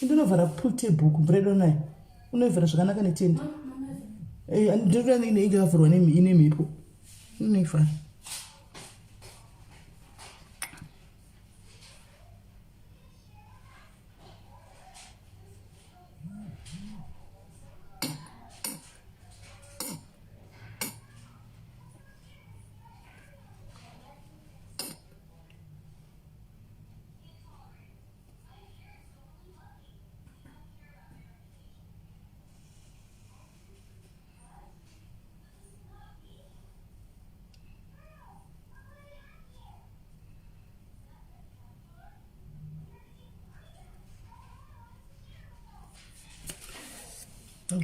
Ndinovhara pool table mvura idonayo. Unoivhara zvakanaka netende. Eh, ndinoda inenge yakavhurwa ine mhepo. Unoivhara.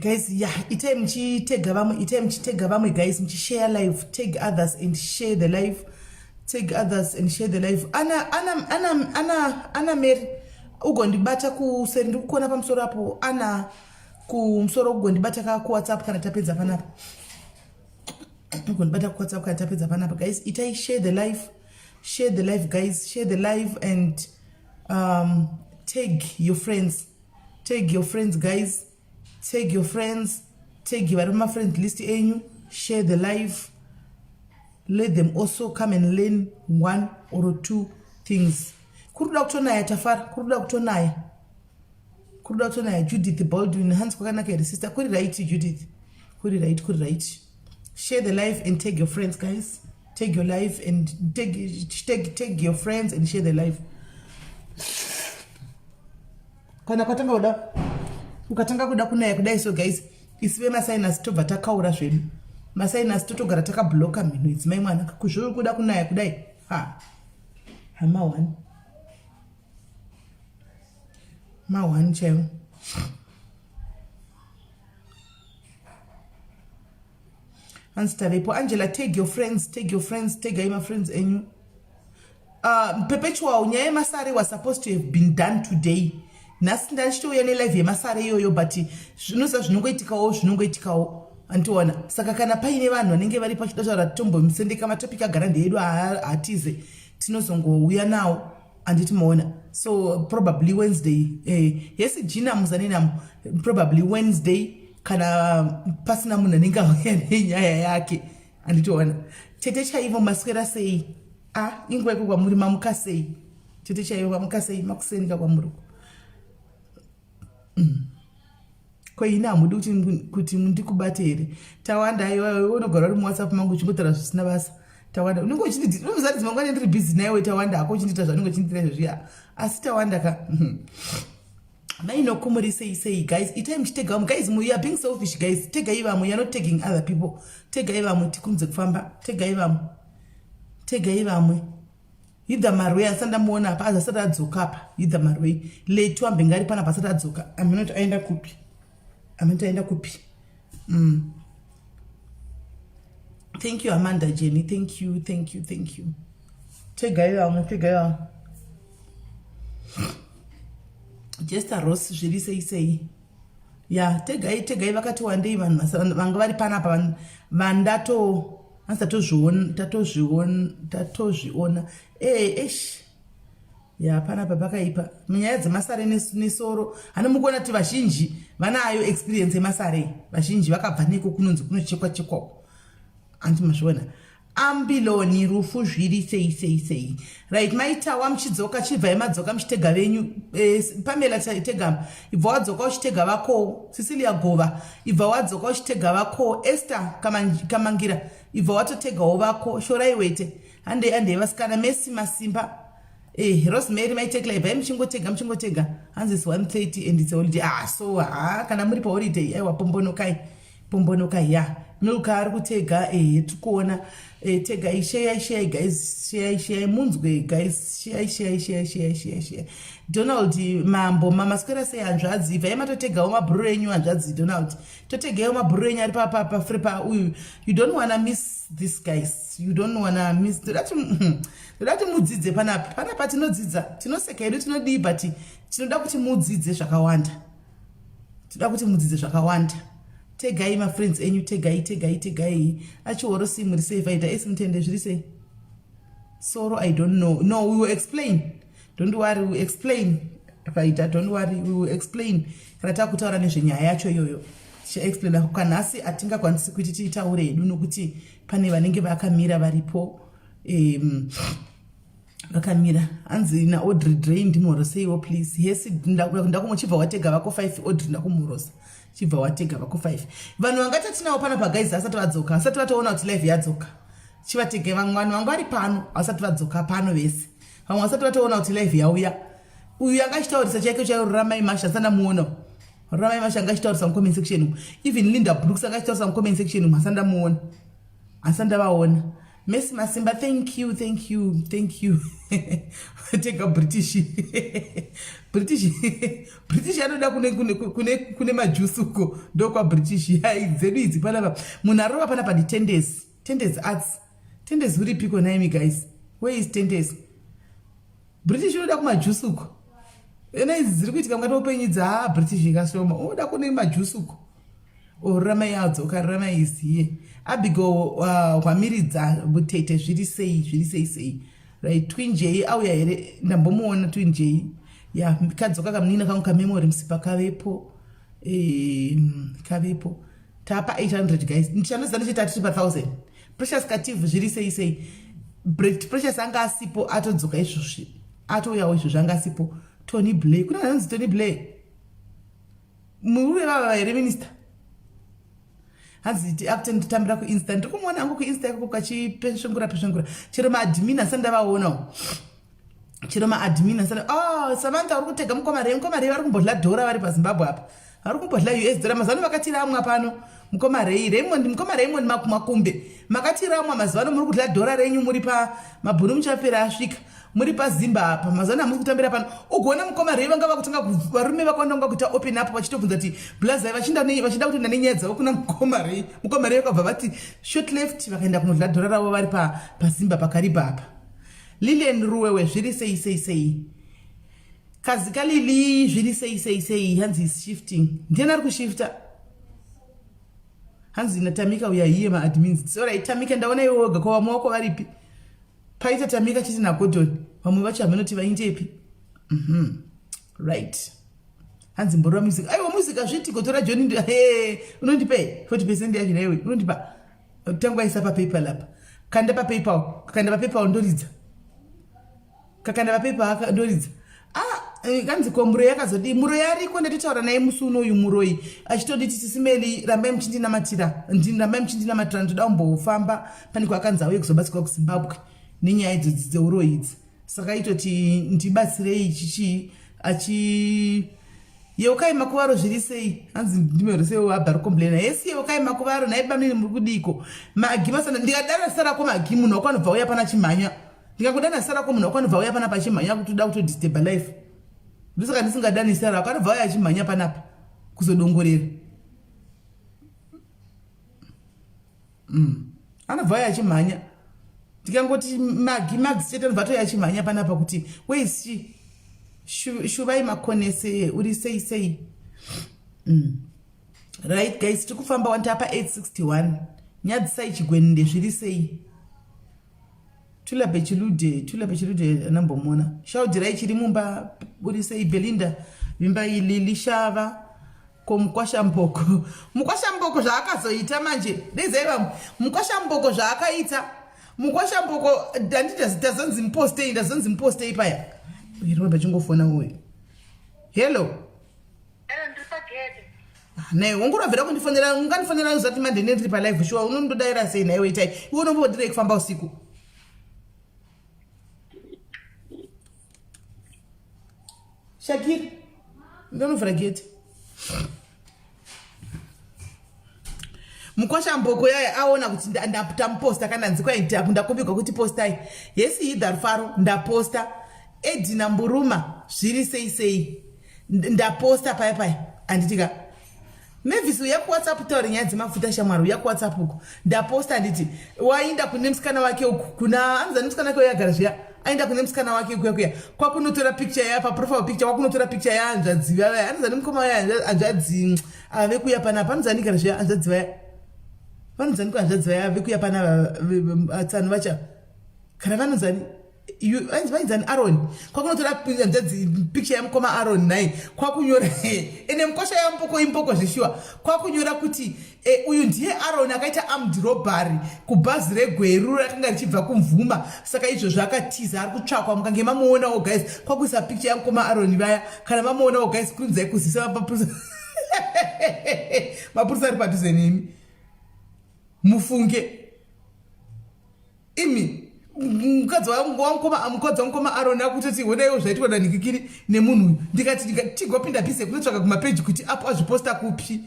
Guys, ya yeah, itai muchitega vamwe, itai muchitega vamwe guys, muchishare live, tag others and share the live, tag others and share the live. Ana ana ana ana ana Mary ugondibata kuseri, ndikukuona pamusoro apo ana kumusoro, ugondibata ka kuWhatsApp kana tapedza panapa, ugondibata kuWhatsApp kana tapedza panapa. Guys, itai share the live, share the live guys, share the live and tag your friends, tag your friends guys, tag your friends, tag vari mumafriend list enyu, share the live, let them also come and learn one or two things. Kuri kuda kutonaya tafara, kuri kuda kutonaya, kuri kuda kutonaya. Judith Baldwin, hanzi kwakanaka here sister? Kuri right Judith, kuri right, kuri right. Share the live and tag your friends guys, tag your life and tag, tag, tag your friends and share the live. Kana kwatanga kuda, ukatanga kuda kunaya kudai so guys, isu vemasinus tobva takaura zvedu masinus, totogara takabloka mhino idzi. Mai mwana, kuzviri kuda kunaya kudai, ha hama one ma one chaiwo. Hanzi tavepo Angela, tag your friends, tag your friends, tagai mafriends enyu. Perpetual, nyaya yemasare was supposed to have been done today. Nhasi ndachitouya nelive yemasare iyoyo, but zvinoza zvinongoitikawo, zvinongoitikawo, andiona. Saka kana paine vanhu vanenge vari pachida taura, tombomusendeka matopic agara ndeedu, hatize tinozongouya nawo, anditi maona? So probably Wednesday. Yes, Gina Muzaninamo, probably Wednesday kana pasina munhu anenge auya nenyaya yake, anditiona. Tete chaivo, maswera sei? A inguva iko kwamuri, mamuka sei tete chaivo? Mamuka sei? Makusenika kwamuri Ko ini hamudi kuti ndikubate here? Tawanda, aiwa, unogara uri muWhatsApp mangu uchingotaura zvisina basa. Tawanda, unenge uchinditi unoziva kuti mangwana ndiri busy naiwe Tawanda hako, uchindiita zvaunenge uchindiita izvozviya. Asi Tawanda ka mainokumuri sei sei? Guys, itai muchitega vamwe guys, you are being selfish guys. Tegai vamwe, you are not tagging other people. Tegai vamwe, tikurumidze kufamba. Tegai vamwe, tegai vamwe. Hidha Marwei asati ndamuona apa, azi asati adzoka apa. Hidha Marwei letu ambenge ari panapa, asati adzoka. Aminoti aenda kupi? Aminoti aenda kupi? Thank you Amanda Jenny, thank you, thank you, thank you. Tegai vamwe, tegai vamwe. Jester Ross, zviri sei sei? Ya, tegai, tegai. Vakati wandei vanhu vanga vari panapa vandato hanzi tatozviona, tatozviona, tatozviona. E esh, ya, panapa pakaipa munyaya dzemasare nesoro. Hani mukuona kuti vazhinji vanayo experience yemasare? Vazhinji vakabva neko kunonzi kunochekwa chekwa, anti mazviona? Ambiloni rufu, zviri sei sei sei? Right, maitawa muchidzoka, chibvai madzoka muchitega venyu. Pamela, tega, ibva wadzoka uchitega vako. Cecilia Gova, ibva wadzoka uchitega vako. Esther Kamangira, ibva watotegawo vako. Shorai wete, handei, handei vasikana. Messi Masimba, Rosemary maitekla, ibvai muchingotega, muchingotega. Hanzi is 1:30 and it's holiday. Ah, so ha, kana muri paholiday, aiwa, pombonokai, pombonokai. Ya, Milka ari kutega, ehe, tikuona. Tegai, sheyai, sheyai guys, sheyai, sheyai munzwe guys, sheyai, sheyai, sheyai, sheyai, sheyai, sheyai. Donald Mambo, mamaswera sei hanzvadzi? Ibvai matotegawo mabhururu enyu hanzvadzi Donald, totegaiwo mabhururu enyu ari pafripa uyu. You don't wanna miss this guys, you don't wanna miss. Ndoda kuti mudzidze panapa. Panapa tinodzidza, tinoseka hedu, tinodii, but tinoda kuti mudzidze zvakawanda, tinoda kuti mudzidze zvakawanda. Tegai mafriends enyu, tegai, tegai, tegai. Achihoro sei, muri sei? Vaita esi mutende, zviri sei? Soro, I don't know. No, we will explain, don't worry, we will explain. Paita, don't worry, we will explain kana takutaura nezvenyaya yacho iyoyo. Tichaexplaina kanhasi hatingakwanisi kuti tiitaure hedu nokuti pane vanenge vakamira varipo. Vakamira hanzi naAudrey Dray ndimhoroseiwo please. Yes, ndakumochibva watega vako 5 Audrey, ndakumhorosa. Chibva watega vako 5. Vanhu vanga tatinawo panapa guys asati vadzoka, asati vatoona kuti live yadzoka. Chivatege vamwe vanhu vanga vari pano vasati vadzoka pano vese. Vamwe vasati vatoona kuti live yauya. Uyu anga achitaurisa chaiko chaiyo Ruramai Masha asandamuona. Ruramai Masha anga achitaurisa mucomment section umu. Even Linda Brooks anga achitaurisa mucomment section umu asandamuona. Asandavaona. Messi Masimba, thank you, thank you, thank you. Tega British. British. British anoda kune kune kune kune majuice uko ndokwa British. Hai dzedu idzi panapa. Munhu arova panapa ndi Tendes. Tendes Arts. Tendes uripiko naimi guys? Where is Tendes? British unoda kumajuice uko. Ena idzi dziri kuitika mukati upenyu dza British ikashoma. Unoda kune majuice uko. Ruramai adzoka, Ruramai is here. Abigail Hwamiridza Butete, zviri sei, zviri sei sei. Right, Twin J auya here? Ndambomuona Twin J. Ya, kadzoka kamunina kangu kamemory musipa kavepo. Kavepo. Tapa 800 guys. Ndichanoziva ndichiti atiri pa 1000. Precious Kativhu zviri sei sei. Precious anga asipo atodzoka izvozvi. Atouyawo izvozvi anga asipo. Tony Blair. Kuna anonzi Tony Blair. Murume vava here minister? Hanzi akutonditambira kuinsta. Ndiri kumuona hangu kuinsta ikoko kachipesvengura pesvengura. Chero maadmin asati ndavaonawo. Chero maadmin asati. Oh, Samantha uri kutega mukoma Ray. Mukoma Ray vari kumbodla dhora vari paZimbabwe apa. Vari kumbodla US dhora. Mazano vakatiramwa pano. Mukoma Ray, Raymond, mukoma Raymond Makumbe. Makatiramwa mazano muri kudla dhora renyu muri pa mabhunu muchapera asvika. Muri paZimba apa. Mazano hamusi kutambira pano. Ugoona mukoma Ray vanga vakutanga varume vakawanda vanga kuita open up vachitobvunza kuti blaza vachinda nei vachida kutoenda nenyaya dzavo kuna mukoma Ray. Mukoma Ray vakabva vati short left vakaenda kunodla dhora ravo vari pa paZimba paKariba apa. Lilian Ruwewe zviri sei sei sei. Kazika Lili zviri sei sei sei. Hanzi is shifting. Ndiani ari kushifta? Hanzi naTamika uya hiye maadmins. Alright Tamika ndaona iwe wega ko vamwe wako varipi? Paita Tamika chete naGordon vamwe vacho hamunoti vaindepi? Right. Hanzi mborova music. Aiwa music hazviiti gotora John ndi hey, unondipa 40% yacho naiwe unondipa. Tangwa isa pa PayPal apa. Kanda pa PayPal. Kanda pa PayPal ndoridza. Kakanda pa PayPal aka ndoridza. Kanzi ko muroyi akazodii? Muroyi ariko ndatotaura naye musi unoyu muroyi achitonditi Sisimeli rambai muchindinamatira. Rambai muchindinamatira ndoda kumbofamba pane kwakanzi auye kuzobatsirwa kuZimbabwe nenyaya idzodzi dzeuroyi idzi. Saka itoti ndibatsirei chichi achi Yeukai Makuvaro zviri sei? Hanzi ndimero sei wabva rukomplaina. Hesi Yeukai Makuvaro nhai bamnini muri kudiiko? Magi masana ndikadana zita rako Magi munhu wako anobva uya pana chimhanya. Ndikakudana zita rako munhu wako anobva uya pana pachimhanya kuti uda kutodisturba life. Ndosaka ndisingadani zita rako anobva uya achimhanya panapa kuzodongorera. Anobva uya achimhanya. Ndikangoti Magi Mags chete anobva atouya achimhanya panapa kuti where is she? Shuvai Makonese uri sei sei? Right guys, tiri kufamba wani tapa 861. Nyadzisai Chigwende zviri sei? Tulape Chilude, Tulape Chilude anambomona. Shaudirai chiri mumba uri sei Belinda? Vimbai Lili Shava. Ko mukwasha mboko. Mukwasha mboko zvaakazoita manje. Dezai vamwe. Mukwasha mboko zvaakaita. Mukwasha mboko handiti tazonzi mupostei, ndazonzi mupostei paya. Uyu ramba chingofona uyu. Hello. Hello, ndiri pagedhe. Naye ungurovhera kundifonera, ungandifonera uzati manje ndiri pa live sure unondodaira sei naiwe itai. Iwe unombodirei kufamba usiku? Shakira, ndonovhura gate. Mukwasha mboko yaya aona kuti ndamuposta kana nzi kwaita ndakumbirwa kuti postai. Yes, Hidha Rufaro ndaposta. Edina Mburuma zviri sei sei. Ndaposta paya paya. Handiti ka? Mavis uya kuWhatsApp taure nyaya dzemafuta shamwari uya kuWhatsApp uko. Ndaposta handiti wainda kune musikana wake uku kuna anonzi musikana wake uyagara zviya aenda kune musikana wake kuya kuya kwakunotora picture ya pa profile picture kwakunotora picture ya hanzvadzi vaya anonzi ani mukoma vaya hanzvadzi ave kuya panapa anonzi ani kana zviya hanzvadzi vaya vanonzi ani hanzvadzi vaya vekuya panapa tsano vacha kana vanonzi ani. vainzani Aaron kwakunotora picture yamukoma Aaron nhai kwakunyora ende mukosha yamboko imboko zveshuwa kwakunyora kuti e, uyu ndiye Aaron akaita armed robbery kubhazi regweru rakanga richibva kumvuma saka izvozvo akatiza ari kutsvakwa mukange mamuonawo guys kwakuisa picture yamukoma Aaron vaya kana mamuonawo guys kurumbidzai kuzisa mapurisa mapurisa ari padhuze nemi mufunge imi mukadzi wamukoma mukadzi wamukoma aroni akutoti honaiwo zvaitwa nanikikiri nemunhu uyu ndikati tigopinda bhizi yekunotsvaka kumapeji kuti apo azviposta kupi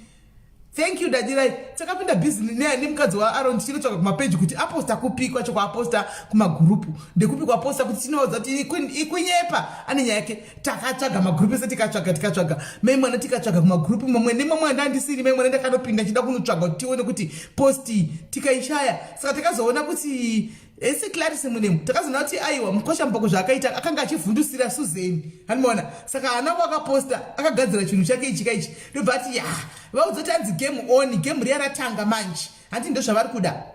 thank you dadirai takapinda bhizi nemukadzi waaron tichinotsvaka kumapeji kuti aposta kupi kwacho kwaaposta kumagurupu ndekupi kwaposta kuti tinoudza kuti ikunyepa ane nyaya yake takatsvaga magurupu ese tikatsvaga tikatsvaga mai mwana tikatsvaga kumagurupu mamwe nemamwe andandisiri mai mwana ndakanopinda chida kunotsvaga kuti tione kuti posti tikaishaya saka takazoona kuti ese clarisi munemu takazoona kuti aiwa mukosha mupako zvaakaita akanga achivhundusira suzeni handimaona saka haana kwakaposta akagadzira chinhu chake ichi kaichi ndobva ati ya vaudza kuti anzi game on game riya ratanga manje hanti ndozvavari kuda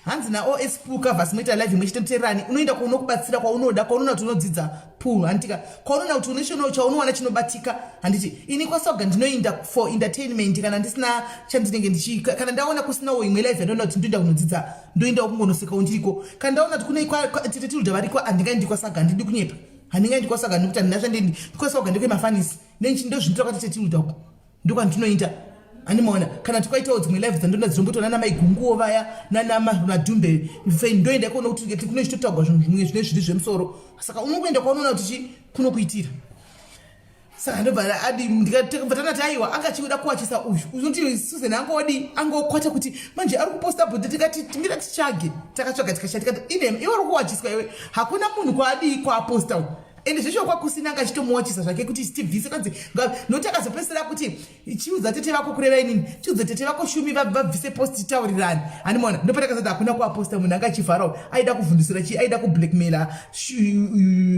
hanzi naos pool covers moita live imwe chete muteererani unoenda kwaunokubatsira kwaunoda kwaunoona kuti unodzidza pool handitika kwaunoona kuti une chono chaunowana chinobatika handiti ini kwasoga ndinoinda for entertainment kana ndisina chandinenge ndichi kana ndaona kusinawo imwe live yandoona kuti ndoenda kunodzidza ndoendawo kungonosekawo ndiriko kana ndaona kuti kune tete tilda variko handingaendi kwasaga handidi kunyepa handingaendi kwasaga nekuti handina chandiendi kwasaga ndekwemafanisi ndozvinoita kwatete tilda uko ndokwandinoita andimaona kana tikwaitawo dzimwe live dzandoona dzinomboitwa nana maigunguwo vaya nana madhumbe fe ndoenda ikono kuti kune chitotaugwa zvinhu zvimwe zvine zviri zvemusoro saka unokuenda kwaunoona kuti chi kunokuitira saka ndobva adi ndikabva tanati aiwa anga achida kuwachisa uyu unoti susan angodi angokwata kuti manje ari kuposta bhodhi tikati timira titsvage takatsvaga tikasha tikati inem iwe uri kuwachiswa iwe hakuna munhu kwaadii kwaaposta uyu ende zveshuwa kwakusina anga achitomuwachisa zvake kuti tibvise kwanzi nokuti akazopedzisira kuti chiudza tete vako kureva inini chiudza tete vako shumi vabvise post titaurirani handimaona ndopatakazati hakuna kuaposta munhu anga achivharawo aida kuvhundusira chii aida kublackmaila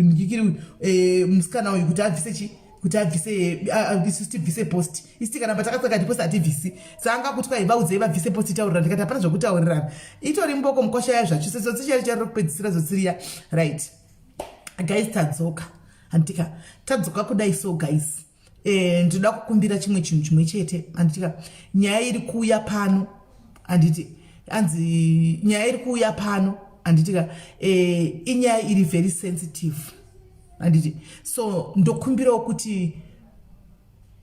ndikiri eh, musikana uyu kuti abvise chii kuti abvise isu tibvise post isu tikaramba takatsaka tipost hatibvisi saanga kuti kwai vaudzei vabvise post taurirana ndikati hapana zvokutaurirana itori mboko mukosha yayo zvachose tsotsi chari chari rokupedzisira zotsiriya right guys tadzoka handitika tadzoka kudai so guys e, ndinoda kukumbira chimwe chinhu chimwe chete handitika nyaya iri kuuya pano handiti anzi nyaya iri kuuya pano handitika e, inyaya iri very sensitive handiti so ndokumbirawo kuti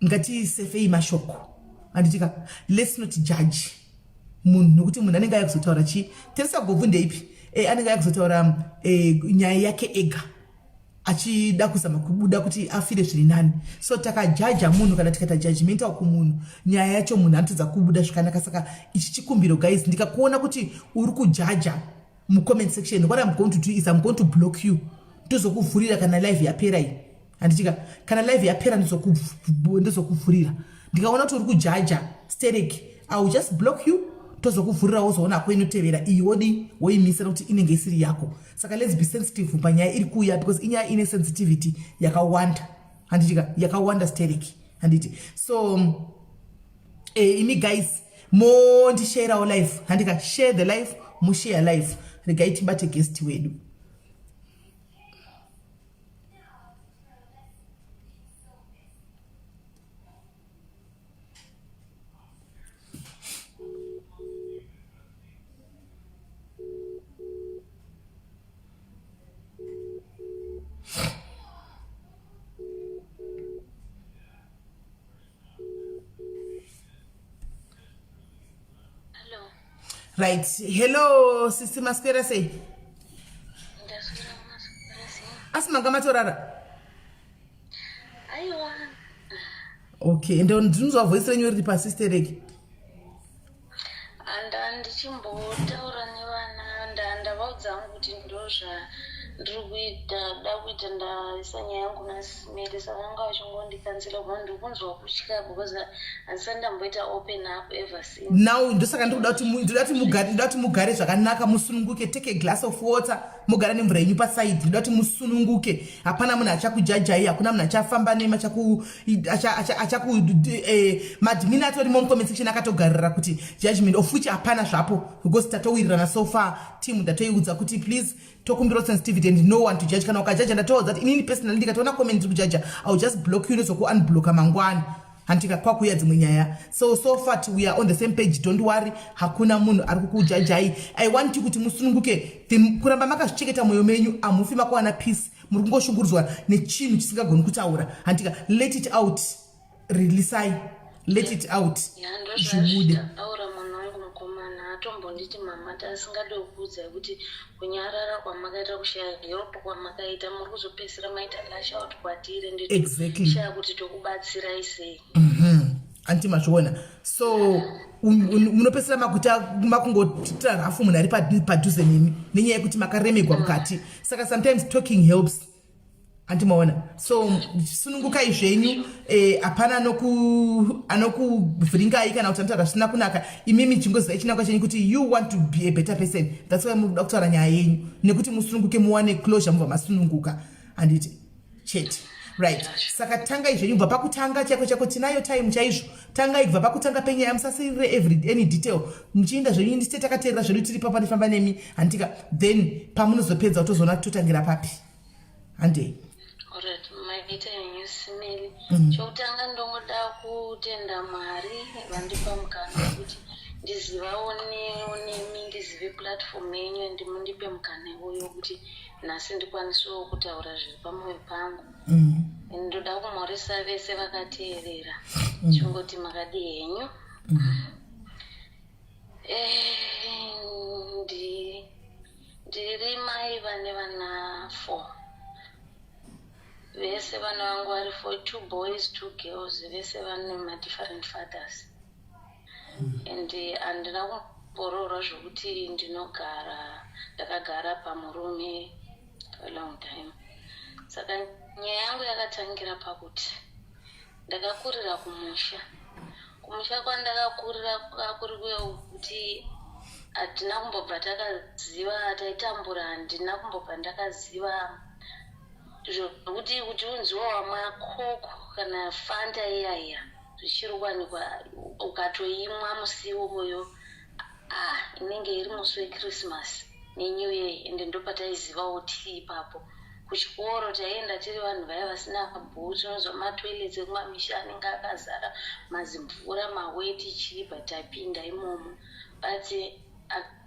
ngatisefei mashoko handitika let's not judge munhu nokuti munhu anenge aya kuzotaura chii teresa gobvu ndeipi e, anenge aya kuzotaura e, nyaya yake ega achida kuzama kubuda kuti afire zviri nani so takajaja munhu kana tikaita judgmental kumunhu nyaya yacho munhu anotadza kubuda zvakanaka saka ichi chikumbiro guys ndikakuona kuti uri kujaja mucomment section what im going to do is im going to block you ndozokuvhurira kana live yapera iyi handitika kana live yapera ndozokuvhurira ndikaona kuti uri kujaja sterek i will just block you tozokuvhurira wozoona ko inotevera iyi wodi woimisa nekuti inenge isiri yako saka lets be sensitive panyaya iri kuuya because inyaya ine sensitivity yakawanda handitika yakawanda sterek handiti so eh, imi guys mondishairawo life handika share the life mushare life regai tibate guest wedu right hello sisi maswera sei asi manga matorara aiwa okay ende ndinonzwa voice renyu riri pasi stereki anda ndichimbotaura nevana ndavaudza hangu kuti ndozva Ndiri kuita da kuita ndaisa nyaya yangu nasimere, saka vanga vachingondikansela kuva ndiri kunzwa kutya because handisati ndamboita open up ever since. Now ndosaka ndikuda kuti ndoda kuti mugare zvakanaka, musununguke. Take a glass of water, mugara nemvura yenyu paside. Ndoda kuti musununguke. Hapana munhu achakujajai, hakuna munhu achafamba nemi, achaku maadmin atorimo mucomment section akatogarira kuti judgment, of which hapana zvapo, because tatowirirana so far. Team ndatoiudza kuti please, tokumbira sensitivity and no one to judge. Kana ukajaja, ndatoudza kuti inini personally ndikatoona comment iri kujaja, I will just block you, nozokuunblocka mangwana, handika kwakuuya dzimwe nyaya. So far we are on the same page. Don't worry, hakuna munhu ari kukujajai. I want you kuti musununguke. Kuramba makazvichengeta mwoyo menyu, hamufi makawana peace. Muri kungoshungurudzwa nechinhu chisingagoni kutaura, handika? Let it out, releasai, let it out, zvibude. Aura mwana wangu mukomana atombonditi, "Mama, tasingade kukuudzai kuti kunyarara kwamakaita, kushaya help kwamakaita, muri kuzopedzisira maita lash out kwatiri." Ndishaya kuti tokubatsirai sei. Anti mazviona? So munopedzisira makuita makungotira rafu munhu ari padhuze nemi nenyaya yekuti makaremegwa mukati. Saka sometimes talking helps, andimaona? So sunungukai zvenyu. Hapana anokuvhiringai kana kuti anotaura zvisina kunaka. Imimi chingozivai chinangwa chenyu kuti you want to be a better person. That's why muri kuda kutaura nyaya yenyu, nekuti musununguke, muwane closure, mubva masununguka, handiti? Chete, right? Saka tangai zvenyu kubva pakutanga chako chako. Tinayo time chaizvo. Tangai kubva pakutanga penyaya, musasirire every any detail. Muchiinda zvenyu, ndisite takateerera zvedu, tiri papa, ndifamba nemi, handika? Then pamunozopedza, utozoona totangira papi. Handei. Alright, maita henyu, Simeli. Chokutanga ndongoda kutenda Mwari vandipa mukana wekuti ndizivawo nemi, ndizive platform yenyu, and mundipe mukana iwoyo wekuti nhasi ndikwanisewo kutaura zviri pamwoyo pangu. Ndoda kumhoresa vese vakateerera. Chingoti makadi henyu. Ndiri mai vane vana four. Vese vana vangu vari four, two boys, two girls, vese vane madifferent fathers, and handina kumboroorwa zvokuti ndinogara ndakagara pamurume a long time. Saka nyaya yangu yakatangira pakuti ndakakurira kumusha. Kumusha kwandakakurira kuri kuti hatina kumbobva takaziva taitambura, handina kumbobva ndakaziva zvokuti kuti unziwa wamwa Coke kana Fanta iyaiya zvichiri kuwanikwa, ukatoimwa musi iwoyo, ah, inenge iri musi weChristmas neNew Year. Ende ndopataizivawo tiri ipapo. Kuchikoro taienda tiri vanhu vaya vasina bhutsu. Unozwa matoilets ekumamisha anenge akazara mazimvura, maweti, chii, but tapinda imomo. But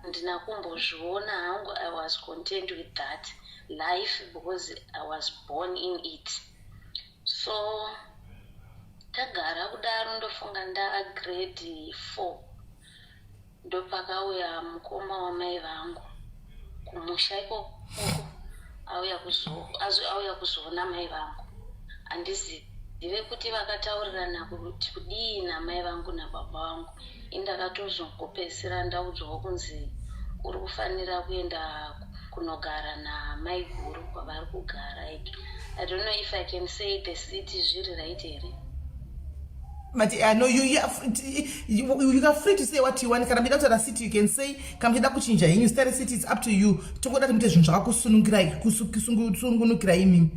handina kumbozviona hangu. I was content with that life because I was born in it. So tagara kudaro, ndofunga ndagrade 4, ndopakauya mukoma wamai vangu kumusha ikoko, auya kuzoona mai vangu. Handizive kuti vakataurirana kuti kudii namai vangu nababa vangu. Indakatozongopedzisira ndaudzwawo kunzi uri kufanira kuenda kunogara namai guru kwavari kugara. I don't know if I can say the city, zviri right here? But no, you are free to say what you want. Kana muchida kutaura city, you can say. Kana muchida kuchinja henyu zita recity, it's up to you. Tongoda kuti muite zvinhu zvakakusungunukirai imimi.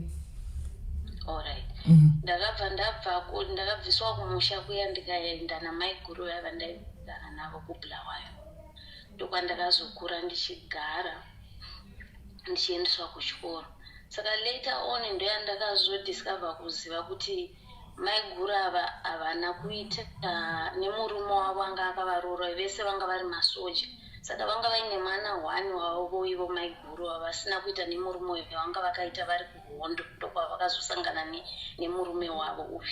Alright. Ndakabva ndabva, ndakabviswa kumusha kuya, ndikaenda namaiguru vaiva ndaigara navo kuBulawayo. Ndokwandakazokura ndichigara, ndichiendeswa kuchikoro. Saka later on ndoyandakazodiscover kuziva kuti maiguru ava havana kuita nemurume wavo anga akavaroora. Vese vanga vari masoja, saka vanga vaine mwana one wavo ivo maiguru vasina kuita nemurume uyu, vanga vakaita vari kuhondo. Ndokwavakazosangana nemurume wavo uyu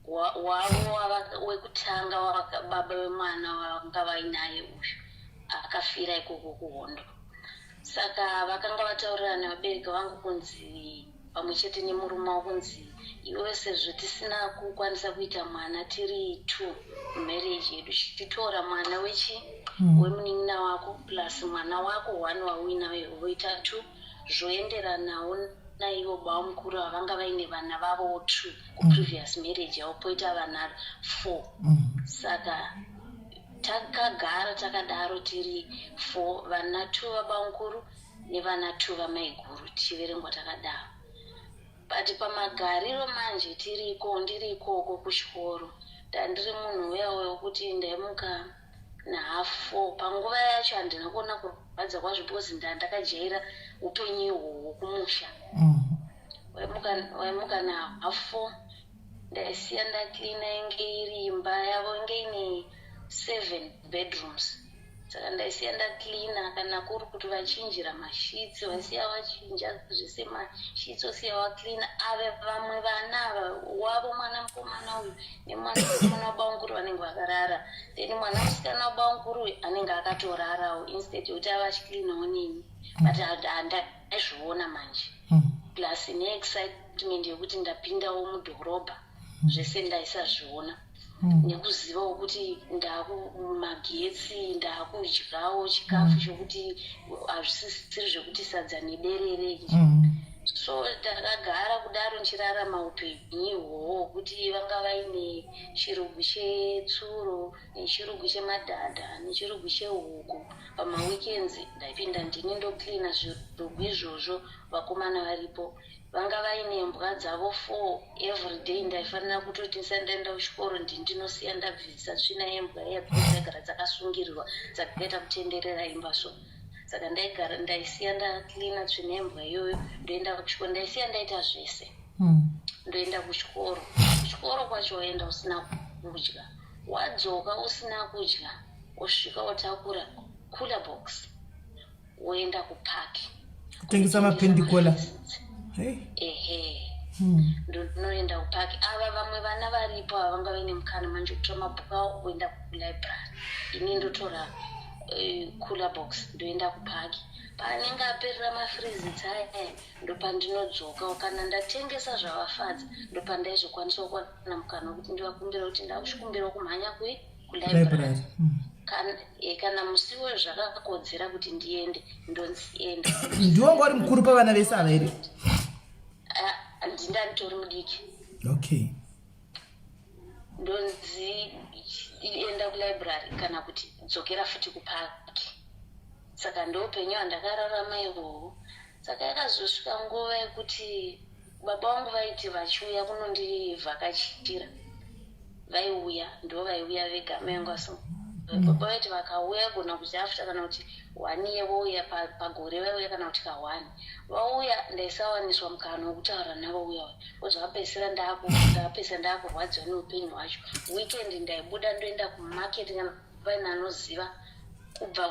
wavo wekutanga, baba vemwana vanga vainaye uyu akafira ikoko kuhondo. Saka vakanga vataurirana nevabereki vangu kunzi pamwe chete nemurume wavo kunzi iwe, sezvo tisina kukwanisa kuita mwana tiri two mumarriage yedu, chitora mwana wechi wemunin'ina wako plus mwana wako one wauinaye, voita two. Zvoenderanawo naivo bamukuru ava, vanga vaine vana vavowo two kuprevious marriage yavo, poita vana four. Saka takagara takadaro tiri four, vana two vabamukuru nevana two vamaiguru, tichiverengwa takadaro. But pamagariro manje tiriko, ndiri ikoko kuchikoro, ndandiri munhu uya wekuti ndaimuka nahalf four. Panguva yacho handina kuona kurwadza kwazvo because ndandakajaira upenyu ihwohwo kumusha. Waimuka nahalf four, ndaisiya ndacleana. Inge iri imba yavo, inge ine seven bedrooms, saka ndaisiya ndacleana. Kana kuri kuti vachinjira masheets, vaisiya vachinja zvese masheets, osiya wacleana. Ave vamwe vana ava wavo, mwana mukomana uyu nemwana mukomana wabamukuru, vanenge vakarara. Then mwana musikana wabamukuru uyu anenge akatorarawo instead yekuti ave achicleanawo neni, but handaizviona manje, plus neexcitement yekuti ndapindawo mudhorobha, zvese ndaisazviona, nekuzivawo kuti ndakumagetsi, ndakudyawo chikafu chokuti hazvisisiri zvekuti sadza nederere. So takagara kudaro nchirarama upenyu ihwohwo hwokuti vanga vaine chirugu chetsuro nechirugu chemadhadha nechirugu chehuku. Pamaweekends ndaipinda ndini ndocleana zvirugu izvozvo, vakomana varipo. Vanga vaine mbwa dzavo four. Every day ndaifanira kutoti ndisati ndaenda kuchikoro, ndinosiya ndabvisa tsvina yembwa iya because dzaigara dzakasungirirwa, dzakaita kutenderera imba. So saka ndaigara ndaisiya ndacleana tsvina yembwa iyoyo, ndoenda kuchikoro. Ndaisiya ndaita zvese, ndoenda kuchikoro. Kuchikoro kwacho waenda usina kudya, wadzoka usina kudya, wosvika wotakura cooler box, woenda kupaki. Kutengesa mapendikola. Ehe. Ndinoenda kupaki. Ava vamwe vana varipo ava vanga vaine mukana manje kutora mabhuku avo voenda kulibrary. Ini ndotora cooler box, ndoenda kupaki. Paanenge aperera mafreezits aya, ndopandinodzoka. Kana ndatengesa zvavafadza, ndopandaizokwanisa kuwana mukana wekuti ndivakumbira kuti ndakuchikumbirawo kumhanya kui kulibrary. Kana musiwo zvakakodzera kuti ndiende, ndonzi enda. Ndiwanga uri mukuru pavana vese ava here? Ah, ndindanditori mudiki. Ndonzi enda kulibrary kana kuti dzokera futi kupaki. Saka ndoupenyu hwandakararama ihwohwo. Saka yakazosvika nguva yekuti baba vangu vaiti vachiuya kunondivhakachira, vaiuya, ndo vaiuya vega, mai vangu asi. Baba vaiti vakauya, gona kuti after kana kuti one year vouya, pagore vaiuya kana kuti kaone vauya. Ndaisawaniswa mukana wekutaura navo uya wozvakapedzisira ndakapedzisira ndaakurwadziwa neupenyu hwacho. Weekend ndaibuda ndoenda kumarket kana paine anoziva kubva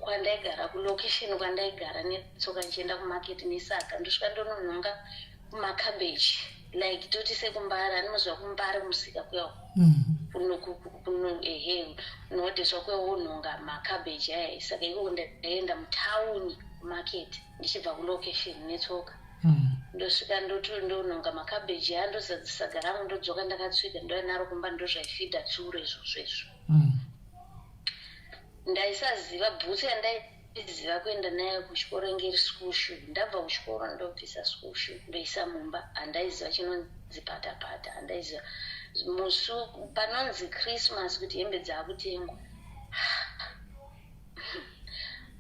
kwandaigara, kulocation kwandaigara, netsoka ndichienda kumarket nesaga. Ndosvika ndononhonga kumacabbage, like toti sekuMbare, animoziva kuMbare kumusika kuya. Ehe, unoodheswa kuya, wonhonga macabbage aya. Saka ikoko ndaienda mutauni kumarket ndichibva kulocation netsoka. Ndosvika ndonhonga macabbage aya, ndozadzisa saga rangu, ndodzoka ndakatswiga, ndouya naro kumba. Ndozvaifeeda tsuro izvozvo izvo. Ndaisaziva bhutsu yandaiziva kuenda nayo kuchikoro inge iri school shoe. Ndabva kuchikoro ndobvisa school shoe, ndoisa mumba. Handaiziva chinonzi patapata, handaiziva musi panonzi Christmas kuti hembe dzaakutengwa.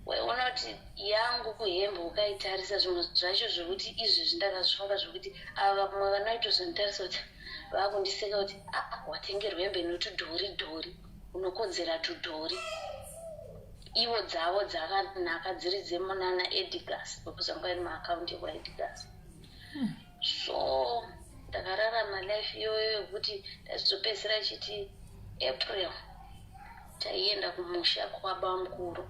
Waiona kuti yangu kuhembe ukaitarisa, zvimwe zvacho zvekuti izvezvi ndakazvifunga zvekuti ava vamwe vanoitozonditarisa kuti vaakundiseka kuti, "Aa, watengerwa hembe notudhori dhori, unokodzera tudhori." Ivo dzavo dzakanaka, dziri dzemunana Edgars, because vanga vari maakaunti ekwaEdgars. So ndakararama life iyoyo yekuti ndazopedzisira chiti April taienda kumusha kwabamukuru,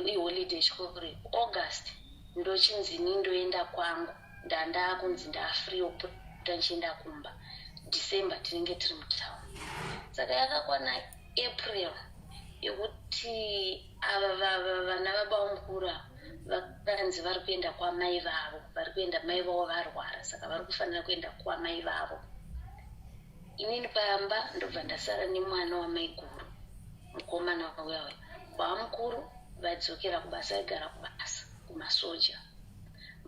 iholiday chikoro. August ndochinzini ndoenda kwangu, ndandaakunzi ndafree wokupota ndichienda kumba. December tinenge tiri mutown. Saka yakakwana April yekuti ava vana vabamukuru ava vakanzi vari kuenda kwamai vavo, vari kuenda, mai vavo varwara, saka vari kufanira kuenda kwamai vavo. Inini pamba ndobva ndasara nemwana wamaiguru, mukomana uya uya. Bamukuru vadzokera kubasa, aigara kubasa. kumasoja.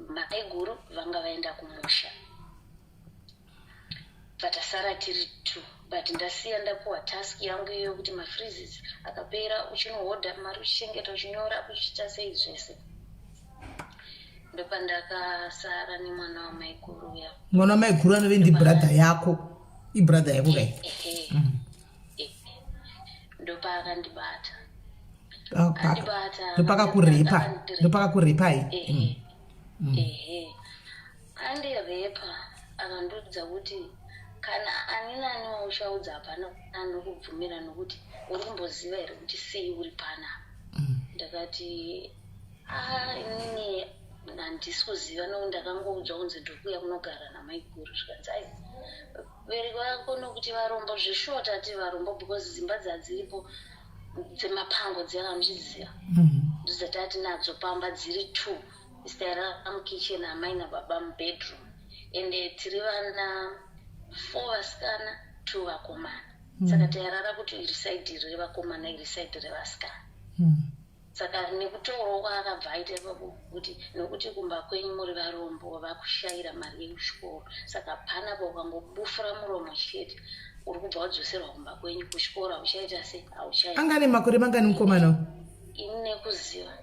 Maiguru vanga vaenda kumusha, bvatasara tiri two, but ndasiya ndapuwa task yangu iyoyo kuti mafreezits akapera uchinohodha mari, uchichengeta, uchinyora, uchiita sei zvese. Ndopandakasara nemwana wamaiguru uya. Mwana wamaiguru anove ndibrother yako, ibrother yako kai? Ehe. Ndopaakandibata. Andibata. Ndopakakurepa, ndopakakurepai? Ehe. Ehe, andirepa, akandiudza kuti kana ani nani wauchaudza hapana anokubvumira, nokuti uri kumboziva here kuti sei uri panapa? Ndakati, "Ah, inini handisi kuziva, nokuti ndakangoudzwa kunzi ndikuuya kunogara namaiguru." Zvikanzi, "Ai, vabereki vako nokuti varombo." Zveshuwa tati varombo because dzimba dzadziripo dzemapango dziya, muchiziva, ndodzatati nadzo pamba dziri two. Tairara mukitchen, amai nababa mubedroom, ende tiri vana four, vasikana two, vakomana. Saka tairara kuti iri side revakomana, iri side revasikana. Saka nekutaurawo kwaakabva aita ipapo kuti nokuti kumba kwenyu muri varombo, vakushayira mari yekuchikoro, saka panapa ukangobufura muromo chete uri kubva wadzoserwa kumba kwenyu, kuchikoro hauchaita se hauchaita. Anga ane makore mangani mukomana? Ini nekuziva,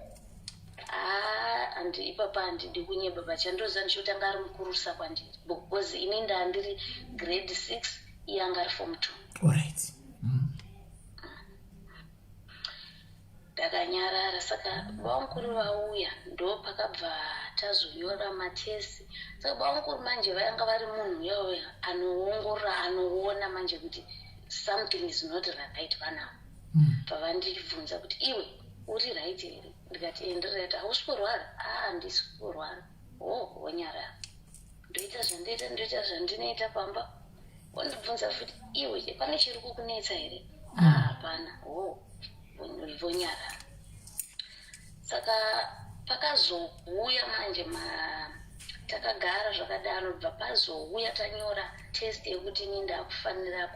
haa, handi ipapa handidi kunyeba, but chandoziva ndechekuti anga ari mukurusa kwandiri, because ini ndandiri grade 6, iye anga ari form 2. Alright. Ndakanyarara. Saka bamukuru vauya, ndo pakabva tazonyora matest. Saka bamukuru manje vanga vari munhu uya uya anoongorora, anoona manje kuti something is not right panapa. Pavandibvunza kuti, "Iwe uri right here?" Ndikati, "E, ndiri right." "Hausi kurwara?" "A, handisi kurwara." "O, wonyarara." Ndoita zvandoita, ndoita zvandinoita pamba. Wondibvunza futi, "Iwe, pane chiri kukunetsa here?" "A, hapana." "O, vonyarara." Saka pakazouya manje ma takagara zvakadaro, bva pazouya tanyora test yekuti ini ndakufanira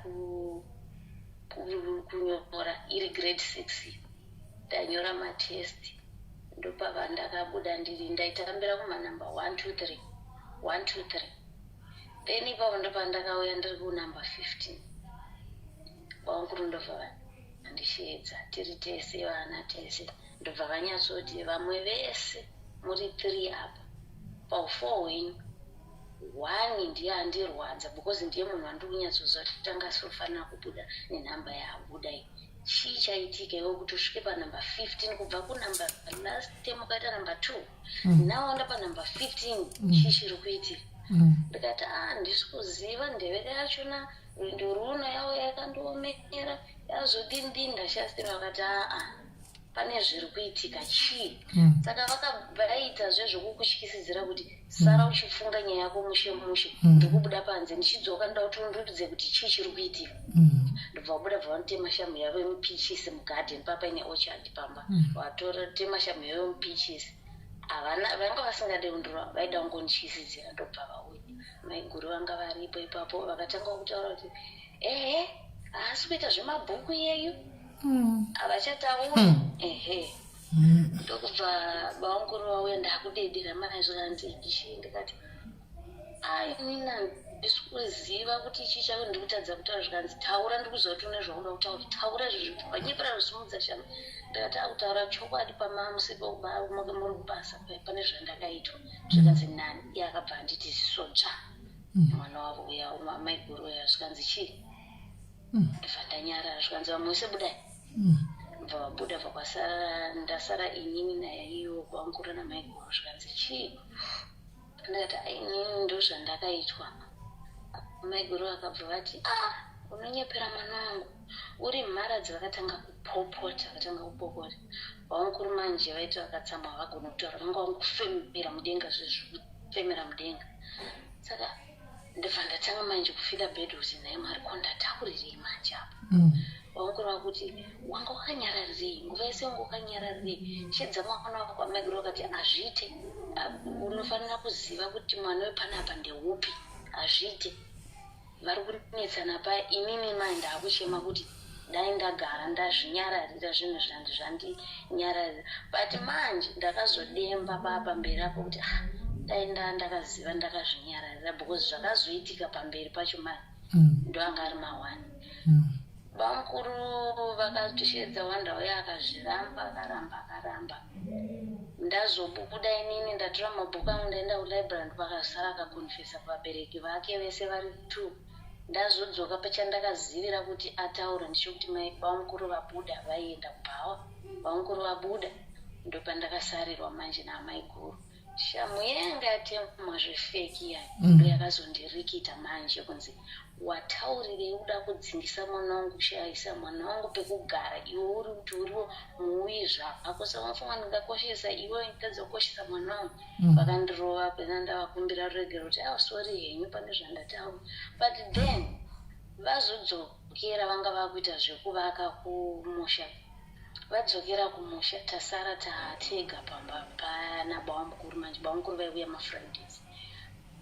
kunyora iri grade 6. Ndanyora matest, ndopava ndakabuda ndiri, ndaitambira kumanumber 1 2 3 1 2 3. Then ipapo ndopandakauya ndiri kunumber 15. Bamukuru ndobva vandisheedza tiri tese, vana tese, ndobva vanyatsoti, "Vamwe vese muri 3 apa, paufour hwenyu one ndiye andirwadza, because ndiye munhu wandiri kunyatsoziva kuti tanga asofanira kubuda nenhamba yaabuda iyi. Chii chaitika iwe kuti usvike panumber 15 kubva kunumber last time ukaita number 2? Nawaenda panumber 15, chii chiri kuitika?" Ndikati, "A, handisi kuziva, ndevere yachona ndoruno yavo yakandiomera, yazodini dini." Ndashasira. Vakati, "Aa, pane zviri kuitika, chii?" Saka vakabvaita zvezvokukutyisidzira kuti sara uchifunga nyaya yako mushe mushe. Ndikubuda panze, ndichidzoka ndoda kuti undiudze kuti chii chiri kuitika. Ndobva vabuda, bva vanotema shamhu yavo yemupichisi mugarden, papaine orchard pamba. Vatora tema shamhu yavo yemupichisi. Havana, vanga vasingade kundorova, vaida kungondityisidzira. Ndobva vauya, maiguru vanga varipo ipapo, vakatanga kutaura kuti, "Ehe, haasi kuita zvemabhuku iyeyu, havachatauri." Ehe. Ndokubva bamukuru vauya, ndakudedera mai, zvikanzi, "Chii?" Ndikati, "Ai, inini handisi kuziva kuti chii chako, ndiri kutadza kutaura." Zvikanzi, "Taura, ndiri kuziva kuti une zvaunoda kutaura, taura izvozvo, wanyepera kusimudza shama." Ndikati, "Akutaura chokwadi, pamamusipo muri kubasa pane zvandakaitwa." Zvikanzi, "Nani?" Iye akabva anditi ziso dzva, mwana wavo uya, maiguru uya. Zvikanzi, "Chii?" Ndobva ndanyarara. Zvikanzi, "Vamwe vese budai." Bva vabuda, bva kwasara ndasara inini naiwo bamukuru namaiguru. Zvikanzi, "Chii?" Ndikati, "Ai, inini ndo zvandakaitwa." Maiguru vakabva vati, "Ah, unonyepera mwana wangu, uri mharadzi." Vakatanga kupopota, vakatanga kupopota. Vamukuru manje vaiti vakatsamwa havagoni kutaura, vanga vangofemera mudenga, zvezvekufemera mudenga. Saka ndobva ndatanga manje kufeela bad kuti, "Nhai Mwari, ko ndataurirei manje apa?" Vamukuru vakuti, "Wanga wakanyararirei nguva yese? Wanga wakanyararirei? Chedza mwana wako." Amaiguru vakati, "Hazviite, unofanira kuziva kuti mwana wepanapa ndeupi, hazviite, vari kunetsana paya." Inini mai ndaakuchema kuti Dai ndagara ndazvinyararira zvinhu zvandi zvandinyararira. But manje ndakazodemba pamberi apo kuti ah, dai ndakaziva ndakazvinyararira, because zvakazoitika pamberi pacho manje ndoanga ari mawani. Bamukuru vakatosheedza Wanda uya, akazviramba, akaramba, akaramba. Ndazobuda inini, ndatora mabhuku angu, ndaenda kulibrary, ndopakasara akakonfesa kuvabereki vake vese vari two. Ndazodzoka, pachandakazivira kuti ataura ndechekuti mai bamukuru vabuda, vaienda kubhawa. Bamukuru vabuda, ndopandakasarirwa manje naamai guru. Shamu yanga yatemwa zvefake iya ndo yakazondirikita manje kunzi, "Wataurirei uda kudzingisa mwana wangu, kushayisa mwana wangu pekugara? Iwe uri kuti uriwo muuyi zvako, saka unofunga ndingakoshesa iwe, nditadza kukoshesa mwana wangu?" Vakandirova pena ndavakumbira ruregero kuti, "Ah, sorry henyu pane zvandataura." But then vazodzokera, vanga vakuita zvekuvaka kumusha. Vadzokera kumusha, tasara tatega pamba pana baba mukuru. Manje baba mukuru vaiuya maFridays.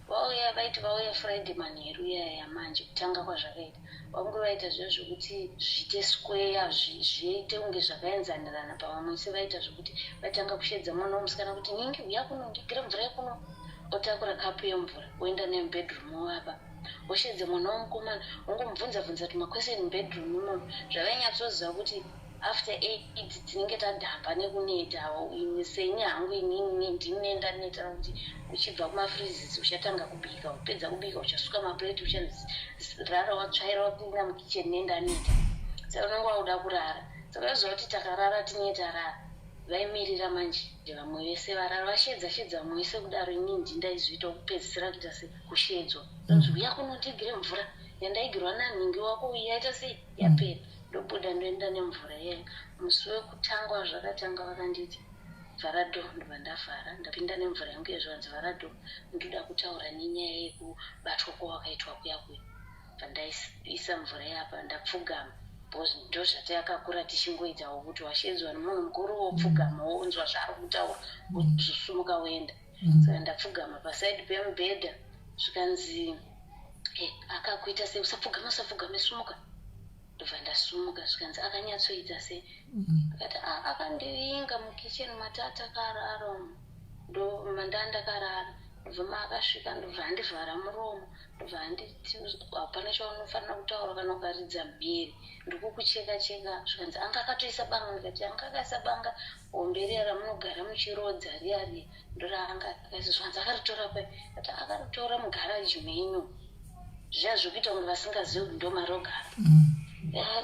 Vauya, vaiti vauya Friday manheru iyaya, manje kutanga kwazvakaita, bamukuru vaita zviya zvokuti zviite square, zviite kunge zvakaenzanirana pavamwe se. Vaita zvokuti vaitanga kusheedza mwana womusikana kuti, "Ningi, uya kuno, ndigire mvura yekuno." Otakura kapu yemvura, oenda nemubedroom, ovapa. Osheedza mwana womukomana, ongomubvunza bvunza tumaquestion mubedroom imomo. Zvavainyatsoziva kuti after 8 tinenge tadhamba nekuneta. Seni hangu inini ndine ndaneta nokuti uchibva kumafreezes uchatanga kubika, upedza kubika uchasuka maplate, ucharara, watsvaira, wapinda mukitchen, nendaneta, saka unenge wakuda kurara. Saka iziva kuti takarara tinee tarara, vaimirira manje vamwe vese varara, vashedza shedza vamwe vese kudaro. Inini ndindaizoita kupedzisira kuita sekushedzwa, nzi, "Uya kunondigire mvura yandaigirwa nanhingi wako, yaita sei, yapera." Ndobuda, ndoenda nemvura iyayo. Musi wekutanga wazvakatanga, vakanditi, "Vhara door." Ndobva ndavhara, ndapinda nemvura yangu yezvanzi, "Vhara door, ndoda kutaura nenyaya yekubatwa kwawakaitwa kuya kuya." Bva ndaisa mvura yapa, ndapfugama, because ndo zvatakakura tichingoitawo, kuti washedzwa nemunhu mukuru wopfugama, wonzwa zvaari kutaura, wozosumuka woenda. Saka ndapfugama paside pemubhedha, zvikanzi, "Akakuita sei?" "Usapfugama, usapfugame, sumuka." Ndobva ndasumuka. Zvikanzi, "Akanyatsoita sei?" Akati, "Akandivinga mukicheni matatakarara umu, ndo mandandakarara. Ndobva maakasvika, ndobva andivhara muromo, ndobva anditi, 'Hapana chaunofanira kutaura, kana ukaridza mhere ndikukucheka cheka.'" Zvikanzi, "Anga akatoisa banga?" Ndikati, "Anga akaisa banga hombe riya ramunogara muchirodza riya riya, ndoraanga akaisa." Zvikanzi, "Akaritora pai?" Ati, "Akaritora mugaraji menyu." Zviya zvokuita kunge vasingazivi kuti ndo marogara.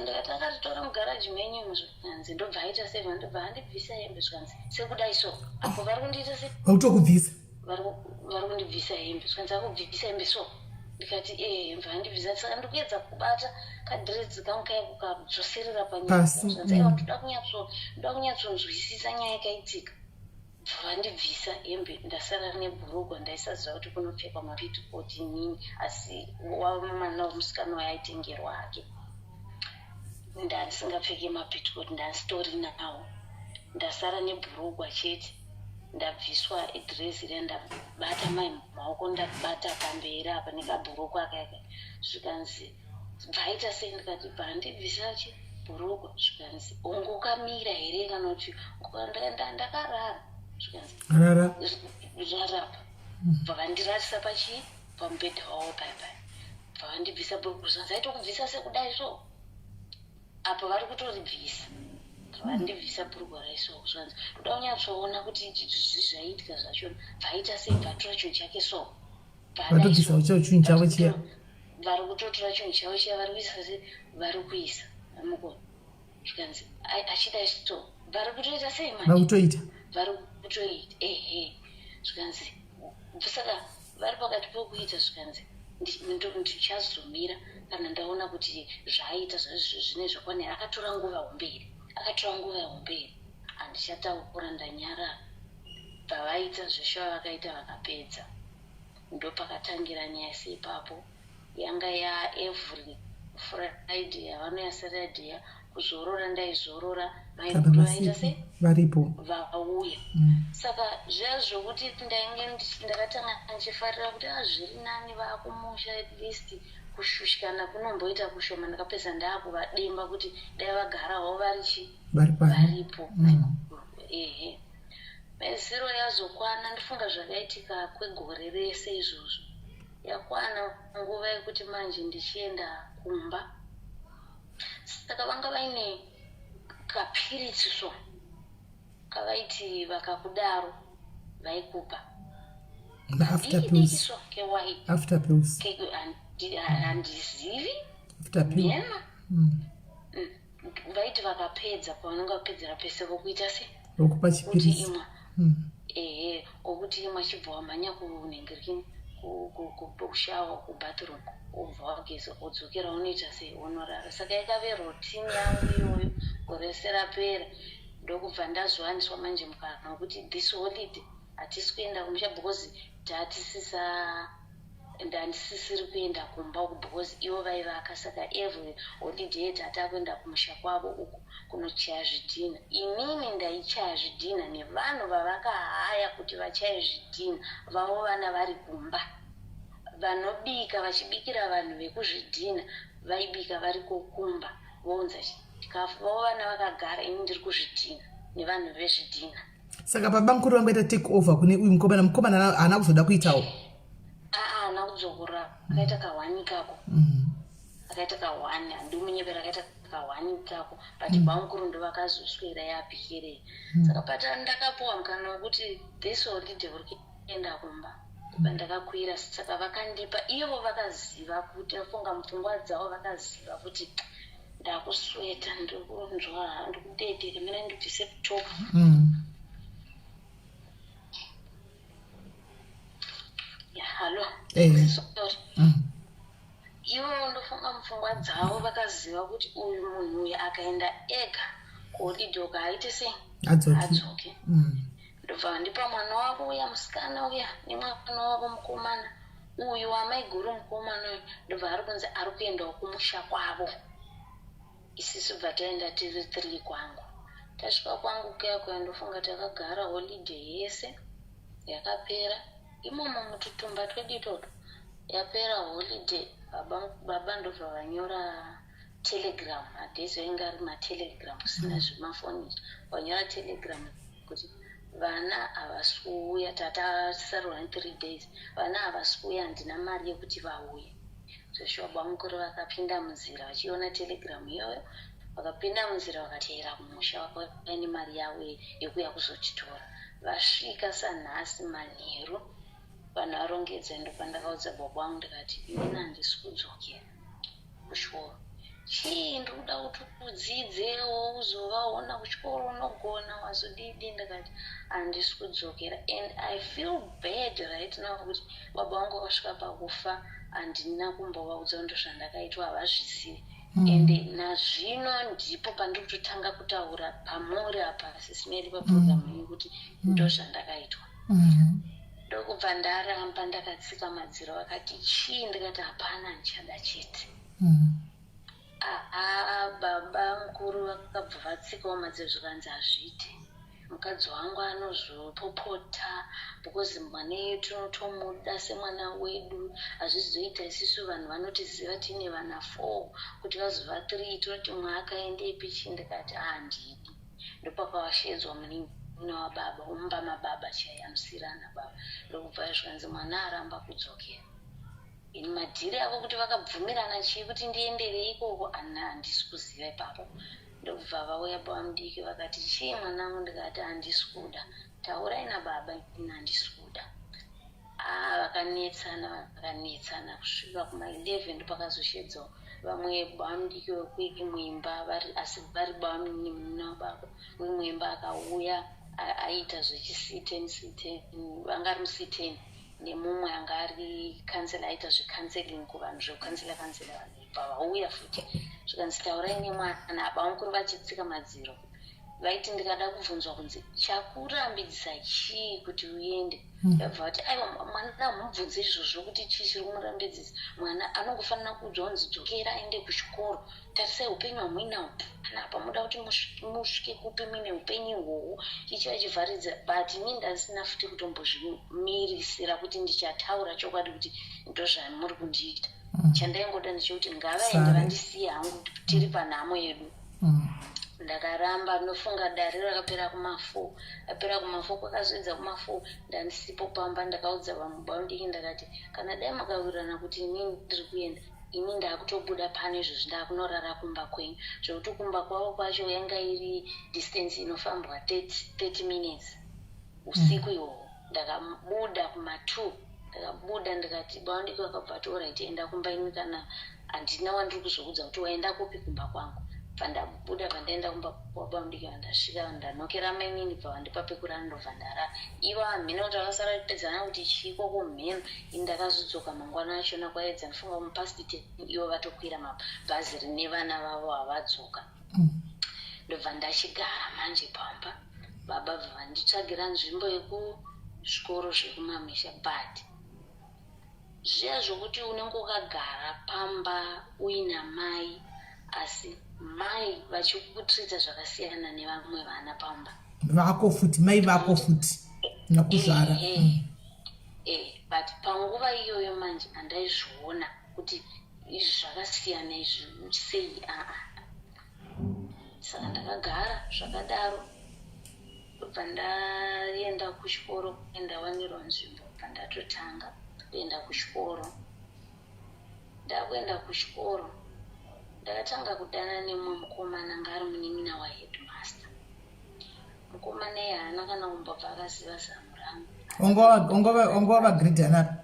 Ndikati, "Akaritora mugaraji menyu." Zvikanzi, "Ndobva aita sei?" "Ndobva andibvisa hembe." Zvikanzi, "Sekudai so, apo vari kundiita sei?" Vakutokubvisa? Vari kundibvisa hembe. Zvikanzi, "Akubvisa hembe so?" Ndikati, "E." Mva andibvisa, saka ndikuedza kubata kadhirezi kangu kaya kukadzoserera pasi. Zvikanzi, "Aiwa, ndoda kunyatsonzwisisa nyaya yakaitika." Vandibvisa hembe, ndasara nebhurugwa. Ndaisaziva kuti kunopfekwa mapetticoat inini, asi wamwana wemusikana wayaitengerwa hake. Ndandisingapfeki mapetticoat, ndandisitori nawo. Ndasara nebhurugwa chete, ndabviswa dhirezi riya, ndabata mai maoko, ndabata pamberi apa nekabhurugwa akaka. Zvikanzi, "Bvaita sei?" Ndikati, "Bva chi bhurugwa." Zvikanzi, "Ungokamira here kana kuti ndakarara?" Zvikanzi, "Rara." "Rarapa." Bva vandirarisa pachii, pamubhedha wavo paya paya. Bva vandibvisa bhurugwa. Zvanzi, "Aitokubvisa sekudai so?" Apa vari kutoribvisa, vandibvisa bhurugwa raiso. Zvanzi, "Ndoda kunyatsoona kuti zvi zvaiitika zvachona." Bvaita sei? Bvatora chinhu chake so. Vatobvisa chinhu chavo chiya. Vari kutotora chinhu chavo chiya, vari kuisa se, vari kuisa mukona. Zvikanzi, "Achida so, vari kutoita sei manje?" Vakutoita. Vari kutoita, ehe. Zvikanzi, saka vari pakati pokuita. Zvikanzi, "Ndichazomira kana ndaona kuti zvaaita zvine zvakwanira." Akatora nguva homberi, akatora nguva homberi. Handichataura, ndanyarara. Bvavaita zveshe vavakaita, vakapedza. Ndopakatangira nyaya seipapo. Yanga yaevery Friday yavanouya, Saturday kuzorora, ndaizorora. Kana maiguru vaita vasipo sei? Varipo. Vauya. Saka zviya zvokuti ndainge ndakatanga ndichifarira kuti a, zviri nani vaakumusha, at least. Kushushikana kunomboita kushoma. Ndakapedza ndaakuvademba kuti dai vagarawo vari chi varipo. Ehe, meziro yazokwana. Ndifunga zvakaitika kwegore rese izvozvo. Yakwana nguva yekuti manje ndichienda kumba, saka vanga vaine kapiritsi so kavaiti vakakudaro vaikupa. After pills. So kewhite. After pills. Handizivi. After pill. Yema. Vaiti vakapedza, pavanenge vapedzera pese, vokuita se vokupa kuti chipirisi. Imwa. Ehe, wokuti imwa, chibva wamhanya kunhengerini, kushawa, kubathroom, wobva wageza, wodzokera, unoita sei, unorara. Saka yakave routine yangu iyoyo gore rese rapera. Ndokubva ndazowaniswa manje mukana wekuti this holiday hatisi kuenda kumusha because tatisisa, ndandisisiri kuenda kumba uku because ivo vaivaka. Saka every holiday tatakuenda kumusha kwavo uku kunochaya zvidhina. Inini ndaichaya zvidhina nevanhu vavakahaya kuti vachaye zvidhina vavo, vana vari kumba vanobika, vachibikira vanhu vekuzvidhina. Vaibika vari kokumba, vounza chikafu vavo, vana vakagara, ini ndiri kuzvidhina nevanhu vezvidhina. Saka baba mukuru vangoita take over kune uyu mukomana. Mukomana haana kuzoda kuitawo? Aa, haana kudzokora. Akaita kahwani kako. Akaita kahwani, handimunyepera, akaita kahwani kako, but bamukuru ndo vakazoswera yapikirei. Saka pata ndakapuwa mukana wekuti this holiday uri kuenda kumba, ndakakwira. Saka vakandipa ivo, vakaziva kuti, funga mupfungwa dzavo vakaziva kuti ndakusweta, ndirikunzwa, ndikudedera, mina ndibvise top. Ya, hallo. Sorry. Ivo ndofunga mupfungwa dzavo vakaziva kuti uyu munhu uyu akaenda ega kuholiday uko haaite sei? Adzoki. Adzoke. Ndobva vandipa mwana wavo uya musikana uya nemwana wavo mukomana uyu wamaiguru. Mukomana uyu ndobva ari kunzi ari kuendawo kumusha kwavo. Isisu bva taenda tiri three kwangu. Tasvika kwangu kuya kuya, ndofunga takagara holiday yese yakapera imomo mututumba twedu itoto. Yapera holiday, baba, baba ndobva vanyora telegram. Madhezi ainge ari matelegram, kusina zvemafoni. Vanyora telegram kuti vana havasi kuuya, tatasarwa ne3 days, vana havasi kuuya, handina mari yekuti vauye. Zveshuwa bamukuru vakapinda munzira vachiona telegram iyoyo. Vakapinda munzira, vakateera kumusha, vakauya nemari yavo yekuuya kuzotitora. Vasvika sanhasi manheru, vanhu varongedza, ndopandakaudza baba vangu ndikati, "Inini handisi kudzokera kuchikoro." "Chii? Ndiri kuda kuti udzidzewo, uzovaona kuchikoro, unogona wazodidi." Ndikati, "Handisi kudzokera." And I feel bad right now kuti baba vangu vakasvika pakufa, handina kumbovaudza ndo zvandakaitwa, havazvizivi. And nazvino ndipo pandiri kutotanga kutaura pamuri apa, sisimeri, paprogramu yenyu, kuti ndo zvandakaitwa. Ndokubva ndaramba ndakatsika madziro. Vakati, "Chii?" Ndikati, "Hapana, ndichada chete." Aa, baba mukuru vakabva vatsikawo madziro, zvikanzi, "Hazviite, mukadzi wangu anozopopota because mwana iye tinotomuda semwana wedu. Hazvizoita, isusu vanhu vanotiziva tiine vana four, kuti vazova three tinoti mwe akaendepi chii?" Ndikati, "Handidi." Ndopakavashedzwa munin'ina wababa, womumba mababa chaiye, anosiyirana baba. Ndokubva zvikanzi, "Mwana aramba kudzokera." Ini madhiri avo kuti vakabvumirana chii kuti ndienderei ikoko, ana handisi kuziva ipapo. Ndokubva vauya baba mudiki vakati, "Chii mwanangu?" Ndikati, "Handisi kuda, taurai nababa, ini handisi kuda." Aa, vakanetsana, vakanetsana kusvika kuma11. Ndopakazoshedzawo vamwe baba mudiki vekuimwe vari, asi vari baba munina wababa weimwe imba. Akauya aiita zvechiC10 C10, vanga ari muC10, nemumwe anga ari counsellor, aita zvecounselling kuvanhu, zvekucounsela counsela vanhu. Bva vauya futi, zvikanzi, "Taurai nemwana." Baba mukuru vachitsika madziro vaiti ndikada kubvunzwa kunzi, "Chakurambidzisa chii kuti uende?" Vabva vati, "Aiwa, mwana hamubvunze izvozvo kuti chii chiri kumurambidzisa. Mwana anongofanira kuudzwa kunzi dzokera aende kuchikoro. Tarisai upenyu hwamuinahwo panapa, muda kuti musvike kupi muine upenyu ihwohwo?" Chichiva chivharidza, but ini ndasina futi kutombozvimirisira kuti ndichataura chokwadi kuti ndozvamuri kundiita. Chandaingoda ndechekuti ngavaende, vandisiye hangu tiri panhamo yedu. Ndakaramba. Ndinofunga dare rakapera kuma4, apera kuma4, kwakazoedza kuma4, ndandisipo pamba. Ndakaudza vamwe bamudiki, ndakati, "Kana dai makawirirana kuti inini ndiri kuenda, ini ndaakutobuda pano izvozvi, ndaakunorara kumba kwenyu." Zvekuti kumba kwavo kwacho yanga iri distance inofambwa 30 minutes usiku ihwohwo. Ndakabuda kuma2, ndakabuda ndikati, bamudiki vakabva vati, "Alright, enda kumba." Ini kana handina wandiri kuzoudza kuti waenda kupi kumba kwangu. Bva ndabuda, bva ndaenda kumba kwabamudiki. Vandasvika, ndanokera mainini, bva vandipa pekurara, ndobva ndarara. Ivo hamheno kuti vakasara vachipedzana kuti chiiko kumheno. Ini ndakazodzoka mangwana achona kwaedza, ndifunga mupast 10, ivo vatokwira mabhazi rine vana vavo, havadzoka. Ndobva ndachigara manje pamba. Baba bva vanditsvagira nzvimbo yekuzvikoro zvekumamisha, but zviya zvokuti unenge wakagara pamba uina mai, asi mai vachikutreata zvakasiyana nevamwe vana pamba. Vako futi, mai vako futi nakuzvara. But panguva iyoyo manje handaizviona kuti izvi zvakasiyana izvi sei. Aa, saka ndakagara zvakadaro, ndobva ndaenda kuchikoro. Ndawanirwa nzvimbo, bva ndatotanga kuenda kuchikoro. Ndakuenda kuchikoro, ndakatanga kudana nemumwe mukomana anga ari munin'ina waheadmaster. Mukomana iye haana kana kumbobva akaziva zamu rangu. Ungova vagrade anapi?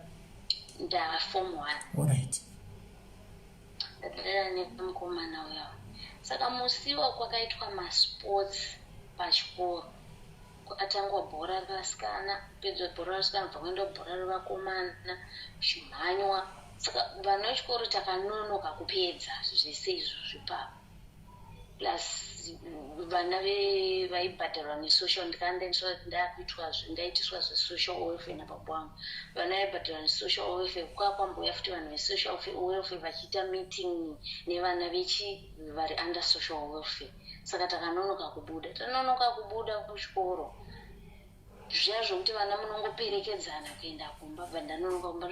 Ndaform one. Alright. Ndadana nemukomana uyawo. Saka musiwa kwakaitwa masports pachikoro, kwakatangwa bhora revasikana, pedzwa bhora revasikana, bva kuenda bhora revakomana, kuchimhanywa. Saka vana vechikoro takanonoka kupedza zvese izvozvo ipapo, plus vana vaibhadharwa nesocial. Ndikaenda ndaitiswa zvesocial welfare nababa vangu. Vana vaibhadharwa nesocial welfare, kwakwambouya futi vanhu vesocial welfare vachiita meeting nevana vechi vari under social welfare. Saka takanonoka kubuda, tanonoka kubuda kuchikoro, zviya zvokuti vana munongoperekedzana kuenda kumba. Bva ndanonoka kumba,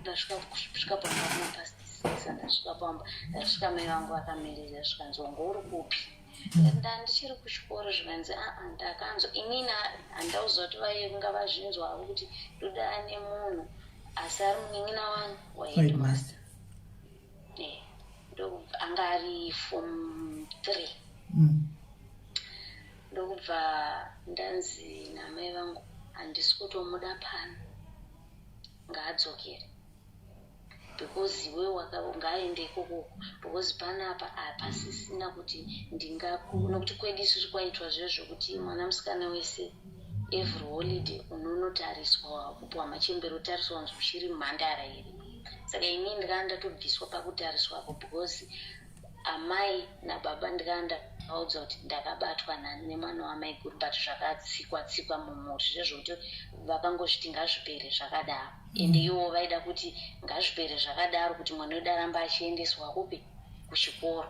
ndasvika kusvika pamba kumapast 6. Ndasvika pamba, ndasvika mai vangu vakamirira. Zvikanzi, "Wanga uri kupi?" Ndikati, "Ndandichiri kuchikoro." Zvikanzi, "Aa, ndakanzwa." Inini handauziva kuti vainga vazvinzwavo kuti ndodana nemunhu, asi ari munin'ina wani waheadmaster. Anga ari form 3. Ndokubva ndanzi namai vangu, "Handisi kutomuda pano, ngaadzokere, because iwe ngaaende ikokoko, because panapa hapasisina kuti ndingaku." Nokuti kwedu isusu kwaitwa zviyo zvokuti mwana musikana wese every holiday unonotariswa, kupiwa machembere, otariswa kunzi uchiri mhandara here. Saka inini ndikanga ndatobviswa pakutariswapo, because amai nababa ndikanga ndavaudza kuti ndakabatwa nemwana wamaiguru, but zvakatsikwa tsikwa mumhuri zvezvokuti vakangozviti ngazvipere zvakadaro. Ende ivo vaida kuti ngazvipere zvakadaro, kuti mwana wedu aramba achiendeswa kupi? Kuchikoro.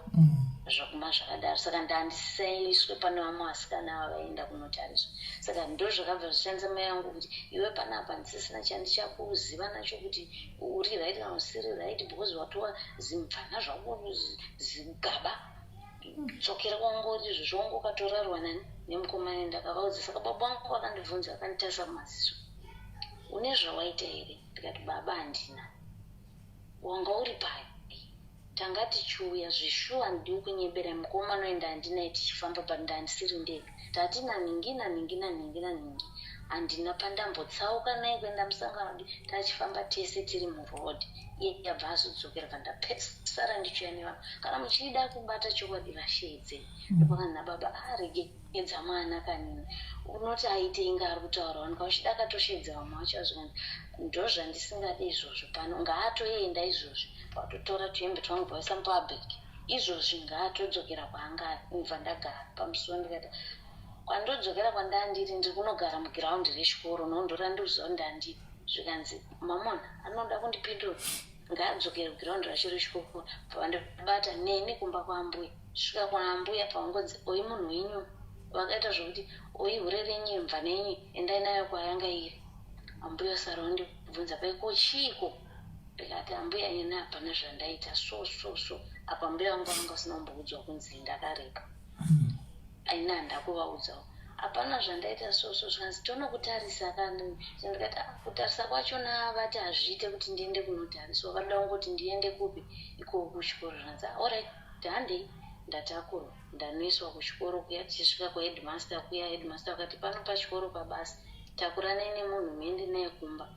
Zvakuma zvakadaro. Saka ndandisaiswe pane vamwe vasikana ava vaenda kunotariswa. Saka ndo zvakabva zvichanza mai vangu kuti, "Iwe panapa ndisisina chandichakuziva nacho kuti uri right kana usiri right, because watova zimupfana zvako, zigaba. Dzokera kwangori izvozvo, wangu ukatorarwa nani nemukomana." Ndakavaudza. Saka baba vangu vakandibvunza, vakanditarisa mumaziso, "Une zvawaita here?" Ndikati, "Baba, handina." "Wanga uri pai? Tanga tichiuya zvishuwa, ndiri kunyebera mukomana uyu, ndandinaye tichifamba, but ndandisiri ndega, tati naningi naningi naningi naningi. Handina pandambotsauka naye kuenda musangano, tachifamba tese tiri muroad. Iye abva azodzokera, bva ndapesara ndichiuya nevanhu. Kana muchida kubata chokwadi, vasheedzei." Ndopakani nababa, "Aregedza mwana kanini, unoti aite inga ari kutaura wanika uchida akatosheedza vamwe vacho." Azvikanzi, "Ndozvandisingadi izvozvo pano, ngaatoenda izvozvi." Watotora tuhembe twangu, bvaisa mupublic izvozvi, ngaatodzokera kwaanga ari. Ndobva ndagara pamusuwo, ndikati, "Kwandodzokera kwandandiri, ndiri kunogara mugiraundi rechikoro, nondora ndikuziva kuti ndandiri." Zvikanzi, "Mamona anoda kundipindura, ngaadzokere kugiraundi racho rechikoro." Bva vandibata neni kumba kwaambuya. Svika kwaambuya, pavangonzi, "Oyi munhu wenyu," vakaita zvokuti, "Oyi hure renyu, mva nenyu, endai nayo kwayanga iri." Ambuya sara wandibvunza, "Paiko chiiko?" Ndikati ambuya ini hapana zvandaita so so so. Apa mbuya vangu vanga vasina kumboudzwa kunzi ndakarepa. Ini handina kuvaudzawo. Hapana zvandaita so so zvikanzi tonokutarisa kani. Ndikati ah, kutarisa kwachona vati hazviite kuti ndiende kunotariswa. Vanoda kungoti ndiende kupi ikoko kuchikoro. Zvikanzi ah, alright handei. Ndatakurwa ndanoiswa kuchikoro kuya tichisvika kuheadmaster kuya headmaster vakati pano pachikoro pabasa takuranai nemunhu muende naye kumba.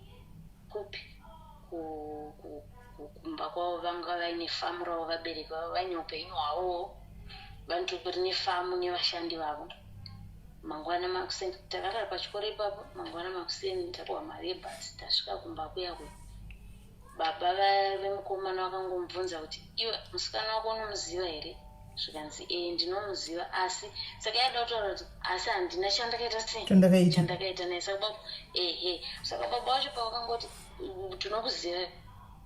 Kupi? Kumba kwavo vanga vaine famu ravo vabereki vavo vaine upenyu hwavowo vanotori nefamu nevashandi vavo mangwana makuseni takarara pachikoro ipapo mangwana makuseni tapiwa mari yebhasi tasvika kumba kuya kuya baba vemukomana vakangomubvunza kuti iwe musikana wako unomuziva here zvikanzi ee ndinomuziva asi saka yaida kutaura kuti asi handina chandakaita sei chandakaita naye saka baba ehe saka baba vacho pavakangoti tinokuziva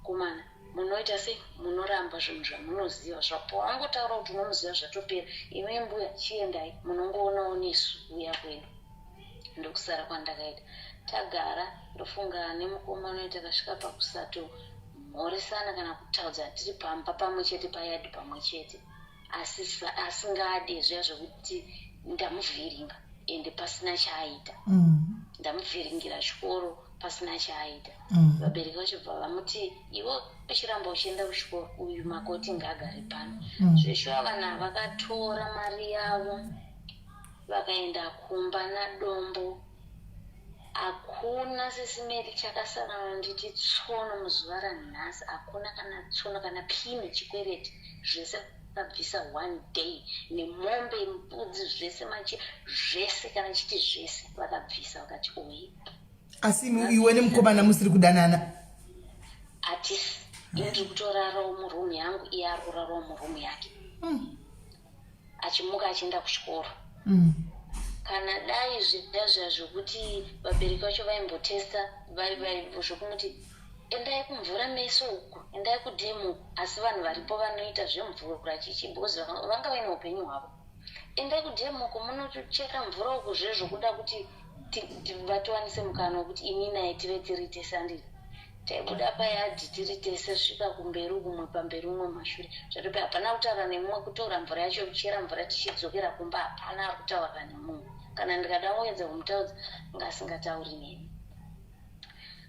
komana munoita sei munoramba zvinhu zvamunoziva zvapawangotaura kuti unomuziva zvatopera imi mbuya chiendai munongoonawo nesu uya kwedu ndokusara kwandakaita tagara ndofunga nemukomana uyo takasvika pakusato mhoresana kana kutaudza tiri pamba pamwe chete payadhi pamwe chete asi asingade zviya zvekuti ndamuvhiringa ende pasina chaaita ndamuvhiringira chikoro pasina chaaita vabereki vacho bva vamuti iwe uchiramba uchienda kuchikoro uyu makoti ngaagare pano zveshuwa vanhu ava vakatora mari yavo vakaenda kumba nadombo Hakuna sisi Melly chakasara nditi tsono muzuva ranhasi hakuna kana tsono kana pini chikwereti zvese vakabvisa one day nemombe mbudzi zvese machi zvese kana chiti zvese vakabvisa vakati oyi asi iwe nemukomana musiri kudanana hatisi ini ndiri kutorarawo muroom yangu iye ari kurarawo muroom yake achimuka achienda kuchikoro kana dai zviya zviya zvekuti vabereki vacho vaimbotesta zvekumuti endai kumvura meso uku endai kudhemu uku asi vanhu varipo vanoita zvemvura chichi because vanga vaine upenyu hwavo endai kudhemu uku munochera mvura uku zvezvokuda kuti vatiwanise mukana wekuti ini naye tive tiri tese anditi Taibuda payard tiri tese svika kumberi uku umwe pamberi umwe mumashure. Zvatope hapana kutaura nemumwe kutora mvura yacho kuchera mvura tichidzokera kumba hapana ari kutaura nemumwe. Kana ndikada kuedza kumutaudza anga asingatauri neni.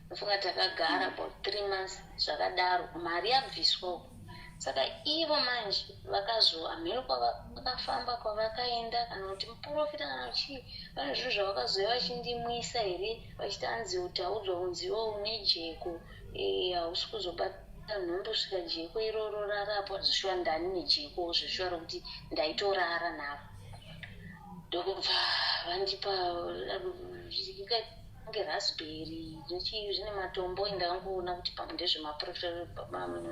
Ndofunga takagara about 3 months zvakadaro mari yabviswa uku. Saka ivo manje vakazo hameno kwavakafamba kwavakaenda kana kuti muporofita kana chii pane zvinhu zvavakazouya vachindimwisa here vachiti anzi utaudzwa kunzi iwe une jeko eh, hausi kuzobata nhumbu svika jeko iroro rarapwa zvishuwa ndani nejeko zvishuwa rokuti ndaitorara naro ndokubva vandipa kunge raspberry nechii zvine matombo indangoona kuti pamwe ndezvemaprofita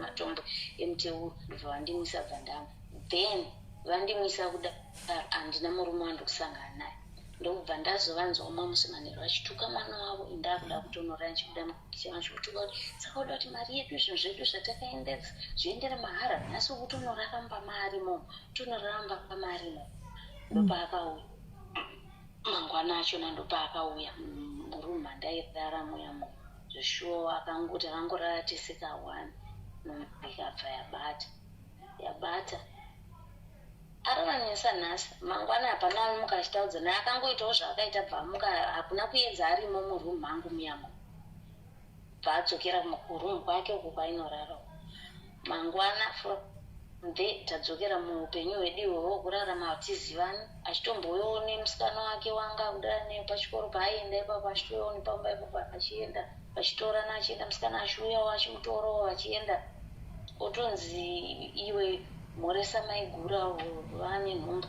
matombo emuteuro ndobva vandimwisa bva ndamwa then vandimwisa kudaro handina murume wandikusangana naye ndokubva ndazovanzwa umwe musi manheru vachituka mwana wavo indakuda kutonora ndichibuda mukicheni vachikutuka kuti saka uda kuti mari yedu zvinhu zvedu zvatakaendesa zviendere mahara nhasi ukutonoraramba mari momo utonoraramba pamari momo ndopaakauya mangwana achona ndopaakauya murumu mandairara muya mu zveshuwa akangoti akangorara tese ka1 nhumbu ikabva yabata yabata arovanisa nhasi mangwana hapana amuka achitaudza naye akangoitawo zvaakaita bva amuka hakuna kuedza arimo murumu mangu muyamo bva adzokera kurumu kwake uko kwainorara mangwana from there tadzokera muupenyu hwedu ihwohwo hwekurarama hatizivani achitombouyawo nemusikana wake wanga akudara naye pachikoro paaienda ipapo achitouyawo nepamba ipapo achienda vachitorana achienda musikana achiuyawo achimutorawo vachienda otonzi iwe mhoresa maigura vane nhumbu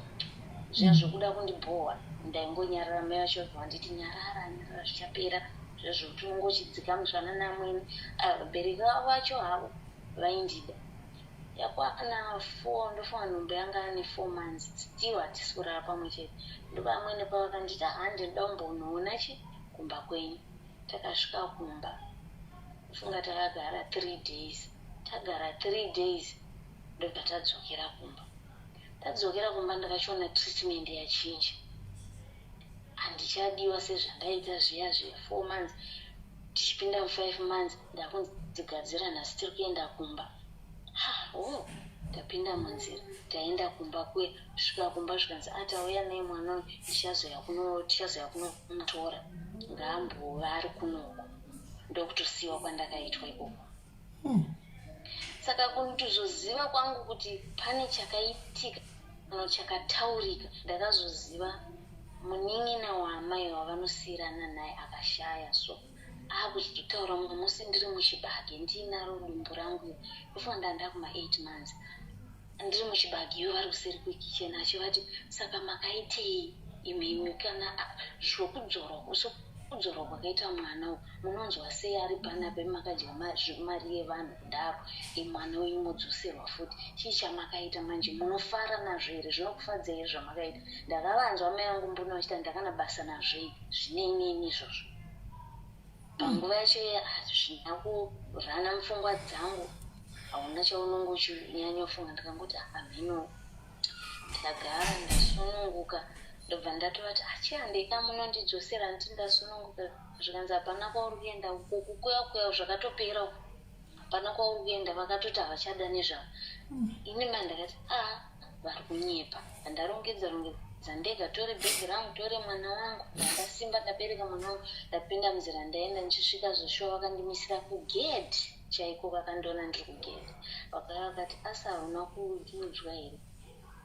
zviya zvokuda kundibhohwa ndaingonyarara mai vacho vanditi nyarara nyarara zvichapera zviya zvokuti unongochidzika musvana namwene vabereki vavo vacho havo vaindida yakwana four ndofunga nhumbu yanga ane 4 months still hatisi kurara pamwe chete ndovamwene pavakanditi handi ndoda kumbonoona chi kumba kwenyu takasvika kumba ndofunga takagara 3 days tagara 3 days ndobva tadzokera kumba tadzokera kumba ndakachiona treatment yachinja handichadiwa sezvandaita zviya zve 4 months. Tichipinda mufive months, ndakunzi gadzira, nhasi tiri kuenda kumba. Ha, o oh, tapinda munzira, taenda kumba kuya. Svika kumba, zvikanzi atauya naye mwana uyu, tichazoya kunomutora, ngaambova ari kunoko. Ndokutosiyiwa kwandakaitwa ikoko. Saka kutozoziva kwangu kuti pane chakaitika no chakataurika, ndakazoziva munin'ina waamai wavanosiyirana naye akashaya. So akuzotaura mumwe musi ndiri muchibage, ndiinaro dumbu rangu, ndofunga ndanda kuma8 months, ndiri muchibage, ivo vari kuseri kwekicheni, achivati, "Saka makaitei imimi kana zvokudzorwa sokudzorwa kwakaita mwana uyu? Munonzwa sei ari panapa? Makadya mari yevanhu kudaro, mwana wenyu modzoserwa futi. Chii chamakaita manje? Munofara nazvo here? Zvinokufadzai here zvamakaita?" Ndakavanzwa mai vangu mbuna vachita, "Ndakana basa nazvei, zvinei neni izvozvo?" Panguva yacho hazvina kurana mupfungwa dzangu, hauna chaunonge uchinyanyofunga. Ndikangoti hamhino, ndagara ndasununguka. Ndobva ndatovati, "Achihandeka, munondidzosera nditi ndasununguka." Zvikanzi, "Hapana kwauri kuenda uko, kukuya kuya zvakatopera uko, hapana kwauri kuenda." Vakatoti havachada nezvavo. Ini ma ndakati, "A, vari kunyepa." Ndarongedza rongedza ndega, tore bhegi rangu, tore mwana wangu, ndasimba, ndabereka mwana wangu, ndapinda munzira, ndaenda. Ndichisvika zvoshuwa, vakandimisira kugedhi chaiko. Vakandiona ndiri kugedhi, vakauya vakati, "Asi hauna kuudzwa here?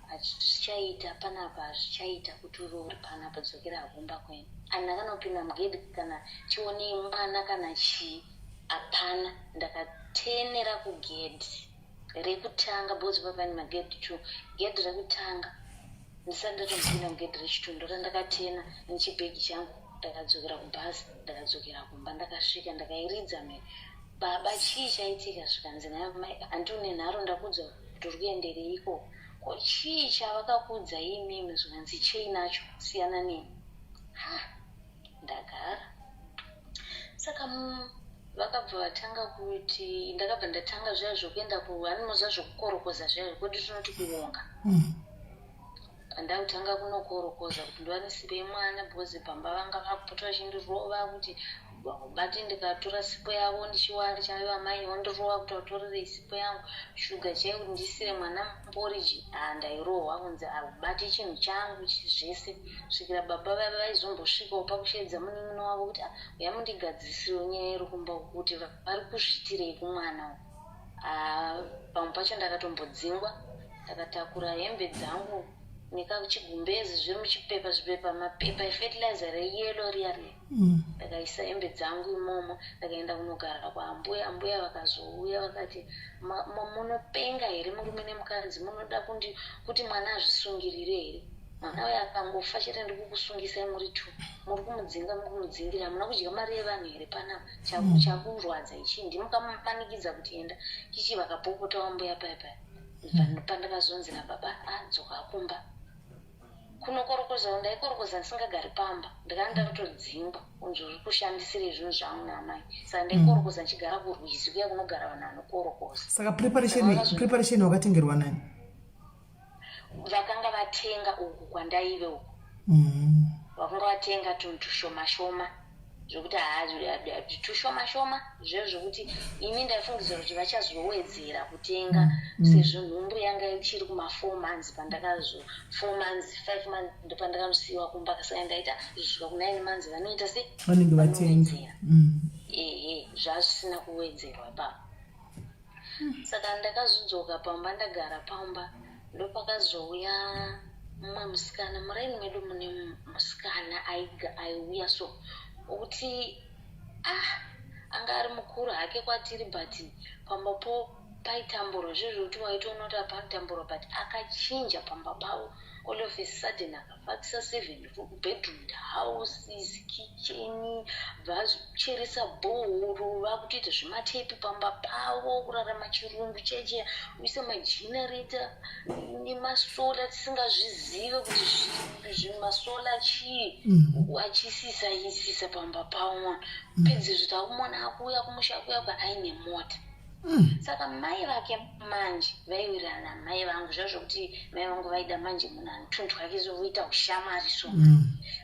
Hazvichaita panapa, hazvichaita kuti uve uri panapa, dzokera kumba kwenyu." Handina kana kupinda mugedhi, kana chionei mwana kana chii, hapana. Ndakatenera kugedhi rekutanga, because papane magedhi two. Gedhi rekutanga, ndisati ndatombopinda mugedhi rechitu, ndorandakatena nechibhegi changu. Ndakadzokera kubhazi, ndakadzokera kumba. Ndakasvika, ndakairidza mhere, "Baba, chii chaitika?" Zvikanzi namai, "Handi une nharo? Ndakudza kuti uri kuendereiko? Ko chii chavakakuudzai imimi?" Zvikanzi, "Chei nacho? Siyana neni." Ha, ndagara. Saka vakabva vatanga kuti, ndakabva ndatanga zviya zvokuenda kuanimoziva zvokukorokoza zviya, kwedu tinoti kuonga. Ndakutanga kunokorokoza kuti ndiwane yemwana, because pamba vanga vakupota vachindirova kuti bati ndikatora sipo yavo ndichiwacha, amai vondirova kuti vatorerei sipo yangu, shuga chaiyo kuti ndisire mwana poriji. Ndairohwa kunzi haubati chinhu changu zvese, svikira baba vaiva vaizombosvikawo pakusheedza munin'ina wavo kuti, "Uya mundigadzirisirewo nyaya iri kumba kuti vari kuzviitirei kumwana." Pamwe pacho ndakatombodzingwa, ndakatakura hembe dzangu nekachigumbezi zviri muchipepa, zvipepa, mapepa efertilizer reyellow riya riya. Ndakaisa hembe dzangu imomo, ndakaenda kunogara kwaambuya. Ambuya vakazouya vakati, "Munopenga here, murume nemukadzi? Munoda kuti mwana azvisungirire here? Mwana uyo akangofa chete, ndikukusungisai muri two. Muri kumudzinga, muri kumudzingira. Hamuna kudya mari yevanhu here panapa? Chakurwadza ichii? Ndimukamumanikidza kuti enda chichi." Vakapopota wambuya paya paya. Pandakazonzi nababa, "Adzoka kumba kunokorokoza." Ndaikorokoza ndisingagari pamba, ndakanga ndatodzingwa kunzi uri kushandisirei zvinhu zvangu naamai. Saka ndaikorokoza ndichigara kurwizi kuya kunogara vanhu vanokorokoza. Saka preparation wakatengerwa nani? Vakanga vatenga uku kwandaive uku. Vakanga vatenga tunhu tushoma shoma, zvokuti tushoma shoma zvezvo, zvokuti ini ndaifungidzira kuti vachazowedzera kutenga, sezvo nhumbu yanga ichiri kuma4 months pandakazo, 4 months, 5 months ndopandakandosiyiwa kumba. Saka ndaita zvisvika ku9 months vanoita se vanenge vatenga. Ehe, zvazvisina kuwedzerwa ipapo. Saka ndakazodzoka pamba, ndagara pamba, ndopakazouya mumwe musikana muraini medu. Mune musikana aiuya so okuti, ah, anga ari mukuru hake kwatiri, but pamba po paitamburwa zvezvokuti waitoona kuti apatamburwa, but akachinja pamba pavo all of a sudden. Akavakisa seven bedroom houses, kitchen, vacheresa bhohoro, vakutoita zvematepi pamba pavo, kurarama chirungu cheche, uise magenerator nemasolar, tisingazvizive kuti zvimasolar chii. Achisisa isisa pamba pavo mwana. Pedzezvo takumona akuuya kumusha kuya kwa aine mota. Saka mai vake manje vaiwirirana namai vangu zviya, zvokuti mai vangu vaida manje munhu anotunhu twake, sovoita ushamwari so.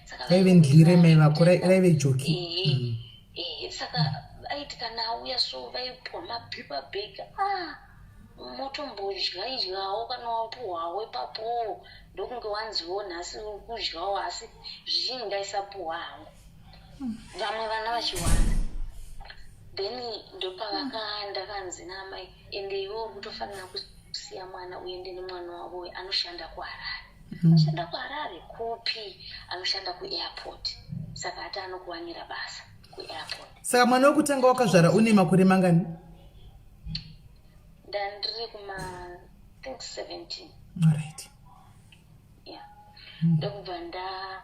Saka raive ndlire mai vako, raive joki. Ehe. Saka aiti kana auya so vaipuwa mapaper bag, ah, motombodya idyawo kana wapuhwawo ipapo, ndokunge wanziwo nhasi uri kudyawo, asi zvichinyi ndaisapuhwa hangu, vamwe vana vachiwana. Then ndopavaka ndakanzi naamai, ende iwe uri kutofanira kusiya mwana uende nemwana wavo uyu anoshanda kuHarare. Anoshanda kuHarare kupi? Anoshanda kuairport, saka ati anokuwanira basa kuairport. Saka mwana wekutanga wakazvara une makore mangani? Ndandiri kuma, think, 17. Alright. Yeah, ndokubva ndapinda.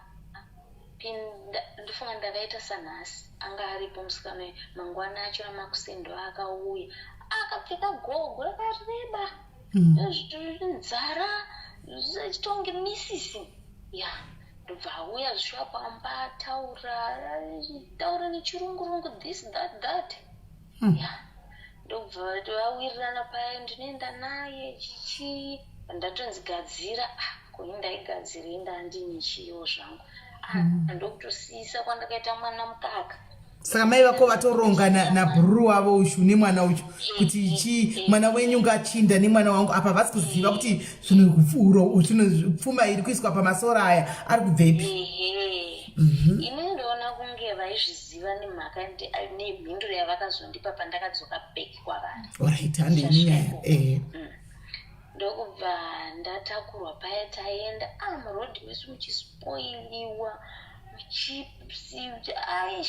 Ndofunga ndakaita sanhasi anga aripo musikana uyu. Mangwana acho namakusendo akauya akapfeka gogo rakareba, nzara chitonge misisi ya. Ndobva auya zvishuwa pamba, ataura taura nechirungurungu, this, that, that. Ya, ndobva vawirirana paya, ndinoenda naye chichi. Ndatonzi gadzira. Ah, koni ndaigadzirei? Ndandine chiyo zvangu. Ah, ndokutosiyisa kwandakaita mwana mukaka. Saka mai vako vatoronga nabhururu wavo uchu nemwana uchu kuti chi mwana wenyu ngachinda nemwana wangu. Apa vasi kuziva kuti zvinhu kupfuuro zvinhu pfuma iri kuiswa pamasoro aya ari kubvepi. Ehe, ini ndoona kunge vaizviziva nemhaka nemhinduro yavakazondipa pandakadzoka back kwavari. Alright, handei nenyaya, ehe. Ndokubva ndatakurwa paya, taenda, ah, murodhi mesu muchispoiliwa, muchipsi, ai,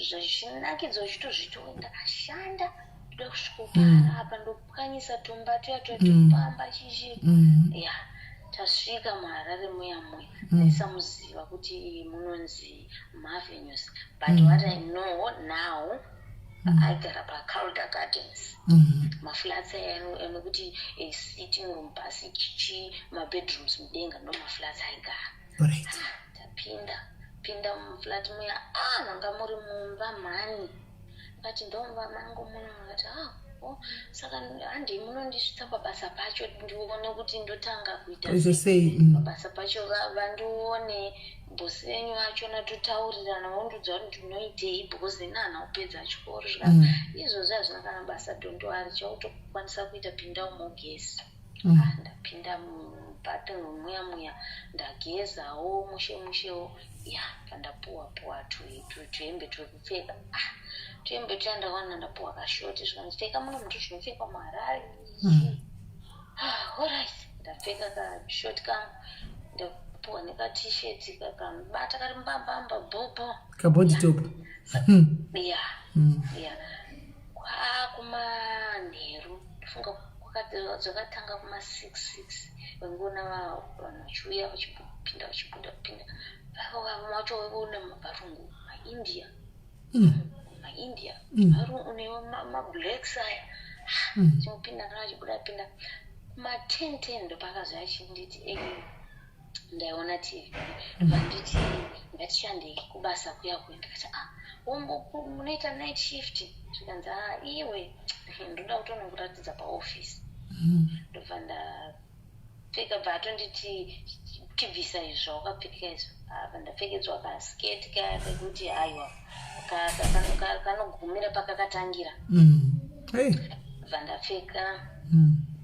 zvichinakidza uchitozvito. Ndakashanda ndoda kusvikopara apa, ndopwanyisa tumba tuya tuya tofamba chichi. Ya, tasvika muHarare muya muya, ndaisamuziva kuti munonzi maavenues, but what I know now, aigara paCalder Gardens, maflats aya enokuti sitting room pasi, chichi, mabedrooms mudenga, ndo maflats aigara. Tapinda pinda muflat muya, ah, manga muri mumba mhani. Akati, "Ndomba mangu muno." Akati, "Ah, oh, saka handei munondisvitsa pabasa pacho ndione kuti ndotanga kuita Izvo sei? Pabasa pacho vandione bhosi venyu vachona, totaurirana, vondiudza kuti ndinoitei, because ini hana kupedza chikoro." Zvikanzi, "Izvozvi hazvina kana basa, don't worry, chautokwanisa kuita, pinda umogeza." Ah, ndapinda mubathroom muya muya, ndagezawo mushe mushewo. Ya, pandapuwa puwa tuhembe twekupfeka. Ah, tuhembe tuya ndakaona ndapuwa kashoti, zvikanzi, "Pfeka muno muto zvinopfekwa muHarare." Ah, alright, ndapfeka kashoti kangu, ndapuwa nekatisheti kakabata kari mbambamba bhobho. Kabody top. Ya ya, kwakumanheru, ndofunga dzakatanga kuma6 6, vaingoona vanhu vachiuya vachipinda vachibuda kupinda. Vamwe vacho vaiona varungu, maIndia, maIndia, mablacks aya, chingopinda kana vachibuda pinda. Kuma10 10 ndopakazouya achinditi, ndaiona TV, ndobva nditi, "Ngatishandei kubasa kuya kuya." Ndikati, "Ah, munoita night shift?" Zvikanzi, "Ah, iwe, ndoda kutonokuratidza paofisi." Ndobva ndapfeka, bva atonditi, "Chibvisa izvi zvawakapfeka izvo." Apa ndapfekedzwa kasketi kaya kekuti aiwa, kanogumira pakakatangira. Hey. Bva ndapfeka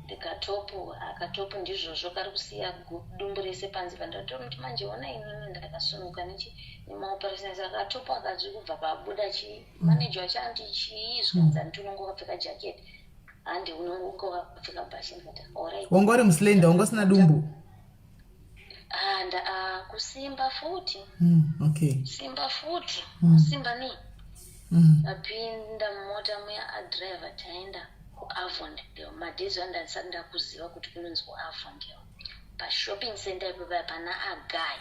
ndikatopu, akatopu ndizvozvo, kari kusiya dumbu rese panze. Vandatomuti, "Manje ona, inini ndakasunuka nechi nemaoperation." Saka katopu akazvi kubva pabuda chi manager wacho andi chii, zvikanzi, "Handiti unonge wakapfeka jacket, handi unonge wakapfeka bhachi." Ndikati, "Alright." Wanga uri muslender, wanga usina dumbu? Ah, ah, kusimba futi. Simba futi. Simba nei. Apinda mumota muya, adriver, taenda kuAvondale. Madhezi andandisati ndakuziva kuti kunonzi kuAvondale, pashopping center ipo paya pana Agai.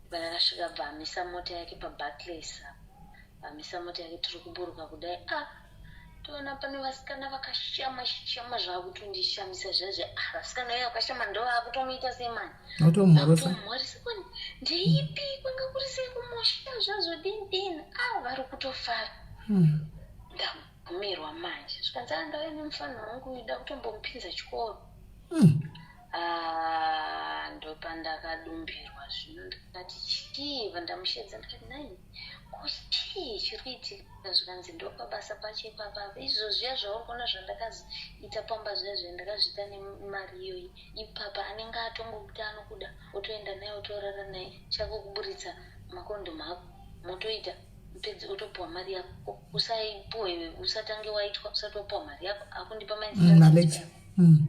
Vakasvika, bva amisa mota yake paBarclays. Amisa mota yake, tiri kuburuka kudai, ah, toona pane vasikana vakashama shama, zvakutondishamisa zvezve. Ah, vasikana ivo vakashama ndo vakutomuita semani. Automhorosa. Mhorisa, kwani ndeipi, kwanga kuri sei kumusha, zvazodini dini. Ah, vari kutofara. Ndagumirwa manje. Zvikanzi, "Ah, ndauya nemufana wangu, ida kutombomupinza chikoro." Ah, ndopandakadumbirwa zvino. Ndikati, "Chii?" Vandamushedza, ndikati, "Nai, Ko chii chiri kuitika zvikanzi ndopabasa pacho ipapa apa izvo zviya zvauri kuona zvandakaita pamba zviya zviya ndakazviita nemari iyoyi ipapa anenge atongokuti anokuda otoenda naye otorara naye chako kuburitsa makondomu ako motoita pedzi otopiwa mari yako usaipiwe usatange waitwa usati wapiwa mari yako akundipa mainstructions mm.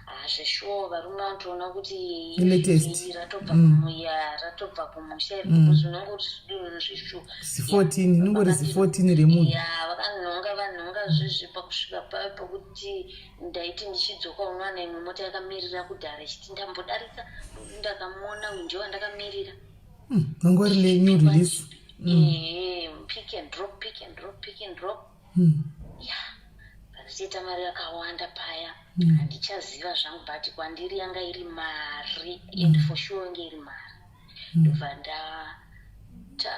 Ah, zveshuwa varume vanotoona kuti ratobva ya ratobva kumusha iri because unenge uri zvidununu zveshuwa zi 14 inongori zi 14 remunhu ya vakanhonga vanhonga zvezve pakusvika payo pekuti ndaiti ndichidzoka unowana imwe mota yakamirira kudhara ichiti ndambodarika ndakamuona uyu ndiye wandakamirira Vanga uri new release. Pick and drop, pick and drop, pick and drop. Ya, pandichiita mari yakawanda paya. Handichaziva zvangu but kwandiri yanga iri mari and for sure yange iri mari. Ndobva nda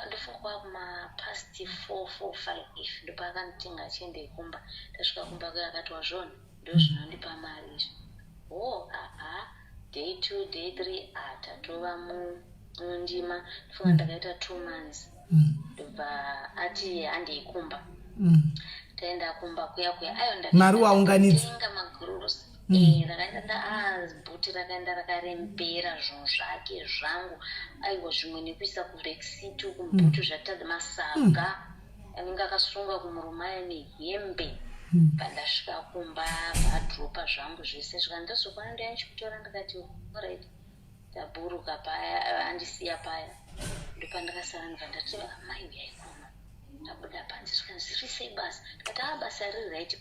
ndofunga kwakuma past 4 4 5 ndopaakanditenga achienda kumba. Ndasvika kumba kuya akati wazviona ndozvinondipa mari izvi. Oh, aha, day 2 day 3 ah, tatova mundima ndofunga ndakaita 2 months. Ndobva ati handei kumba. Taenda kumba kuya kuya ayo Mari waunganidza. ndakatenga magurusi. Eh, rakaenda ah, bhuti rakaenda rakarembera zvinhu zvake zvangu aiwa zvimwe nekuisa kubackseat uku mubhutu zvatadza masaga anenge akasunga kumurume aya nehembe. Pandasvika kumba adropa zvangu zvese zvikanzi ndozokwana ndouya ndichikutora ndikati alright ndaburuka paya andisiya paya ndopandakasara ndobva ndati amai uyai kuno ndabuda panze zvikanzi riri sei basa ndikati a basa riri right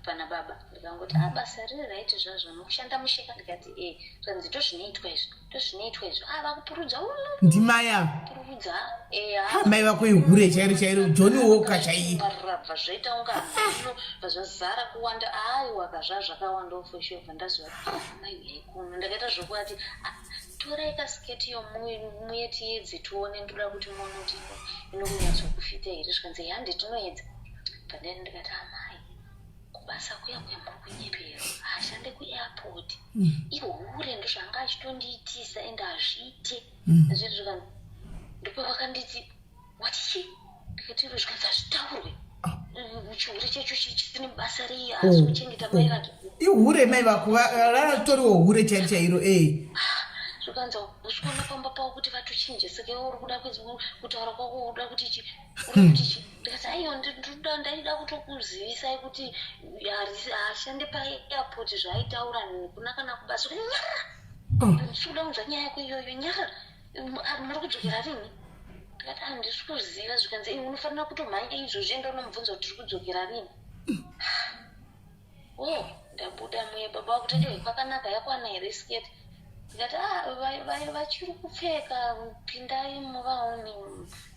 pana baba ndikangoti a basa riri right zvazvo mukushanda musheka ndikati e zvikanzi ndozvinoitwa izvi ndozvinoitwa izvi a vakupurudza Ndimai ava. Purudza eya Mai vako ihure chairo chairo Johnny Walker chaiye. Rabva zvoita unga hameno bva zvazara kuwanda aiwa ka zvazvakawanda for sure bva ndaziva kuti amai uyai kuno ndakaita zvokuati "Ah, torai kasiketi iyo muye tiedze tione ndoda kuti muone kuti inokunyatsokufita here zvikanzi hande tinoedza bva ndaenda ndikati amai kubasa kuya kuya muri kunyeperwa haashande kuairport ihure ndozvanga achitondiitisa ende hazviite azviri zvikanzi ndopavakanditi watichi ndikati iro zvikanzi hazvitaurwe chihure chacho chisine basa rei asi kuchengeta mai vake Ihure mai vako ratoriwo hure chairo chairo eh. Zvikanzi usikuona pamba pavo kuti vatochinja saka iwe uri kuda kutaura kwako uri kuda kuti chi uri kuti chi ndikati aiwa ndinoda ndaida kutokuzivisai kuti haashande paairport zvaaitaura kuna kana kubasa nyarara ndisi kuda kunzwa nyaya yako iyoyo nyarara muri kudzokera rini ndikati handisi kuziva zvikanzi unofanira kutomhanya izvozvi enda unomubvunza kuti tiri kudzokera rini Oh, ndabuda muye baba vakuti eh, kwakanaka yakwana here skirt ndikati ah, vachiri kupfeka pindai muvaone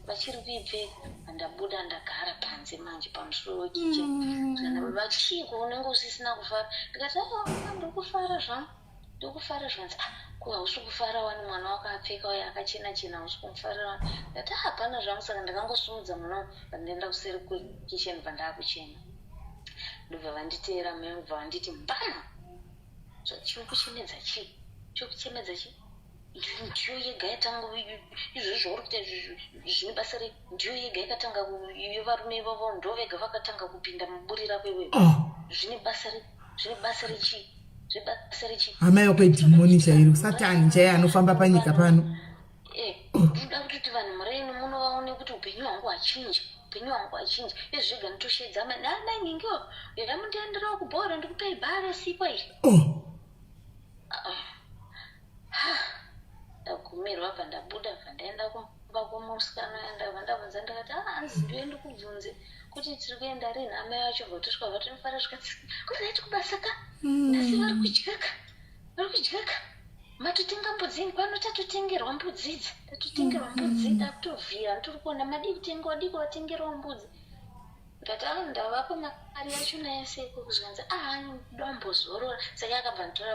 vachiri kuipfeka ndabuda ndagara panze manje pamusuwo wekitchen zvikana baba chiiko unenge usisina kufara ndikati ah, ndikufara zvangu ndikufara zvanzi ah, ko hausi kufara wani mwana wako apfeka uye akachena chena hausi kumufarira wani ndikati ah, hapana zvangu saka ndakangosumudza mwana pandaenda kuseri kwekitchen pandaakuchena ndobva vanditeera mai vangu bva vanditi mbama chiri kuchemedza chii chiri kuchemedza chii ndiyo yega yatanga izvozvo zvauri kuita zvine basa rei ndiyo yega yakatanga yevarume ivavo ndo vega vakatanga kupinda muburi rako iwewe zvine basa rei zvine basa rechii zvine basa rechii Amai vako idhimoni chairo satani chaiye anofamba panyika pano. Ndinoda kutoti vanhu muraini muno vaone kuti upenyu hwangu hwachinja upenyu hwangu hwachinja izvi zvega nditoshedza amai naamai nhingiwo uyai mundienderawo kubhora ndikupei bhara resikwa iri Ndagumirwa bva ndabuda bva ndaenda kumba kwemusikana uya ndabva ndabvunza ndikati ah hanzi ndiuye ndikubvunze kuti tiri kuenda rini amai vacho bva tosvika vatonifara zvikanzi kuri right kubasa ka nhasi vari kudya ka vari kudya ka matotenga mbudzi ini pano tatotengerwa mbudzi idzi tatotengerwa mbudzi takutovhira tiri kuona madii kutenga wadii kuvatengerawo mbudzi ndikati ah ndavapa mari yachona yese ikoko zvikanzi ah ndombozorora saka akabva nditora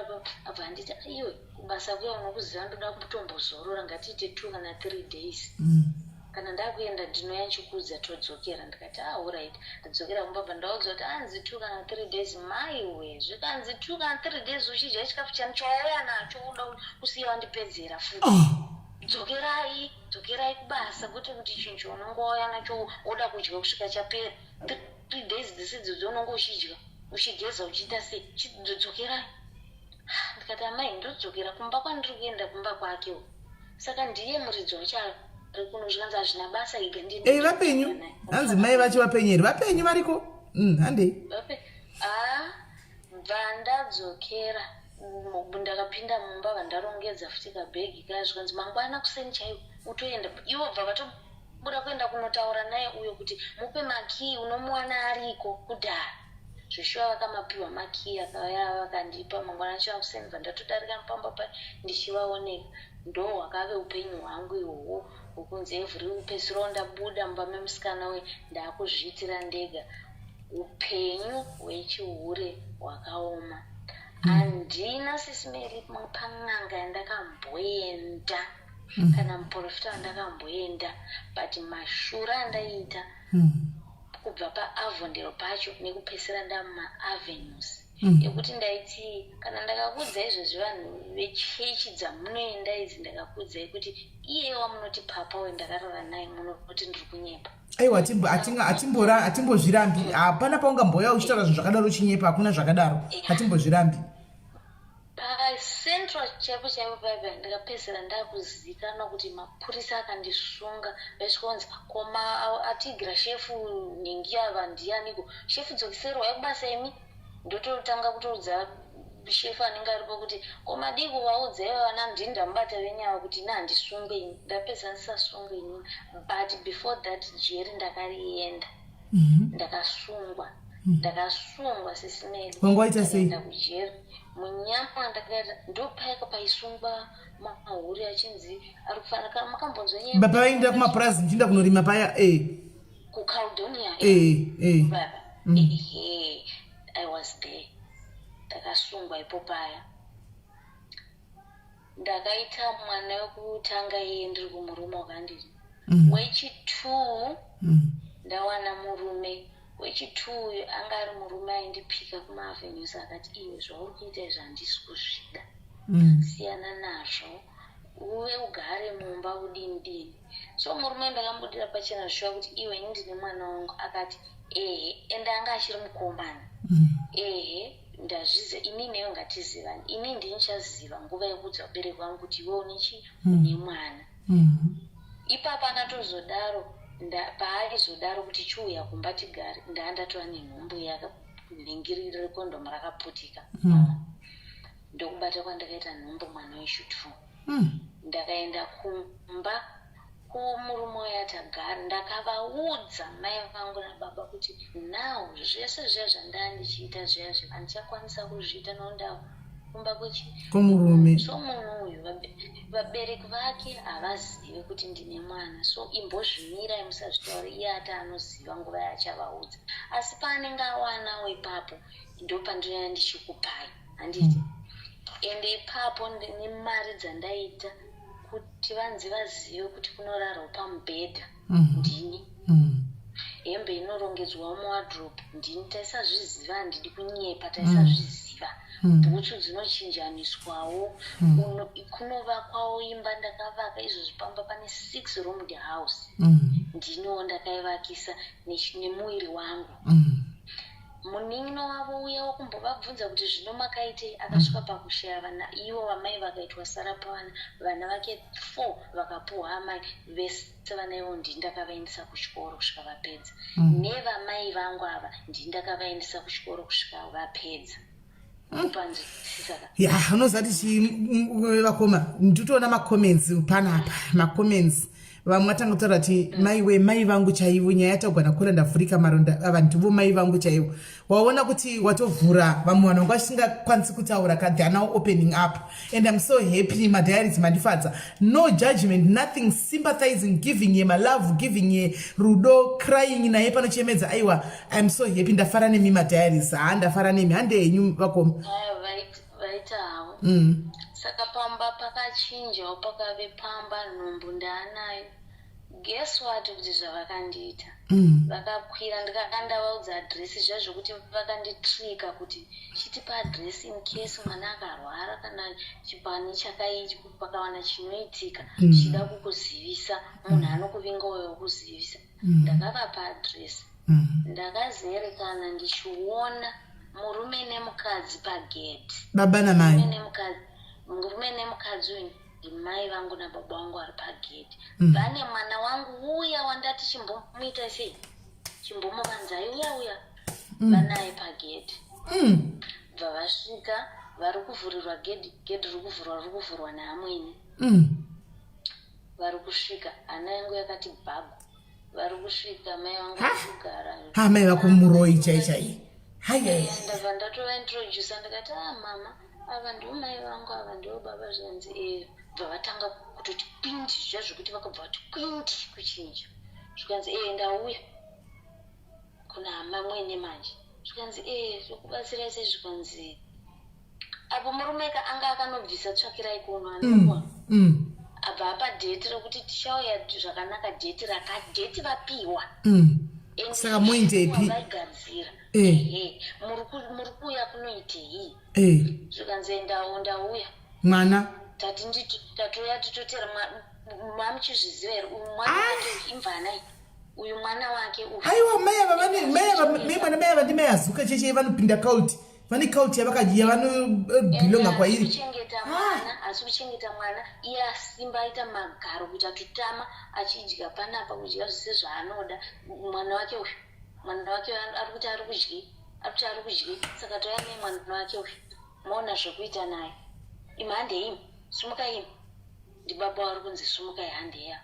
abva anditi iwe kubasa kuya unokuziva ndoda kutombozorora ngatiite 2 kana 3 days kana ndakuenda ndinouya ndichikuudza todzokera ndikati ah alright ndadzokera kumba bva ndaudzwa kuti anzi 2 kana 3 days maiwe zvikanzi 2 kana 3 days uchidya chikafu chani chauya nacho uda kusiya wandipedzera futi. Dzokerai, dzokerai kubasa kwete kuti chinhu chaunenge wauya nacho woda kudya kusvika chapera. 3 days dzese idzodzo unenge uchidya, uchigeza, uchiita sei? Chidzokerai. Ndikati, "Amai, ndodzokera kumba kwandiri kuenda kumba kwake uko. Saka ndiye muridzi wacho ari kuno." Zvikanzi, "Hazvina basa, iga." Ei, vapenyu? Hanzi mai vacho vapenyu here? Vapenyu variko. Handei. Ha, bva ndadzokera. Ndakapinda mumba, vandarongedza futi kabhegi kaya. Zvikanzi, "Mangwana kuseni chaiwo utoenda." Ivo bva vatobuda kuenda kunotaura naye uyo kuti mupe makii, unomuwana ariko kudhara. Zveshuwa vakamapiwa makii, akauya vakandipa. Mangwana chiva kuseni, bva ndatodarika mupamba pai ndichivaoneka. Ndo hwakave upenyu hwangu ihwohwo hwekunzi every upedzisirawo ndabuda mumba memusikana uye ndaakuzviitira ndega. Upenyu hwechihure hwakaoma. Handina, Sisi Mary, pan'anga yandakamboenda kana muprofita wandakamboenda, but mashura andaiita kubva paAvondale pacho nekupedzisira ndamumaavenues ekuti ndaiti kana ndakakuudzai izvozvi, vanhu vechechi dzamunoenda idzi, ndakakuudzai kuti iye wamunoti papa uyu ndakarara naye, munoti ndiri kunyepa. Aiwa, hatimbozvirambi. Hapana paungamboya uchitaura zvinhu zvakadaro uchinyepa. Hakuna zvakadaro, hatimbozvirambi. Pacentral chaipo chaipo paipa ndakapedzisira ndakuzikanwa kuti mapurisa akandisunga. Vaisvikonzi, "Koma atigira shefu nhingi ava ndianiko? Shefu, dzokiserwai kubasa imi." Ndototanga kutoudza shefu anenge aripo kuti, "Komadii kuvaudza ivo vana ndini ndamubata venyava kuti ini handisungwe ini?" Ndapedza ndisasungwe inini, but before that jeri ndakarienda. Ndakasungwa, ndakasungwa, Sisi Mary. Wanga waita sei? Ndakaenda kujeri. Munyama ndakaita ndopaika paisungwa mahuri achinzi ari kufanira. Kana makambonzwa nyaya Baba vaenda kumapurazi muchienda kunorima paya e. kuCaldonia. e e Baba, ehe, I was there. Ndakasungwa ipo paya. Ndakaita mwana wekutanga iye ndiri kumurume wakandiri wechitwo. Ndawana murume wechitwo uyu, anga ari murume aindipika kumaavenues. Akati, "Iwe, zvauri kuita izvi handisi kuzvida. Siyana nazvo, uve ugare mumba, udini dini." So murume ndakamubudira pachena zvishuwa kuti, "Iwe, ini ndine mwana wangu." Akati, "Ehe." Ende anga achiri mukomana. "Ehe, ndazviziva. Ini newe ngatizivani. Ini ndinichaziva nguva yekuudza vabereki vangu kuti iwe une chi une mwana." Ipapo akatozodaro, paaizodaro kuti chiuya kumba tigare, ndaa ndatova nenhumbu yakanhingiriri rekondomu rakaputika. Ndokubata kwandakaita nhumbu mwana wechitu. Ndakaenda kumba kumurume uya, tagara. Ndakavaudza mai vangu nababa kuti now zvese zviya zvandaa ndichiita zviya zvi handichakwanisa kuzviita nonda kumba kwechi Kumurume. So munhu uyu, vabereki vake havazivi kuti ndine mwana, so imbozvimirai, musazvitaura. Iye ati anoziva nguva yaachavaudza, asi paanenge awanawo ipapo ndo pandinouya ndichikupai, handiti? Ende ipapo nemari dzandaita kuti vanzi vazive kuti kunorarwa pamubhedha ndini, hembe inorongedzwawo muwardrobe ndini. Taisazviziva, handidi kunyepa, taisazviziva. Bhutsu dzinochinjaniswawo. Kunovakwawo imba ndakavaka. Izvozvi pamba pane six roomed house. Ndiniwo ndakaivakisa nemuviri wangu. Munin'ino wavo uya wokumbovabvunza kuti zvino makaitei, akasvika pakushaya vana. Ivo vamai vakaitwa sara pavana, vana vake four vakapuhwa amai vese. Vana ivo ndini ndakavaendesa kuchikoro kusvika vapedza. Nevamai vangu ava ndini ndakavaendesa kuchikoro kusvika vapedza. Kupanzwisisa ka? Ya, unoziva tichi vakoma, nditoona macomments panapa. Macomments, vamwe vatanga kutaura kuti, "Maiwe, mai vangu chaivo, nyaya yatagwa nakora, ndavhurika maronda. Ava ndivo mai vangu chaivo." Waona kuti watovhura vamwe vanhu vanga vasingakwanisi kutaura ka. They are now opening up and I'm so happy. Madiaries mandifadza. No judgment, nothing, sympathizing, giving ye malove, giving ye rudo, crying naye panochemedza. Aiwa, I'm so happy. Ndafara nemi, madiaries. Ha, ndafara nemi. Hande henyu, vakoma. Aya, vaita havo. Saka pamba pakachinjawo, pakave pamba. Nhumbu ndaanayo. Guess what kuti zvavakandiita. Vakakwira ndikakandavaudza address zviya zvekuti vakanditrika kuti chitipa address in case mwana akarwara kana chipani chakai pakawana chinoitika tichida kukuzivisa munhu anokuvinga uyo wokuzivisa. Ndakavapa address. Ndakazerekana ndichiona murume nemukadzi pagedhi. Baba namai. Murume nemukadzi uyu ndimai vangu nababa vangu vari pagedhi. Vane mwana wangu uya wandati chimbomuita sei? Chimbomuvanzai uya uya. Vanaye pagedhi. Bva vasvika vari kuvhurirwa gedhi, gedhi riri kuvhurwa riri kuvhurwa naamwene. Vari kusvika hana yangu yakati bhagu. Vari kusvika mai vangu kugara. Ha mai vako muroyi chai chai. Haiya. Ndabva ndatova introducer ndikati ah mama ava ndivo mai vangu ava ndivo baba zvanzi eh bva vatanga kutoti kwindi zviya zvekuti vakabva vati kwindi kuchinja. Zvikanzi eh ndauya kuna hama mwene manje. Zvikanzi eh zvokubatsirai sei zvikanzi apo murume ka anga akanobvisa tsvakirai kuno anowa abva apa dheti rekuti tichauya zvakanaka dheti rakadheti vapiwa. Saka moindepi? Vaigadzira. Ehe muri kuuya kunoitei? Zvikanzi ndauya. Mwana. Tati tatouya titotera mamuchizviziva here uyu mwana wake imvana iyi. Uyu mwana wake uyu. Aiwa mai ava vane mai ava mai mwana mai ava ndimai azuka cheche vanopinda cult. Vane cult yavakadya vanobelonga kwairi. Kuchengeta mwana, asi kuchengeta mwana iye asimba aita magaro kuita tutama achidya panapa kudya zvese zvaanoda. Mwana wake uyu. Mwana wake ari kuti ari kudyi, ari kuti ari kudyi saka toya naye mwana wake uyu. Moona zvekuita naye. Imi handei imi, sumukai imi. Ndibaba vari kunzi sumukai handei ava.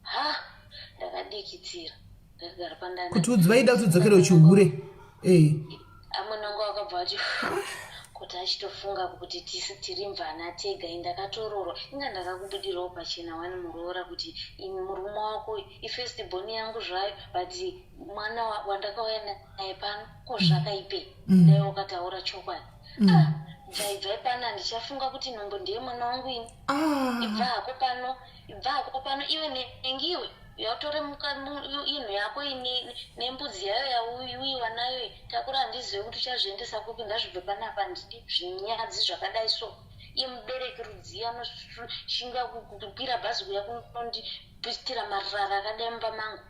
Ha, ndakadikitira. Ndakagara pandanda. Kuti udzi vaida kuti udzokere uchihure. Eh. Amwene wangu akabva ati kuti achitofunga kuti tisi tiri mvana tega ini ndakatororwa inga ndakakubudirawo pachena wani muroora kuti murume wako ifirst born yangu zvayo but mwana wandakauya naye pano ko zvakaipei dai wakataura chokwadi. Ah, bvai bvai pano handichafunga kuti nhumbu ndiye mwana wangu ini. Ibva hako pano ibva hako pano iwe nengiwe yautore inhu yako nembudzi yayo yauyiwa nayo iyi takura handizive kuti uchazviendesa kupi ngazvibve panapa handidi zvinyadzi zvakadai so iye mubereki rudzii anoshinga kukwira bhazi kuya kunondipistira marara akadai mumba mangu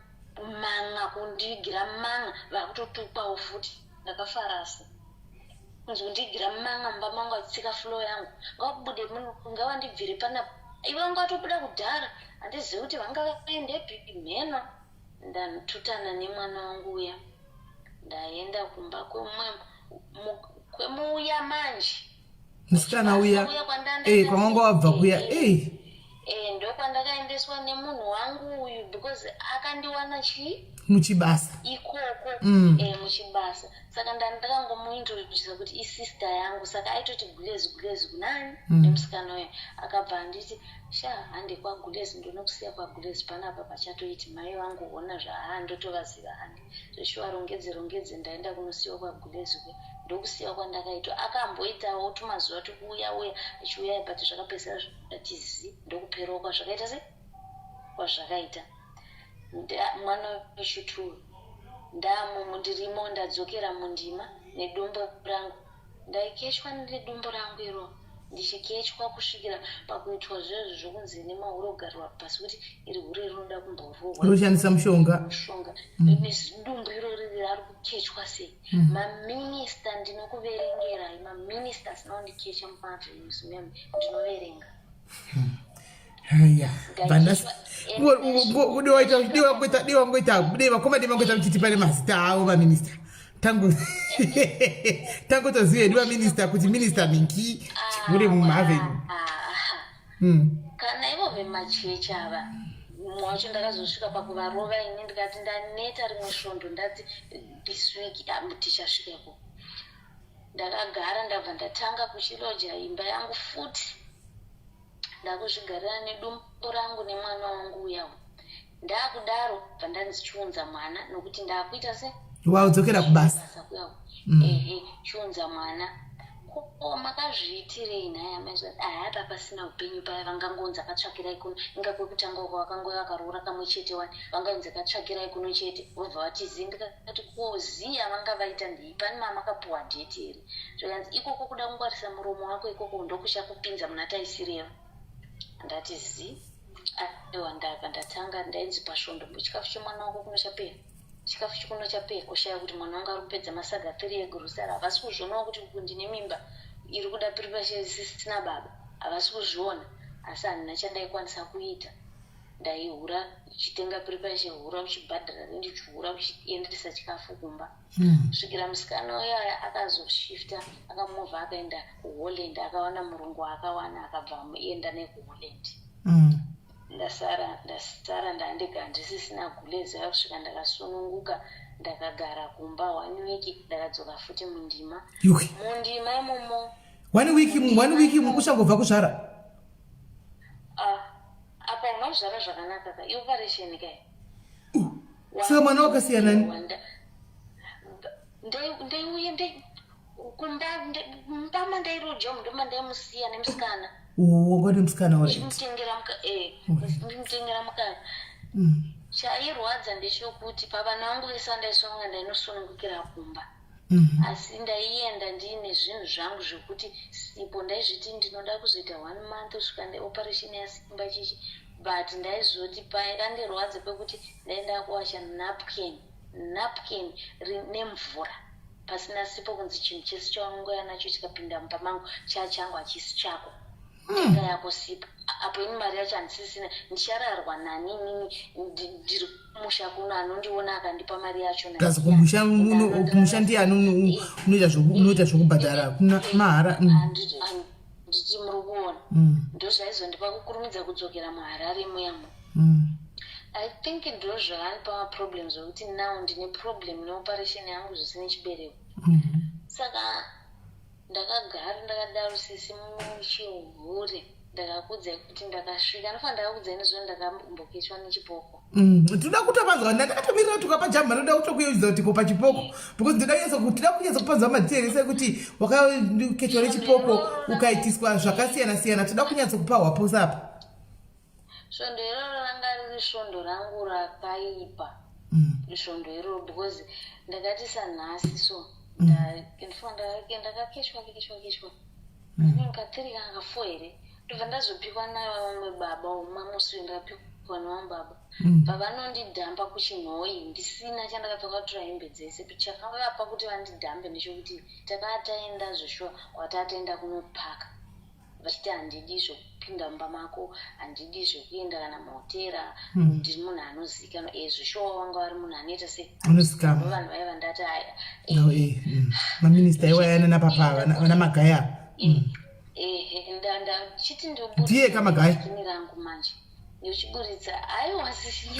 man'a kundivigira man'a vakutotukwawo futi ndakafarasa kunzi kundivigira man'a mumba mangu achitsika floor yangu ngawabude ngawandibvire panapa iwe wanga watobuda kudhara handizivi kuti vanga vaendepi mheno. Ndatutana nemwana wangu uya ndaenda kumba kwemuuya manje musikana uya kwamanga wabva kuya ndokwandakaendeswa nemunhu wangu uyu because akandiwana chii muchibasa ikoko muchibasa saka ndandakangomuintrodusa kuti isister yangu saka aitoti gulezi gulezi kunani nemusikana uya akabva anditi sha hande kwagulezi ndonokusiya kwagulezi panapa pachatoiti mai vangu hona zvahaa ndotovaziva hande zveshuwa rongedze rongedze ndaenda kunosiwa kwagulezi kuya ndokusiya kwandakaitwa akamboitawo tumazuva tukuuya uya achiuya but zvakapedzisira zvati zi ndokuperawo kwazvakaita se kwazvakaita mwana wechituru ndamumu ndirimo ndadzokera mundima nedumbu rangu ndaikechwa nedumbu rangu iro ndichikechwa kusvikira pakuitwa zvezvo zvokunzi nemahure kugarirwa pasi kuti iri hure rinoda kumborohwa roshandisa mushonga mushonga nedumbu irori rari kukechwa sei maminista ndinokuverengerai maminista asina kundikecha mumavenues mem ndinoverenga Haya, vanasi diwa ngoita diwa ngoita muchiti pane mazita avo vaminista tangu tangotoziva hedu vaminista kuti minista mingi chikure mumavenue. Kana ivo vemachechi ava mumwe wacho ndakazosvika pakuvarova ini ndikati ndaneta rimwe svondo ndati this week tichasvika ikoko ndakagara ndabva ndatanga kuchiloja imba yangu futi ndakuzvigarira nedumbu rangu nemwana wangu uyawo ndakudaro bva ndanzi chiunza mwana nokuti ndakuita se waudzokera kubasa ehe chiunza mwana. Ko makazviitirei nhai amai? Zvanzi aya apa pasina upenyu paya vangangonzi akatsvakirai kuno, inga kwekutanga uko vakangouya vakaroora kamwe chete wani, vanganzi katsvakirai kuno chete vobva vati zii. Ndikati ko zii yavanga vaita ndei, pane mamakapuhwa date here? Zvikanzi ikoko kuda kungwarisa muromo wako ikoko ndokuchakupinza muna taisireva. Ndati zii. Aiwa ndabva ndatanga ndainzi pasvondo chikafu chemwana wako kuno chapera. Chikafu chikuno chapera kushaya kuti mwana wangu ari kupedza masaga 3 egurusari. Havasi kuzvionawo kuti uku ndine mimba iri kuda piripashisina baba, havasi kuzviona. Asi handina chandaikwanisa kuita, ndaihura uchitenga piripashe, hura uchibhadhara rendi, uchihura uchiendesa chikafu kumba kusvikira musikana uyo aya akazoshifta, akamuvha akaenda kuHolland, akawana murungu akawana, akabva amuenda nekuHolland. Ndasara ndandega, handisisina guleza kusvika ndakasununguka. Ndakagara kumba one week, ndakadzoka futi mundima. Yuwi. Mundima imomo. One week, one week uchangobva kuzvara? Ah, apa unozvara zvakanaka ka, ioperation kai. Saka mwana wakasiyana nani? Ndaiuye kumba, mumba mandairoja umu ndomandaimusiya nemusikana. Wanga nemusikana, alright. Ndichimutengera mukaka. Chairwadza ndechekuti pavana vangu vese vandaisununga, ndainosunungukira kumba, asi ndaienda ndiine zvinhu zvangu zvekuti sipo. Ndaizviti ndinoda kuzoita one month kusvika operation yasimba chichi, but ndaizoti pakandirwadza pekuti ndaenda kuwasha napkin nemvura pasina sipo, kunzi chinhu chese chaunongouya nacho chikapinda mumba mangu chachangu, hachisi chako, tenga yako sipo. Apo ini mari yacho handisisina, ndichararwa nani inini? Ndiri kumusha kuno, anondiona akandipa mari yacho? Kazi kumusha ndiani unoita zvokubhadhara kuna mahara? Nditi muri kuona, ndozvaizondipa kukurumidza kudzokera muHarare muyamo. I think ndo zvakandipa maproblems ekuti now ndine problem neoperation yangu zvisine chibereko. Saka ndakagara ndakadaro, sisi, muchihure. Ndakakudzai kuti ndakasvika, ndofanira ndakakudzai nezvo ndakambokechwa nechipoko. Tinoda kutopanzwa, ndakatomirira kuti ukapa jamba, ndoda kutokuyeudza kuti kopa chipoko, because tinoda kunyatsa kupanzwa madetails ekuti wakakechwa nechipoko, ukaitiswa zvakasiyana siyana. Toda kunyatsa kupa hwaposa apa. Svondo iroro ranga riri svondo rangu rakaipa, svondo iroro, because ndakati sanhasi so ndakakechwa kechwa kechwa ka3 kana ka4 here, ndobva ndazopikwa navamwe baba. Umamusi uyu ndakapikwa nevamwe baba, pavanondidhampa kuChinhoyi ndisina chandakapfeka, kutora hembe dzese. Chakavapa kuti vandidhampe ndechekuti takaa taenda zveshuwa kwataa taenda kunopaka, vachiti handidi zvekupinda mumba mako, handidi zvekuenda kana muhotera, ndiri munhu anozikanwa. Zveshuwa wanga vari munhu anoita sei? Anozikanwa. Vanhu vaiva ndati aya. No, maminista iwaya napapa vana Magaya. Ehe, ndachiti Ndiye kaMagaya. Ndini rangu manje ndichiburitsa, aiwa sisi.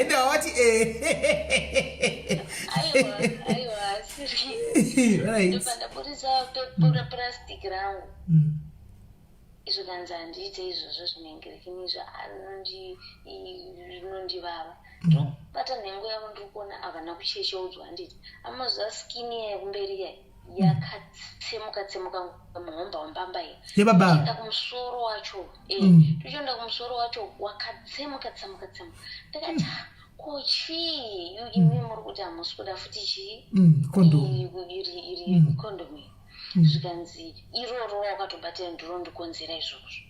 Ndawati Aiwa, aiwa, asiri. Ndobva ndaburitsa purasitiki rangu. Izvo kanzi handiite izvozvo zvinengerekinizvo, zvinondivava. Ndobata nhengo yavo, ndiri kuona havana kuchecheudzwa, handiti amazuva skin iya yekumberi iya yakatsemuka tsemuka, muhomba hombamba iya. Yebaba. Tichienda kumusoro wacho, tichienda kumusoro wacho wakatsemuka tsemuka tsemuka. Ndakati, "Ah, ko chii imi muri kuti hamusi kuda futi chii?" Condom. Iri condom iyi. Zvikanzi iroro wakatobatira ndiro ndikonzera izvozvo.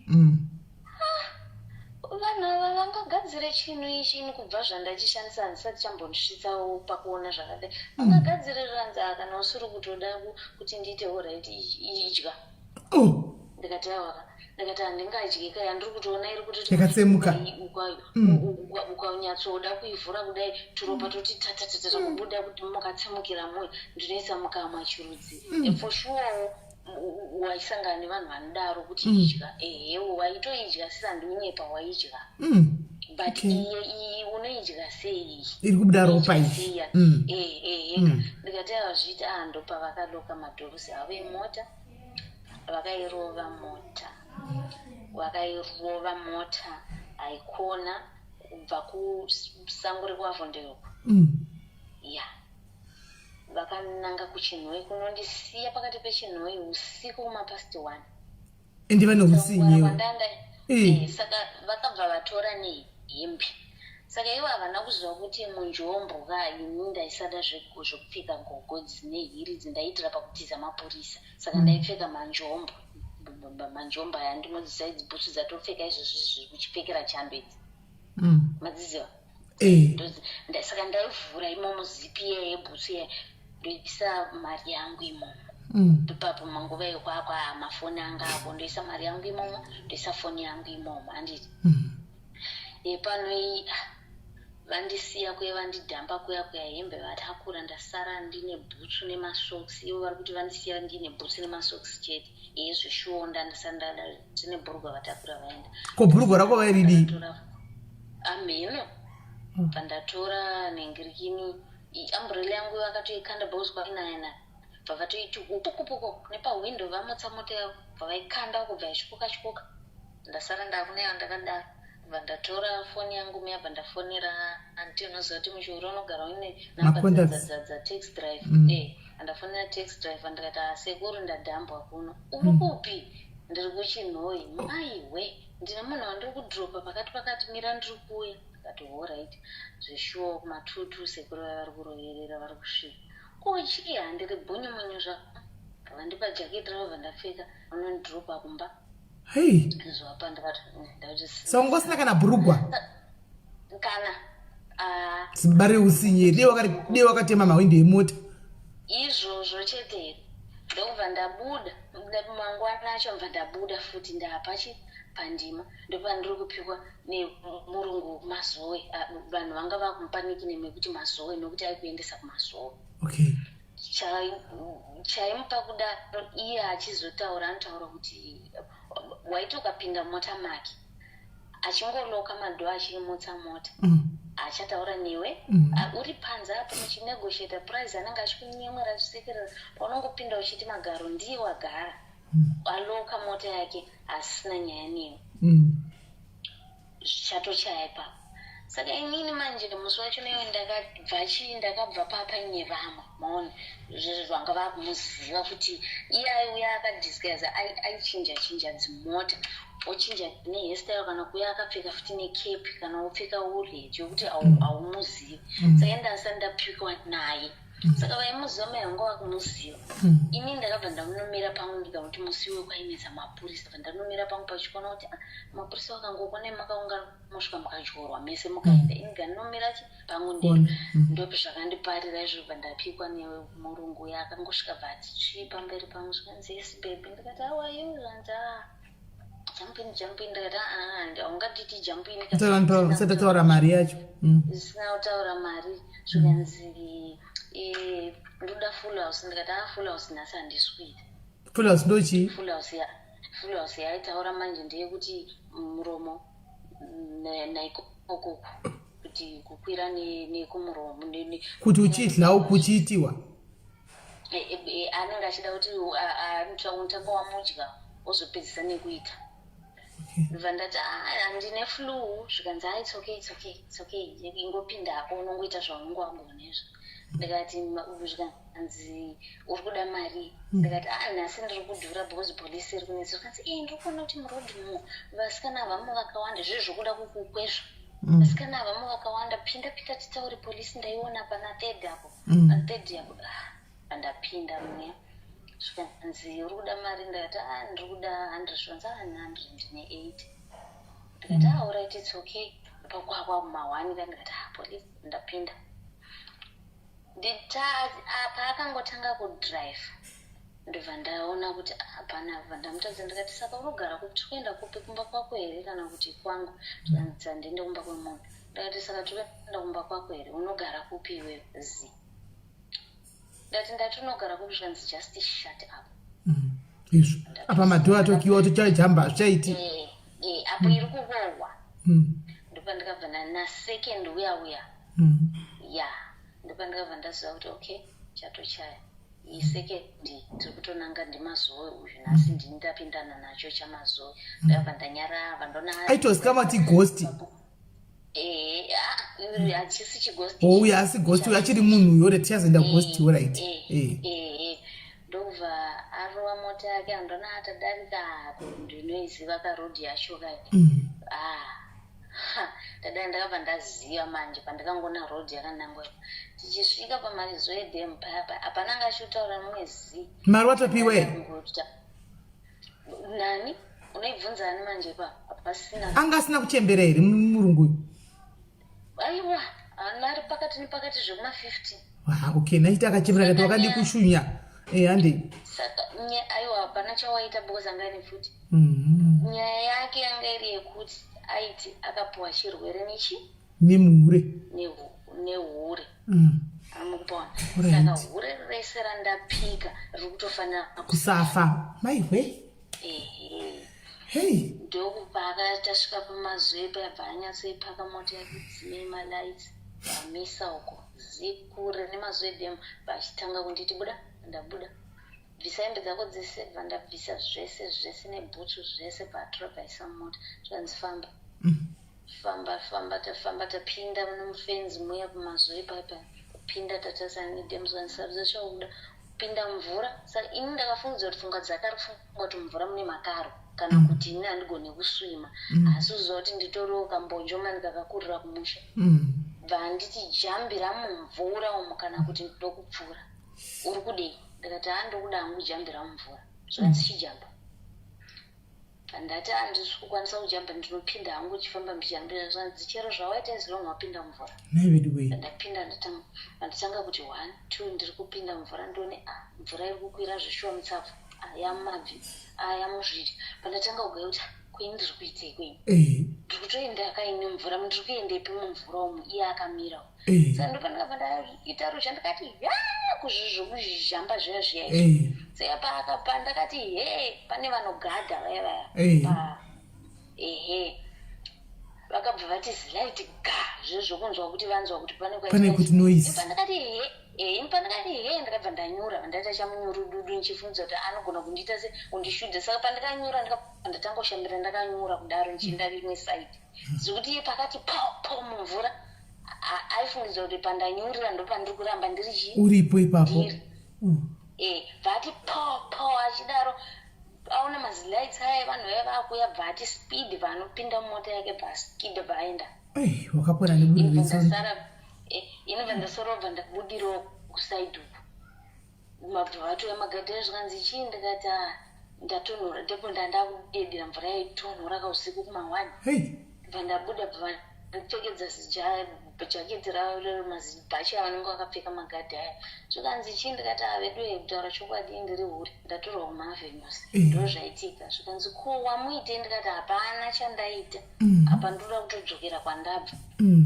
Vanhu ava vangagadzire chinhu ichi? Ini kubva zvandachishandisa handisati chambondisvitsawo pakuona zvakadai. Vangagadzire zvanzi, "Ah, kana usiri kutoda kuti ndiite alright, idya." Ndikati aiwaka, ndikati handingadyi ka, yandiri kutoona iri kutoti Yakatsemuka. Ukanyatsoda kuivhura kudai, turopa toti tatatatata kubuda kuti mukatsemukira moyo, ndinoisa mukamwa chirudzi. For sure waisangana nevanhu vanodaro kuti idya. Ehewo, waitoidya, sisi, handiunyepa, waidya. But iye iyi unoidya sei? Iri kubuda ropa Unoidya iyi. sei? Ehe, ndikati avazviiti. Ah, ndopavakaloka madoors avo emota, vakairova mota, vakairova mota haikona kubva kusango rekuAvondale. Ya. Vakananga kuChinhoyi kunondisiya pakati peChinhoyi usiku kumapast one. Ende vane utsinye. Eh. Saka vakabva vatora nehembe. Saka ivo havana kuziva kuti munjombo ka ini ndaisada zvekupfeka gogo dzine hiri idzi ndaiitira pakutiza mapurisa. Saka ndaipfeka manjombo. Manjombo aya ndinodziziva idzi bhutsu dzatopfeka izvozvi zviri kuchipfekera chando idzi. Madziziva? Eh. Saka ndaivhura imomo zipi iya yebhutsu iya ndoisa mari yangu imomo. Ipapo manguva ekwakwa mafoni anga apo ndoisa mari yangu imomo ndoisa foni yangu imomo handiti. Yepano iyi ah, vandisiya kuya vandidhamba kuya kuya hembe vatakura ndasara ndine bhutsu nemasocks ivo vari kuti vandisiya ndine bhutsu nemasocks chete iye zveshuwo ndandisandada zvine bhurugwa vatakura vaenda. Ko bhurugwa rako vairidii? Amheno pandatora nengirikini umbrella yangu vakatoikanda because kwainaya bva vatoiti pukupuku nepahwindo vamutsa mota yavo bva vaikanda uko bva yachikoka chikoka ndasara ndakunaya ndakadaro bva ndatora foni yangu muya bva ndafonera anti unoziva kuti muchiuri unogara uine namba dzatax drive eh ndafonera tax driver ndikati ah, sekuru ndadhambwa kuno uri kupi ndiri kuchinhoyi maiwe ndine munhu wandiri kudropa pakati pakati mira ndiri kuuya ndikati horit zveshuwa kumatutu sekuru vaya vari kuroverera vari kusvika ko chii handiri bunyu munyu zva vandipa jaketi ravo vandapfeka vanondidropa kumba hei zvapa ndikati ndakati saka unga usina kana bhurugwa kana ah. Simba reusinye dei wakatema mahwindo emota izvozvo chete here ndokubva ndabuda mangwana acho bva ndabuda futi ndapachi pandima ndopandiri kupikwa nemurungu wekumazowe vanhu vanga vakumupa nickname yekuti mazowe nokuti aikuendesa kumazowe okay Chaimupa kudaro iye achizotaura anotaura kuti waiti ukapinda mumota make achingoloka madhoo achimutsa mota achataura newe uri panze apo muchinegotiata price anenge achikunyemwera achisekerera paunongopinda uchiti magaro ndiye wagara aloka mota yake asina nyaya newe zvichatochaya ipapo saka inini manje musi wacho newe ndakabva chii ndakabva papaine vamwe maona vanga vakumuziva kuti iye aiuya akadisguise aichinja chinja dzimota ochinja nehairstyle kana kuuya akapfeka futi necape kana wopfeka woolhead yokuti haumuzivi saka ndasati ndapikwa naye saka vaimuziva mai vanga vakumuziva ini ndakabva ndamunomira pangu ndikakuti musi iwe kwainetsa mapurisa bva ndanomira pangu pachikona kuti ah, mapurisa vakangokuonai makaungana mosvika mukadyorwa mese mukaenda ini bva chi pangu ndega ndopi zvakandiparira izvo bva ndapikwa nemurungu uya akangosvika bva ati tsvii pamberi pangu zvikanzi yes baby ndikati how are you zvanzi ah jump in jump in ndikati ah haungatiti jump in usati taura mari yacho zvisina kutaura mari zvikanzi eh, ndoda full house ndikati ah full house nhasi handisi kuita full house ndochii full house ya full house yaitaura manje ndeyekuti muromo naikokoko kuti kukwira nekumuromo kuti uchidla uku uchiitiwa anenge achida kuti unotanga wamudya wozopedzisa nekuita ndobva ndati handine flu zvikanzi a its okay its okay its okay ingopindako unongoita zvaunonge wagona izvo ndikati zvikanzi uri kuda mari ndikati a nhasi ndiri kudhura because polisi iri kunetsa zvikanzi e ndiri kuona kuti murodhi mo vasikana havamo vakawanda zviri zvokuda kukukwezva vasikana havamo vakawanda pinda pinda titaure polisi ndaiona pana third apo pana third apo pandapinda muya zvikanzi uri kuda mari ndikati a ndiri kuda 100 zvikanzi a 100 ndine 80 ndikati a alright its okay pakwakwa kumahwani ka ndikati a polisi ndapinda paakangotanga kudrive ndobva ndaona kuti hapana bva ndamutadza ndikati saka unogara kupi tiri kuenda kupi kumba kwako here kana kuti kwangu zvikanzi handiende kumba kwemunhu ndikati saka tiri kuenda kumba kwako here unogara kupi iwewe zi ndati ndati unogara kupi zvikanzi just shut up izvo apa madhoo atokiwa kuti chaijamba hazvichaiti apo iri kurohwa ndopandikabva nasecond uya uya ya ndopandikabva ndaziva kuti okay chatochaya isecond tiri kutonanga ndimazowe uyu nhasi ndini ndapindana nacho chamazowe ndakabva ndanyarava ndona aitozikama ti ghost. Ehe, ah, hachisi chighost. Oh, uyo asi ghost, uyo achiri munhu uyo, ore tichazoenda ghost, alright. Ehe, ndobva arova mota yake, handona atadarika, ndinoiziva karodhi yacho kai. Ah, ha, ndadai ndakabva ndaziva manje pandakangona rodhi yakanangwa. Tichisvika pamarizo edhem paya, hapana anga achitaura mumwe zi. Mari watopiwa here? Nani? Unoibvunza ani manje pa hapasina. Anga asina kuchembera here murungu uyu? Aiwa, ana ari pakati nepakati zvekuma 50. Ah, okay, naiti akachembera kati wakadi kushunya. Eh, handei. Saka aiwa, hapana chawaita because anga aine futi. Nyaya yake yanga iri yekuti aiti akapuwa chirwere nechi Nemuhure. Nehure. Amukupona. Saka hure rese randapika riri kutofanira kusafa. Maihwe. Ehe. Hey. Ndokubva akatasvika pamazuva yabva anyatsoipaka mota yake, dzime malights, vamisa uko zikure nemazuva edhemu, vachitanga kunditi buda. Ndabuda. Bvisa hembe dzako dzese. Bva ndabvisa zvese zvese nebhutsu zvese, bvatora bvaisa mumota, zvanzi famba. Famba, famba. Tafamba, tapinda mufenzi muya pamazuva ipapa, kupinda tatasana nedhemu, zvanisarudza chakuda kupinda mumvura. Saka ini ndakafungidzwa kuti pfungwa dzake ari kufunga kuti mumvura mune makaro kana kuti ini handigone kuswima, asi uziva kuti nditoriwo kambonjomani kakakurira kumusha. Bva handiti jambira mumvura umu kana kuti ndokupfura, uri kudei? Ndikati ha, ndokuda hangu kujambira mumvura. Zvanzi chijamba. Ndati handisi kukwanisa kujamba, ndinopinda hangu uchifamba ndichijambira. Zvanzi chero zvawaita, as long wapinda mumvura. Naiveduwei. Ndapinda, nditanga kuti one, two, ndiri kupinda mumvura, ndione a mvura iri kukwira zveshuwa mutsapfu, yamumabvi, yamuzvidya. Pandatanga kugaya kuti kuini ndiri kuitei, kuini ndiri kutoenda kaini mumvura, ndiri kuendepi mumvura umu, iye akamira. Saka ndopandakabva ndaita ruzha, ndikati ya kuzvizvokuzhamba zviya zviya izvi. Saka pandakati he, pane vanogadha vaya vaya ehe, vakabva vati zilight ga zvezvokunzwa kuti vanzwa kuti pane Pane kuti noise. Pandakati he, ini pandakati he, ndakabva ndanyura, ndaita chamunyurududu ndichifunza kuti anogona kundiita se kundishudha. Saka pandakanyura, ndakabva ndatanga kushambira ndakanyura kudaro ndichienda rimwe side, zvekuti iye pakati po po mumvura aifungidzwa kuti pandanyurira ndopandiri kuramba ndiri chii. Uripo ipapo. Ndiri. Bvati po po achidaro, aona mazilights aya vanhu vaya vakuuya, bva ati speed, vanopinda mumota yake, bva askidha, bva aenda. Ei, wakapona nebudiriro. Inobva ndasara, bva ndabudirawo kuside uku, mabva vatouya magadhera, zvikanzi chii? Ndikati "Ah, ndatonhora." Ndipo ndandakudedera mvura yaitonhora kausiku kuma1. Hei. Bva ndabuda, bva ndipfekedza jaketi ravo, mazibhachi avanenge vakapfeka magadhi aya. Zvikanzi chii? Ndikati avedu kutaura chokwadi ndiri hure, ndatorwa kumaavenues. Ndo zvaitika. Zvikanzi ko wamuitei? Ndikati hapana chandaita. Apa ndoda kutodzokera kwandabva.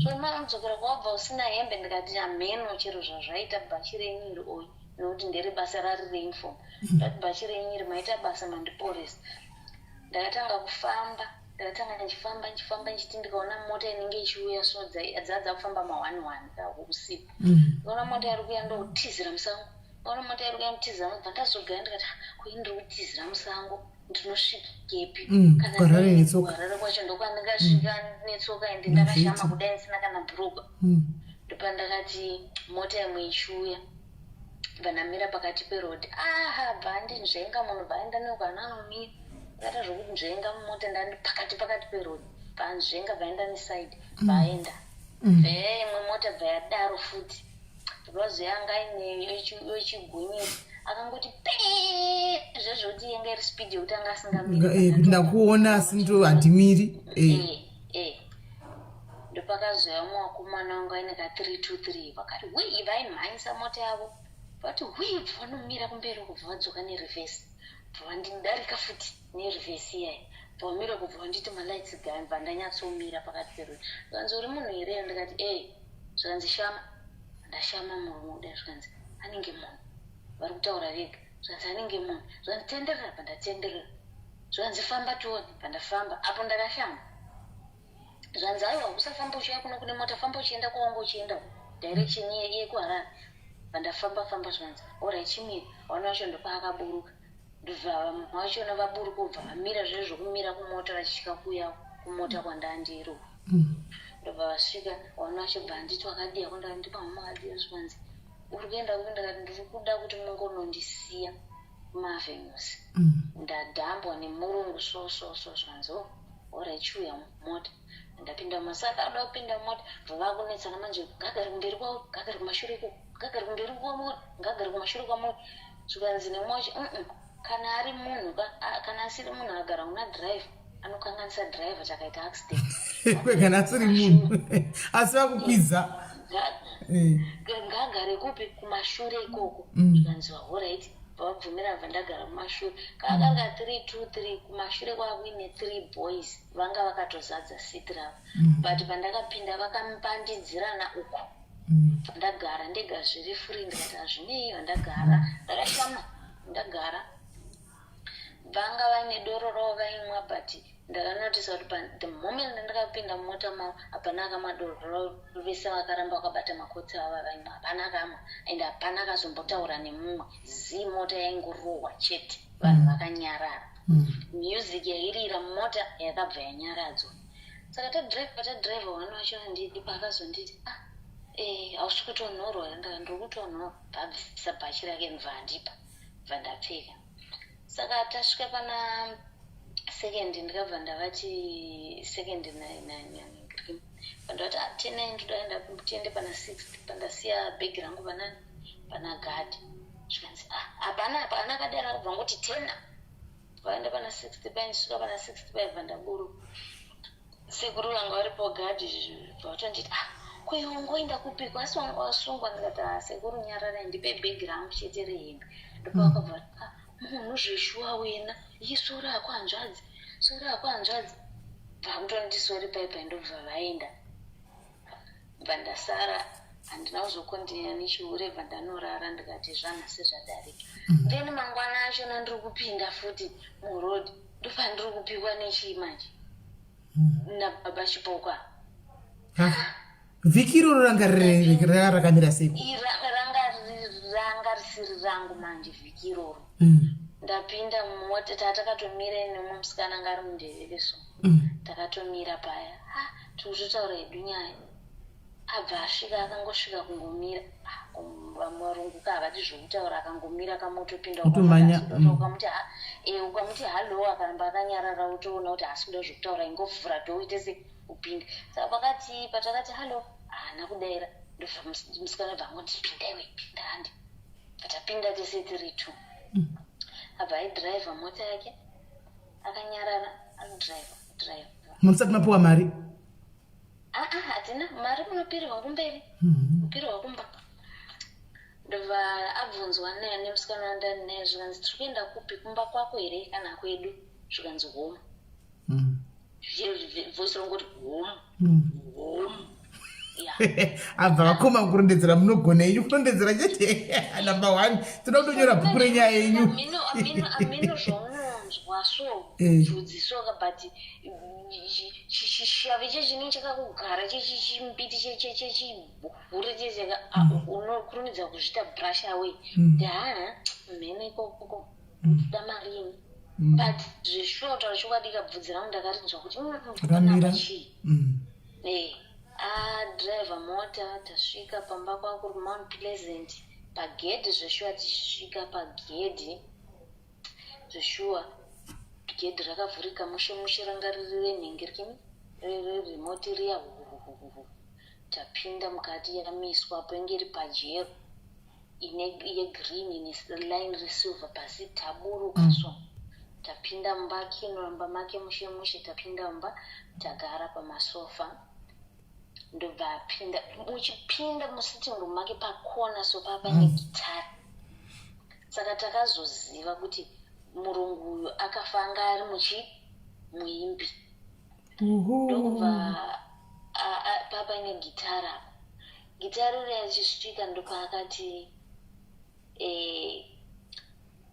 So maanodzokera kwawabva usina hembe? Ndikati hameno chero zvazvaita, bhachi renyu iri oyi, nokuti ndere basa rari reuniform. Ndati bhachi renyu iri, maita basa mandiporesa. Ndakatanga kufamba, ndakatanga ndichifamba, ndichifamba, ndichiti ndikaona mota inenge ichiuya, so dzadza kufamba ma1 1 usiku. Ndikaona mota iri kuuya, ndokutizira musango. Ndikaona mota iri kuuya, ndotizira. Ndobva ndazogaya, ndikati "Ah, kuini ndiri kutizira musango, ndinosvikepi?" Kana Kuharare netsoka. Kuharare kwacho ndokwandingasvika netsoka, ende ndakashama kudai ndisina kana bhurugwa. Ndopandakati mota imwe ichiuya, bva ndamira pakati perodhi. Aha, bva andinzvenga munhu, bva aenda nekwana anomira, ndakaita zvokunzvenga mumota, ndandi pakati pakati perodhi, bva anzvenga, bva aenda neside, bva aenda. Bva imwe mota bva yadaro futi, vazoya anga aine yochigonyeti, akangoti pee zvezvekuti yanga iri speed yekuti anga asingamiri. Kuti ndakuona asi ndo handimiri. Ndopakazoya mumwe wakomana wangu aine ka 323, vakati hwii, vaimhanyisa mota yavo, vati hwii, bva vanomira kumberi uko, bva vadzoka nereverse, bva vandidarika futi nereverse iyaya, bva vamira uko, bva vanditi malights gaya, bva ndanyatsomira pakati perori. Zvikanzi uri munhu here? Ndikati e. Zvikanzi shama. Ndashama murume kudai, zvikanzi anenge munhu, vari kutaura vega. Zvikanzi anenge munhu. Zvikanzi tenderera. Bva ndatenderera. Zvikanzi famba tione. Bva ndafamba apo ndakashama. Zvanzi aiwa, usafamba uchiuya kuno kune mota, famba uchienda kwawanga uchienda, direction yekuHarare. Bva ndafamba famba. Zvanzi alright, chimira. Vana vacho ndopaakaburuka, ndobva vamwe vachona vaburuka, ubva vamira zvezvo zvokumira kumota vachitya kuuya kumota kwandandiri uku. Ndobva vasvika wana vachibva anditi wakadii hako ndakati ndipamwe makadii zvikanzi uri kuenda kupi ndakati ndiri kuda kuti mungonondisiya kumavenues ndadhambwa nemurungu so so so zvikanzi oh alright chiuya mumota ndapinda mumota saka ada kupinda mumota bva vakunetsana manje ngagare kumberi kwavo ngagare kumashure ikoko ngagare kumberi kwamuri ngagare kumashure kwamuri zvikanzi nemumwe wacho mm kana ari munhu ka kana asiri munhu akagara kuna drive anokanganisa driver takaita accident kana asiri munhu asi vakukwidza eh. ngagare kupi kumashure ikoko mm. zvikanzi alright vabvumira bva ndagara kumashure kaka ka 3 2 3 kumashure kwakuine 3 boys vanga vakatozadza seat ravo mm. but pandakapinda vakambandidzirana uku mm. ndagara ndega zviri free ndikati hazvinei vandagara ndakashama ndagara vanga vaine doro ravo vaimwa but ndakanotisa kuti the moment ndakapinda mumota mavo hapana akamwa doro ravo vese vakaramba vakabata makotsi avo vavaimwa hapana akamwa and hapana akazombotaura nemumwe zii mota yaingorohwa chete vanhu mm. vakanyarara mm. music yairira mumota yakabva yanyaradzwa saka tadrive tadrive one wacho andidi paakazonditi ah eh hausi kutonhorwa ndaka ndiri kutonhorwa bvabvisa bhachi rake ndibva andipa bva ndapfeka saka tasvika pana second ndikabva ndavati second ndavati ah, tenai ndoda enda tiende pana sixth pandasiya bhegi rangu panani pana gadi zvikanzi ah hapana hapana akadaro akabva ngoti tena vaenda pana sixth paindisvika pana sixth paibva ndaburu sekuru vanga varipo gadhi vatonditi ah ko iwe ungoenda kupiko asi wanga wasungwa ndikati ah sekuru nyararai ndipe bhegi rangu chete rehembe ndopavakabva vati ah munhu zveshuwa wena iyi sori ako hanzvadzi sori ako hanzvadzi vakutonditi sori paipai ndobva vaenda bva ndasara handina kuzokontinya nechihure bva ndanorara ndikati zvanhasi zvadarika mm. then mangwana achona ndiri kupinda futi muroad ndopandiri kupikwa nechii manje mm. nababa chipokwa vhiki iroro ranga rakamira sei ranga risiri rangu manje vhiki iroro mm. ndapinda mumota tatakatomira nemumwe musikana anga ari mundevere so mm. takatomira paya ha tikutotaura hedu nyaya abva asvika akangosvika kungomira ah, vamwe varungu ka havadi zvokutaura akangomira kamotopinda ukamuti eh, ukamuti hallo akaramba akanyarara utoona kuti haasi kuda zvokutaura ingovhura do uite se upinde saka pakati patakati hallo haana kudaira ndobva musikana bva angoti pinda iwe pinda handi patapinda tese tiri two mm. abva aidriver mota yake akanyarara anodriver driver musati mapiwa mari aa ah, hatina mari munopirwa kumberi mhm. kupirwa kumba ndobva abvunzwa nemusikana wandani naye zvikanzi tiri kuenda kupi kumba kwako here kana kwedu zvikanzi home mm. voice rongoti home mm. home abva vakoma kurondedzera munogona yenyu kurondedzera chete number one toda kutonyora bhuku renyaya yenyu amino zvaunonzwa so eh. bvudzi soka but chishavi chechinenge chakakugara chechimbiti chechihure chechaka mm. unokurumidza kuzviita brush away mm. haa mheno ikoko mm. da marini but zveshuwa kutaura chokwadi kabvudzi rangu ndakarinzwa kuti ramira chii eh, adriver mota tasvika pamba kwako kumount pleasant pagedhi zveshuwa tichisvika pagedhi Zveshuwa gedhi rakavhurika mushe mushe ranga riri renhingirikini reremote riya huhuhuhu tapinda mukati yamiswa apo inge iri pajero ine yegreen ine line resilver pasi taburuka mm. so tapinda mumba kinoramba make mushe mushe tapinda mumba tagara pamasofa ndobva apinda uchipinda musitting room make pakona so paa paine mm. gitari saka takazoziva kuti murungu uyu akafa anga ari muchi muimbi ndokubva paa paine gitari apa gitari riya richisvika ndopaakati eh,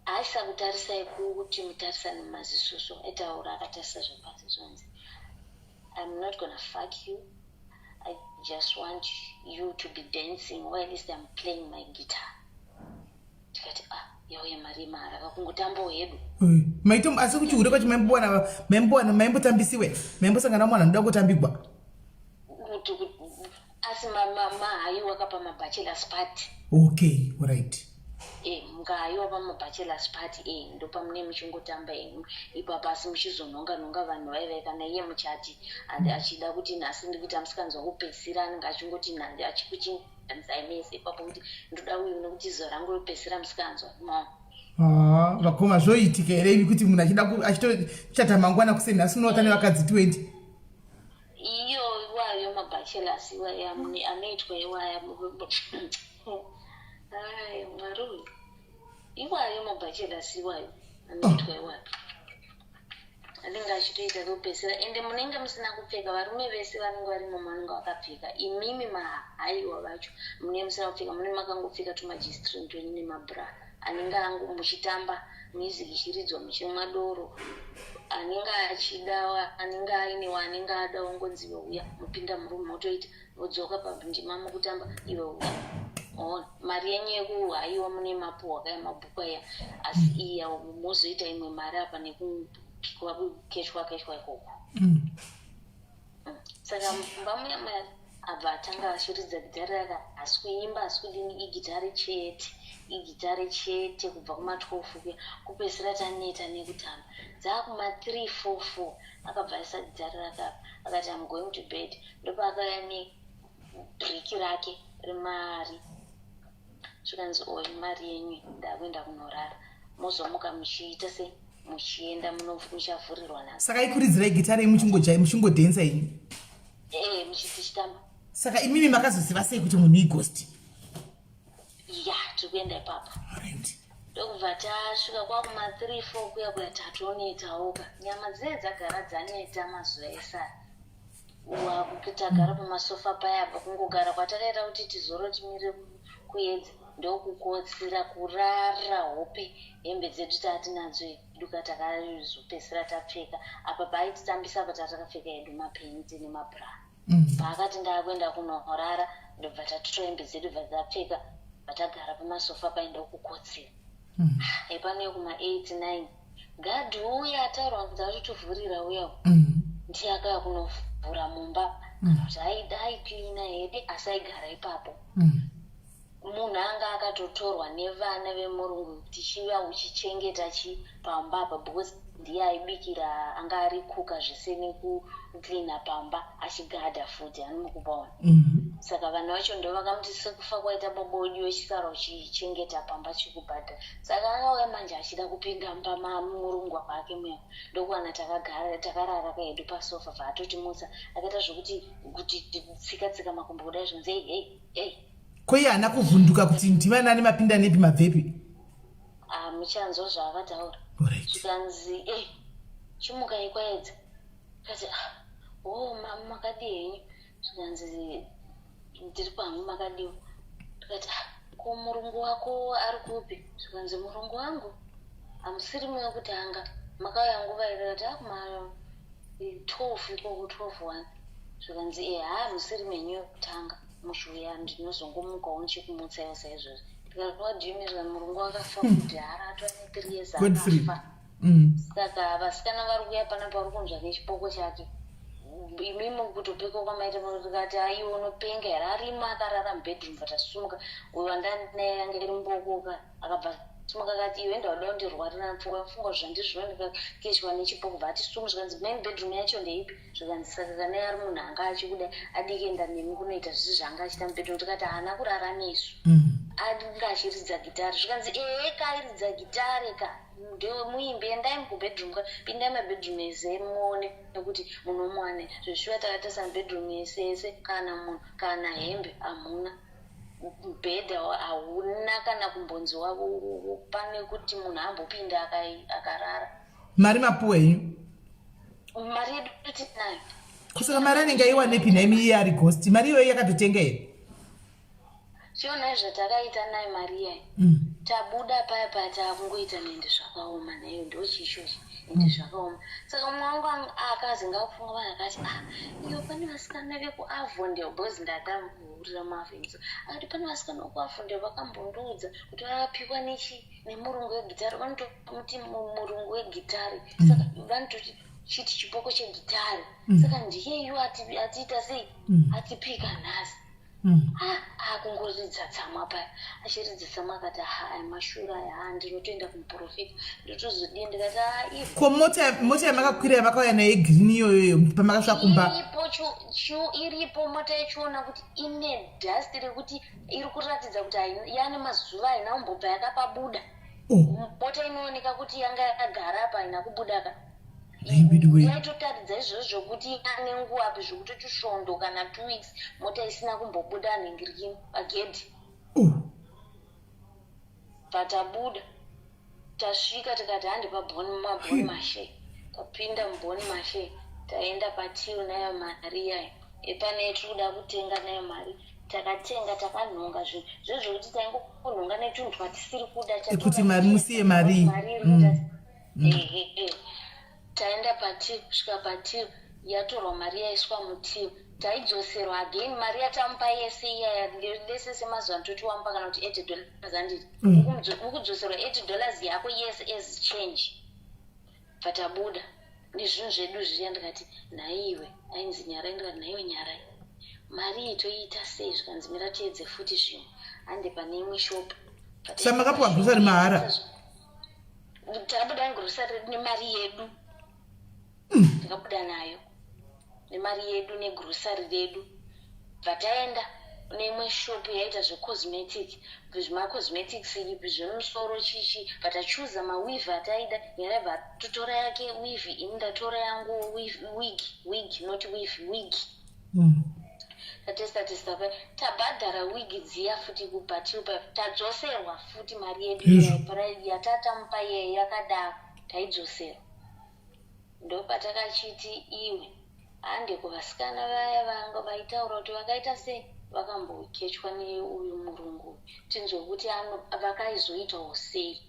aisakutarisai kuti mutarisane mumaziso so aitaura akatarisa zvepasi zvonzi I'm not gonna fuck you. I just want you to be dancing while least I'm playing my guitar. Tikati ah yauya mari yemahara kakungotambawo hedu. Maito asi kuchihure kwacho maimbowana maimbowana maimbotambisiwe maimbosangana mwana anoda kutambigwa. Kuti asi mahaiwa kapa mabachelors party. Okay, right. Mukahaiwa pamabachelors party, ndopamune muchingotamba henyu ipapo, asi muchizonhonga nhonga vanhu vaivai. Kana iye muchati achida kuti nhasi ndikuita musikanzwa kupedzisira, anenge achingoti achikuchinganisai mese ipapo kuti ndoda uyu nekuti zuva rangu rekupedzisira musikanzwa no. Ah, vakoma, zvoitika here imi kuti munhu achida achitochata mangwana kuseni, nhasi unovata nevakadzi 20? Iyo iwayo mabachelors iwayo anoitwa iwaya. Ai, Mwari uyu, iwayo mabachelors iwayo anoitwa iwayo, anenge achitoita kekupedzisira, ende munenge musina kupfeka. Varume vese vanenge varimo vanenge vakapfeka, imimi mahaiwa vacho munenge musina kupfeka, mune makangopfeka tumag-string twenyu nemabra anenge angu, muchitamba music ichiridzwa, muchimwa doro. Anenge achida, anenge ainewa, anenge ada ongonzi, "Iwe uya." Mupinda murumu, motoita, vodzoka pandima mukutamba, "Iwe uya." Ona mari yenyu yekuhaiwa mune mapuhwa kaya mabhuku aya, asi iya mozoita imwe mari apa nekukeshwa keshwa ikoko. Saka mumba muya muya abva atanga achiridza gitari rake, hasi kuimba, hasi kudini, igitari chete, igitari chete, kubva kuma12 kuya kupedzisira taneta nekutamba. Dzaakuma3 4 4 akabva aisa gitari rake apa, akati, "Am going to bed." Ndopaakauya nebhiriki rake remari, zvikanzi, "Oyi, mari yenyu, ndakuenda kunorara, mozomuka muchiita sei, muchienda muchavhurirwa nhasi." Saka ikuridzirai gitari muchingojai, muchingodhensa inyu? Ee, muchitamba. Saka imimi makazoziva sei kuti munhu ighost? Ya, tiri kuenda ipapo. Ndokubva tasvika kwakuma3 4 kuya kuya, tatonetawoka, nyama dzinee dzagara dzaneta mazuva esaya. Tagara pamasofa paya apa, kungogara kwatakaita kuti tizoro timire kuedza, ndokukotsira kurara hope. Hembe dzedu taatinadzo hedu ka, takazopedzisira tapfeka apa paaititambisa apa, tatakapfeka hedu mapenti nemabra. Paakati ndaakuenda kunorara, ndobva tatotora hembe dzedu, bva dzapfeka, vatagara pamasofa pai, ndokukotsira. Epano kuma8 9 gadhi uya ataurwa kunzi atotovhurira uya, ndiye akauya kunovhura mumba, kana kuti aicleana here, asi aigara ipapo. Munhu anga akatotorwa nevana vemurungu tichiva uchichengeta chi pamba apa, because ndiye aibikira, anga ari kuka zvese nekucleana pamba, achigadha futi anomukupaona. Saka vanhu vacho ndo vakamuti sekufa kwaita baba wedu, wechisara uchichengeta pamba, chikubhadhara. Saka akauya manje achida kupinda mumba mamurungu wake muya, ndokuwana takagara takarara kahedu pasofa. Bvaatotimutsa, akaita zvokuti kuti tsika tsika makumbo kudai, zvinzi, "Ei, ei, ei!" Ko iye haana kuvhunduka kuti ndivanani, mapinda nepi, mabvepi? Ah, muchanzwa zvaakataura. Zvikanzi, "E, chimukai, kwaedza." Kati, "Ah, o makadi henyu?" Zvikanzi, "Ndiri pamwe, makadiwa?" Tikati, "Ah, ko murungu wako ari kupi?" Zvikanzi, "Murungu wangu hamusiri mewekutanga, makauya nguva iri?" Kati, "Akuma 12 ikoko, 12 1." Zvikanzi, "E, haa, musiri menyu yekutanga muchiuya, ndinozongomukawo ndichikumutsaiwo saizvozvo." Tikati, "What do you mean?" Zvikanzi, "Murungu akafa kudhara, atova ne3 years Godfrey. akafa. Saka vasikana vari kuuya panapa vari kunzwa nechipoko chake, imimi kutopeka kwamaita." Tikati, "Aiwa, unopenga here? Arimo akarara mubedroom." Vatasumuka, uyu wandanaye yange iri mbokoka, akabva sumuka akati, "Iwe, ndauda kundirwarira pfungwa, funga zvandizvinonika keshwa nechipoko." Bva ati sumu, zvikanzi, "Main bedroom yacho ndeipi?" Zvikanzi, "Saka kana ari munhu anga achikuda, adikenda nemi kunoita zvisi zvaanga achiita mubedroom." Tikati, "Haana kurara nesu, anga achiridza gitari." Zvikanzi, "Ehe, kairidza gitari ka, ndemuimbi. Endai mukubedroom ka, pindai mabedroom ese muone nekuti munomuwane." Zvezviva takatarisa mubedroom ese ese, kana munhu kana hembe hamuna, mubhedha hauna kana kumbonzi pane kuti munhu ambopinda akarara. Mari mapuwa henyu? Mari yedu tinayo. Kusaka mari anenge aiwanepi nhaimi, iye ari ghost? Mari iyoyo yakatotenga here? Chionai zvatakaita nayo mari iyayi. Tabuda paya paya, taakungoita nende zvakaoma naiyo, ndo chichochi ende zvakaoma. Saka mumwe wangu akazi ngakufunga vanhu, akati, "Ah, iyo pane vasikana vekuAvondale," because ndataurira muAvondale. Akati, "Pane vasikana vekuAvondale vakambondiudza kuti vakapikwa nechi nemurungu wegitari, vanotomuti murungu wegitari." Saka vanototi Chiti chipoko chegitare. Saka ndiyeyu atiita sei? Atipika nhasi. Ah, akungoridza tsamwa paya, achiridza tsamwa, akati, "Ha, aya mashura aya. Ha, ndinotoenda kumuprofita, ndotozodii?" Ndikati, "Ha, ivo." Ko mota yamakakwira, yamakauya nayo yegreen iyoyoyo, pamakasvika kumba? Iripo, iripo mota yachiona kuti ine dust rekuti iri kuratidza kuti yaane mazuva haina kumbobva yakapabuda. Mota inooneka kuti yanga yakagara apa, haina kubuda ka. Nhai. Yaitotaridza izvozvo zvokuti ane nguva apo, zvekutoti svondo kana 2 weeks mota isina kumbobuda nhingirikini pagedhi. Patabuda, tasvika, tikati handi paBon Marché. Tapinda muBon Marché, taenda patill nayo mari iyayo epane tiri kuda kutenga nayo mari. Takatenga, takanhonga zvinhu zvezvokuti taingonhonga netunhu twatisiri kuda. Kuti mari, musiye mari. Mari iri kuita. Ehe, taenda patill. Kusvika patill, yatorwa mari, yaiswa mutill, taidzoserwa again mari yatamupa yese iyaya. Lese semazuva anototi wamupa kana kuti $80, handiti? Ukudzoserwa $80 yako yese as change. Bva nezvinhu zvedu zviya. Ndikati, "Nhaiwe," ainzi Nyarai. Ndikati, "Nhaiwe Nyarai, mari iyi toiita sei?" Zvikanzi, "Mira tiedze futi zvimwe, hande pane imwe shop." Saka makapiwa grocery mahara? Takabuda negrocery redu nemari yedu. Takabuda nayo nemari yedu, negrocery redu. Bva taenda neimwe shop yaita zvecosmetic, zvimacosmetics ipi, zvemusoro, chichi. Bva tachuza maweave ataida. Nyaraibva totora yake weave, ini ndatora yangu wig, wig, not weave, wig. Tatesta testa pa, tabhadhara wig dziya futi kubhatil pa, tadzoserwa futi mari yedu. Izvo. Yatatamupa iye yakadaro, taidzoserwa. Ndopatakachiti, "Iwe, hande kuvasikana vaya vanga vaitaura kuti vakaita sei, vakambokechwa neuyu murungu, tinzwe kuti vakaizoitawo sei."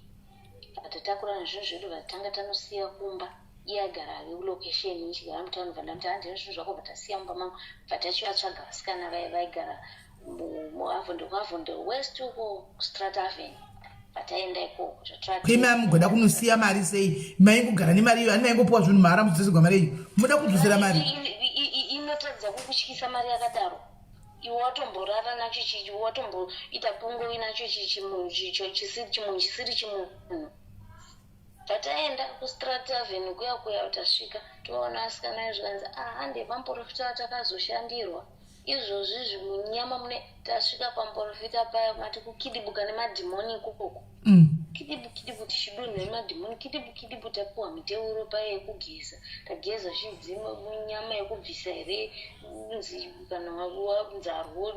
Tatakura nezvinhu zvedu, vatanga tanosiya kumba. Iye agara ave kulocation, ichigara mutauni. Bva ndamuti, "Handi nezvinhu zvako." Bva tasiya mumba mangu, bva tachivatsvaga vasikana vaya vaigara muAvondale, kuAvondale West uko, kuStrat Avenue. Bva taenda ikoko. Kuimi amugoda kunosiya mari sei? Maingogara nemari iyo, ani maingopiwa zvinhu mahara, muchidzosegwa mari iyo, munoda kudzosera mari? Inotadza kukutyisa mari yakadaro. Iwe watomborara nacho chichi, watomboita pungo inacho chimunhu chimunhu chisiri chimunhu. Tataenda kuStrat Avenue kuya kuya, tasvika, toona asikana. Zvikanzi, "Ah, hande pamuprofita watakazoshandirwa izvozvi izvi munyama mune." Tasvika pamuprofita paya, mati kukidibuka nemadhimoni ikokoko. Kidibu kidibu, tichidonha nemadhimoni, kidibu kidibu. Tapiwa miteuro paya yekugeza, tageza chidzima munyama yekubvisa here nzi kana wanzarwo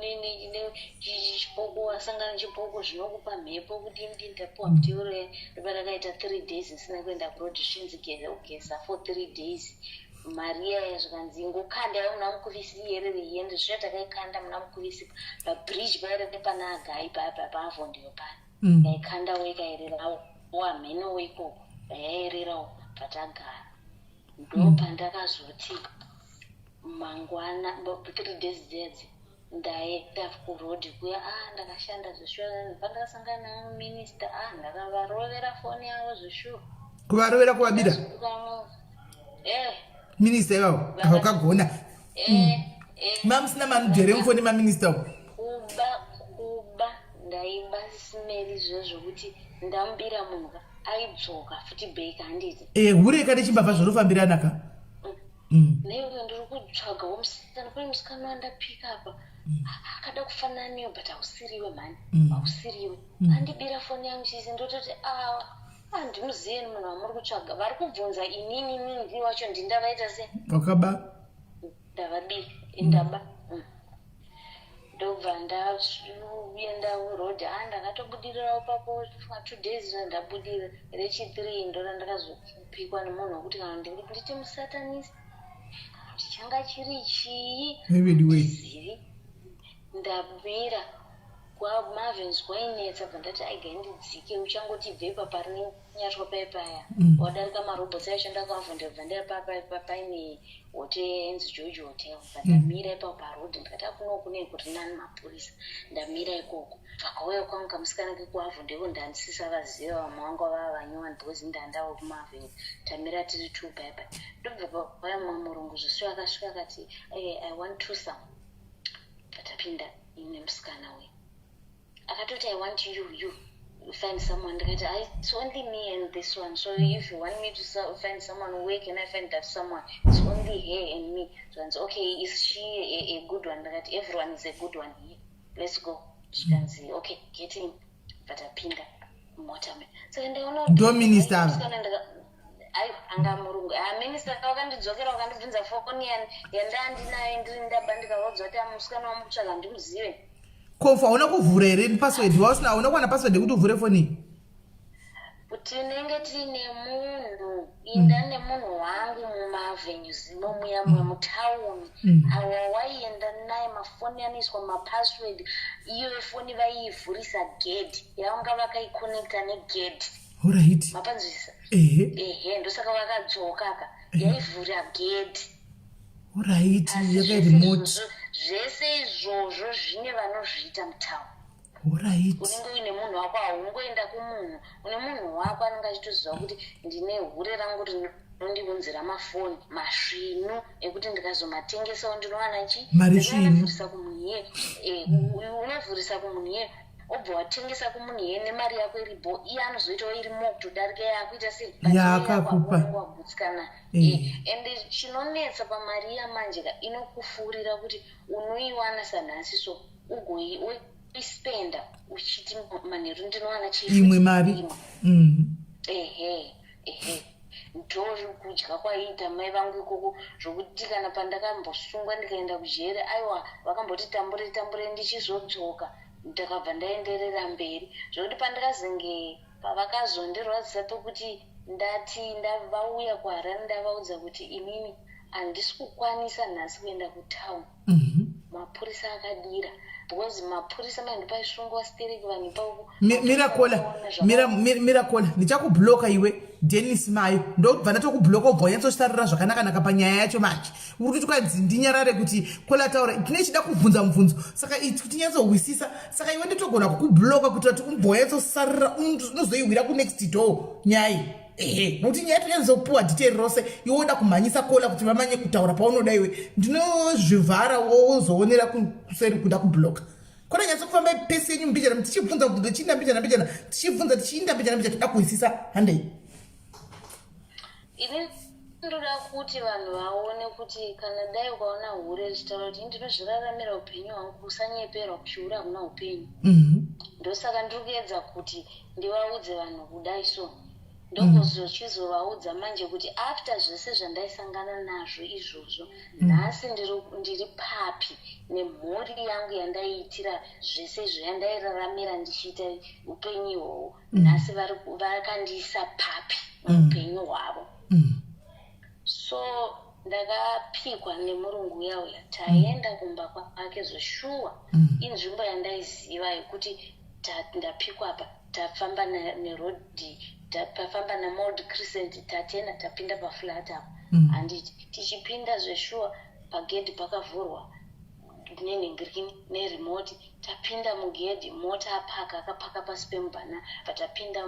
nechipoko, wasangana nechipoko, zvinokupa mhepo, kudini dini. Tapiwa miteuro ya, ndopa takaita 3 days ndisina kuenda kuroad. Zvichinzi geza for 3 days. Mari iyaya, zvikanzi, "Ingokanda yavo muna Mukuvisi, iyerere iende." Zviya takaikanda muna Mukuvisi pabridge paire pana Agai paya paAvondale paya. Kaikandawo, ikaererawo wamhenowo ikoko, yaererawo. Patagara, ndo pandakazoti mangwana, 3 days dzedzi, ndaenda kuroad kuya. A, ndakashanda zveshuwa. Pandakasangana naminista, a, ndakavarovera foni yavo zveshuwa. Kuvarovera, kuvabira? Eh. Minista ivavo havakagona. Eh, eh. Mamusina manudhere mufoni maminista uko? Kuba, kuba ndaiba simeri zvezvokuti ndamubira munhu ka, aidzoka futi back, handiti? E, hure nechimbavha zvinofambirana ka. Naiwe, ndiri kutsvagawo musikana, kune musikana wandapika apa akada kufanana newe, but hausiriwe mhani. Hausiriwe. Andibira foni yangu chisi. Ndototi, "Ah, handimuziyeni munhu wamuri kutsvaga." Vari kubvunza inini, inini ndii wacho, ndindavaita sei? Wakaba. Ndavabira, ndaba. Ndobva ndaenda road. A, ndakatobudirirawo papo 2 days, ndabudira. Rechi3 ndo randakazopikwa nemunhu wekuti kana nditi musatanist, kana kuti changa chiri chii. Anyway. Zivi ndamira. KwaMavenues kwainetsa, bva ndati aigai ndidzike. Uchangoti ibve ipa rine nyatwa paipaya, wadarika marobots aishanda kuAvondale, bva ndaya paine hotel yainzi George Hotel. Bva ndamira ipapo paroad, ndikati akuno kune kuri nani mapurisa. Ndamira ikoko, vakauya kwangu kamusikana kekuAvondale, ndandisisa vaziva vamwe vangu vava vanyowani because ndandavo kumaAvenues. Tamira tiri two paipai, ndobva pauya mumwe murungu zvisiwo, akasvika akati, "I want twosome." Patapinda ine musikana uyu akatoti, "I want you find someone." Ndikati, "It's only me and this one, so if you want me to find someone, where can I find that someone? It's only her and me." Zvanzi, "Okay, is she a good one?" Ndikati, "Everyone is a good one here, let's go." Zvikanzi, "Okay, get in." Vatapinda mumota me, saka ndaona Ndo minister ava? Aiwa, anga murungu. Minista vakandidzokera, vakandibvunza foni yandandinayo ndiri ndaba. Ndikavaudza kuti musikana wamukutsvaga handimuzive. Kofu hauna kuvhura here password wausina? Hauna kuwana password yekuti uvhure foni? Tinenge tiine munhu, inda nemunhu wangu mumavenues imomuya mutauni. Awa waienda naye, mafoni anoiswa mapassword. Iyo foni vaiivhurisa gedhi yavanga vakaikonekta negedhi. Mapanzwisa? Ehe. Ehe, ndosaka vakadzoka ka, yaivhura gedhi. Alright. Asi Yakai zvese remote. Zvese izvozvo zvine vanozviita mutauni. Unenge uine munhu wako, haungoenda kumunhu. Une munhu wako anenge achitoziva kuti ndine hure rangu rinondiunzira mafoni masvinu ekuti ndikazomatengesawo ndinowana chi. Mari svinu. Unovhurisa kumunhu iye, unovhurisa kumunhu iye, obva watengesa kumunhu iye nemari yako iribo. Iye anozoitawo irimo kutodarika yakuita sei. Yaakakupa. Wagutsikana. Ende chinonetsa pamari iya manje ka, inokufurira kuti unoiwana sanhasi, so ugoispenda uchiti manheru ndinowana chii? Imwe mari. Imwe. Ehe, ndo kudya kwaiita mai vangu ikoko, zvokuti kana pandakambosungwa ndikaenda kujere, aiwa, vakamboti tambure tambure. Ndichizodzoka ndakabva ndaenderera mberi, zvokuti pandakazenge pavakazondirwadzisa pekuti ndati ndavauya kuHarare, ndavaudza kuti inini handisi kukwanisa nhasi kuenda kutown. Mapurisa akadira because mapurisa maindu paisungwa stereki vanhu ipapo. Mirakola, Mirakola, ndichakubloka iwe Denis Mayo. Ndobva ndatokubloka, ubva wanyatsosarira zvakanaka-naka panyaya yacho. Manje uri kuti kwanzi ndinyarare kuti kola taura, tine chida kubvunza mubvunzo, saka kuti tinyatsohwisisa. Saka iwe nditogona kukubloka kuitira kuti ubva wanyatsosarira, unozoihwira kunext door nyaya iyi. Ehe, nokuti nyaya tonyatsopuwa detail rose, iwe woda kumhanyisa kola kuti vamanye kutaura paunoda iwe. Ndinozvivhara, wozoonera kuseri kuda kubloka. Kona nyatsokufamba pesi yenyu mbijana, tichibvunza bvunzo, tichiinda mbijana mbijana, tichibvunza, tichiinda mbijana mbijana, toda kuhwisisa. Handei. Ini ndoda kuti vanhu vaone kuti kana dai ukaona hure richitaura kuti ndinozviraramira upenyu hwangu, usanyeperwa. Kuchihure hakuna upenyu. Ndosaka ndiri kuedza kuti ndivaudze vanhu kudai, so ndokuzochizovaudza manje kuti after zvese zvandaisangana nazvo izvozvo, nhasi ndiri papi nemhuri yangu yandaiitira zvese izvo, yandairaramira ndichiita upenyu ihwohwo? Nhasi vakandiisa papi muupenyu hwavo? So ndakapikwa nemurungu uya uya, taenda kumba kwake zveshuwa. Inzvimbo yandaiziva yekuti ndapikwa apa, tafamba nerodhi, tafamba naMold Crescent, tatena, tapinda paflat apa. Handiti tichipinda zveshuwa, pagedhi pakavhurwa nenhingirikini neremote. Tapinda mugedhi, mota apaka, akapaka pasi pemubhana. Patapinda,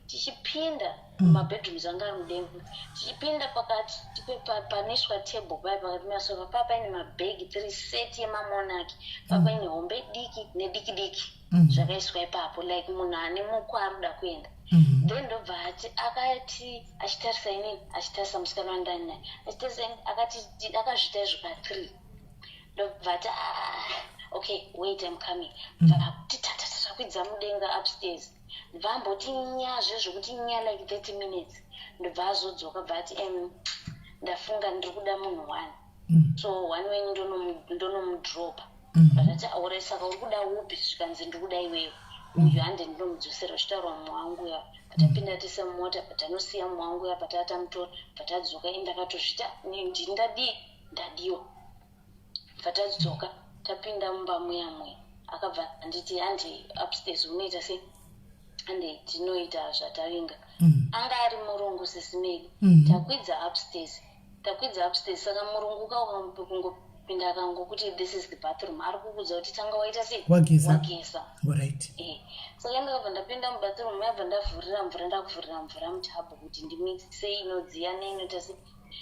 tichipinda mumabedrooms anga ari mudenga, tichipinda pakati panoiswa table paya, pakati pemasofa paa paine mabhegi three, set yemamonaki paa, paine hombe diki nediki diki, zvakaiswa ipapo like munhu ane muko ari kuda kuenda. Then ndobva ati, akati achitarisa inini, achitarisa musikana wandani naye, achitarisa inini, akati, akazviita izvo ka3. Ndobva ati, "Ah, okay, wait, I'm coming." Bva kuti tatatakwidza mudenga upstairs, ndobva amboti nyazve zvokuti nya like 30 minutes, ndobva azodzoka, bva ati, "Ndafunga ndiri kuda munhu one, so one wenyu ndonomudropa." Vakati, "Ore, saka uri kuda upi?" Zvikanzi, "Ndiri kuda iwewe uyu, hande ndinomudzosera." Uchitaura mumwe wangu uya, patapinda tese mumota, patanosiya mumwe wangu uya, patatamutora, patadzoka, indakatozvita ndini ndadii, ndadiwa. Patadzoka, tapinda mumba muya muya. Akabva anditi, "Handi upstairs, unoita sei? Handi tinoita zvatavinga." Anga ari murungu, Sis Melly. Takwidza upstairs, takwidza upstairs. Saka murungu kungopinda akangokuti, "This is the bathroom," ari kukudza kuti tanga waita sei? Wageza. Wageza. Alright. Saka ndakabva ndapinda mubathroom, yabva ndavhurira mvura, ndakuvhurira mvura mutub kuti ndimise inodziya neinoita se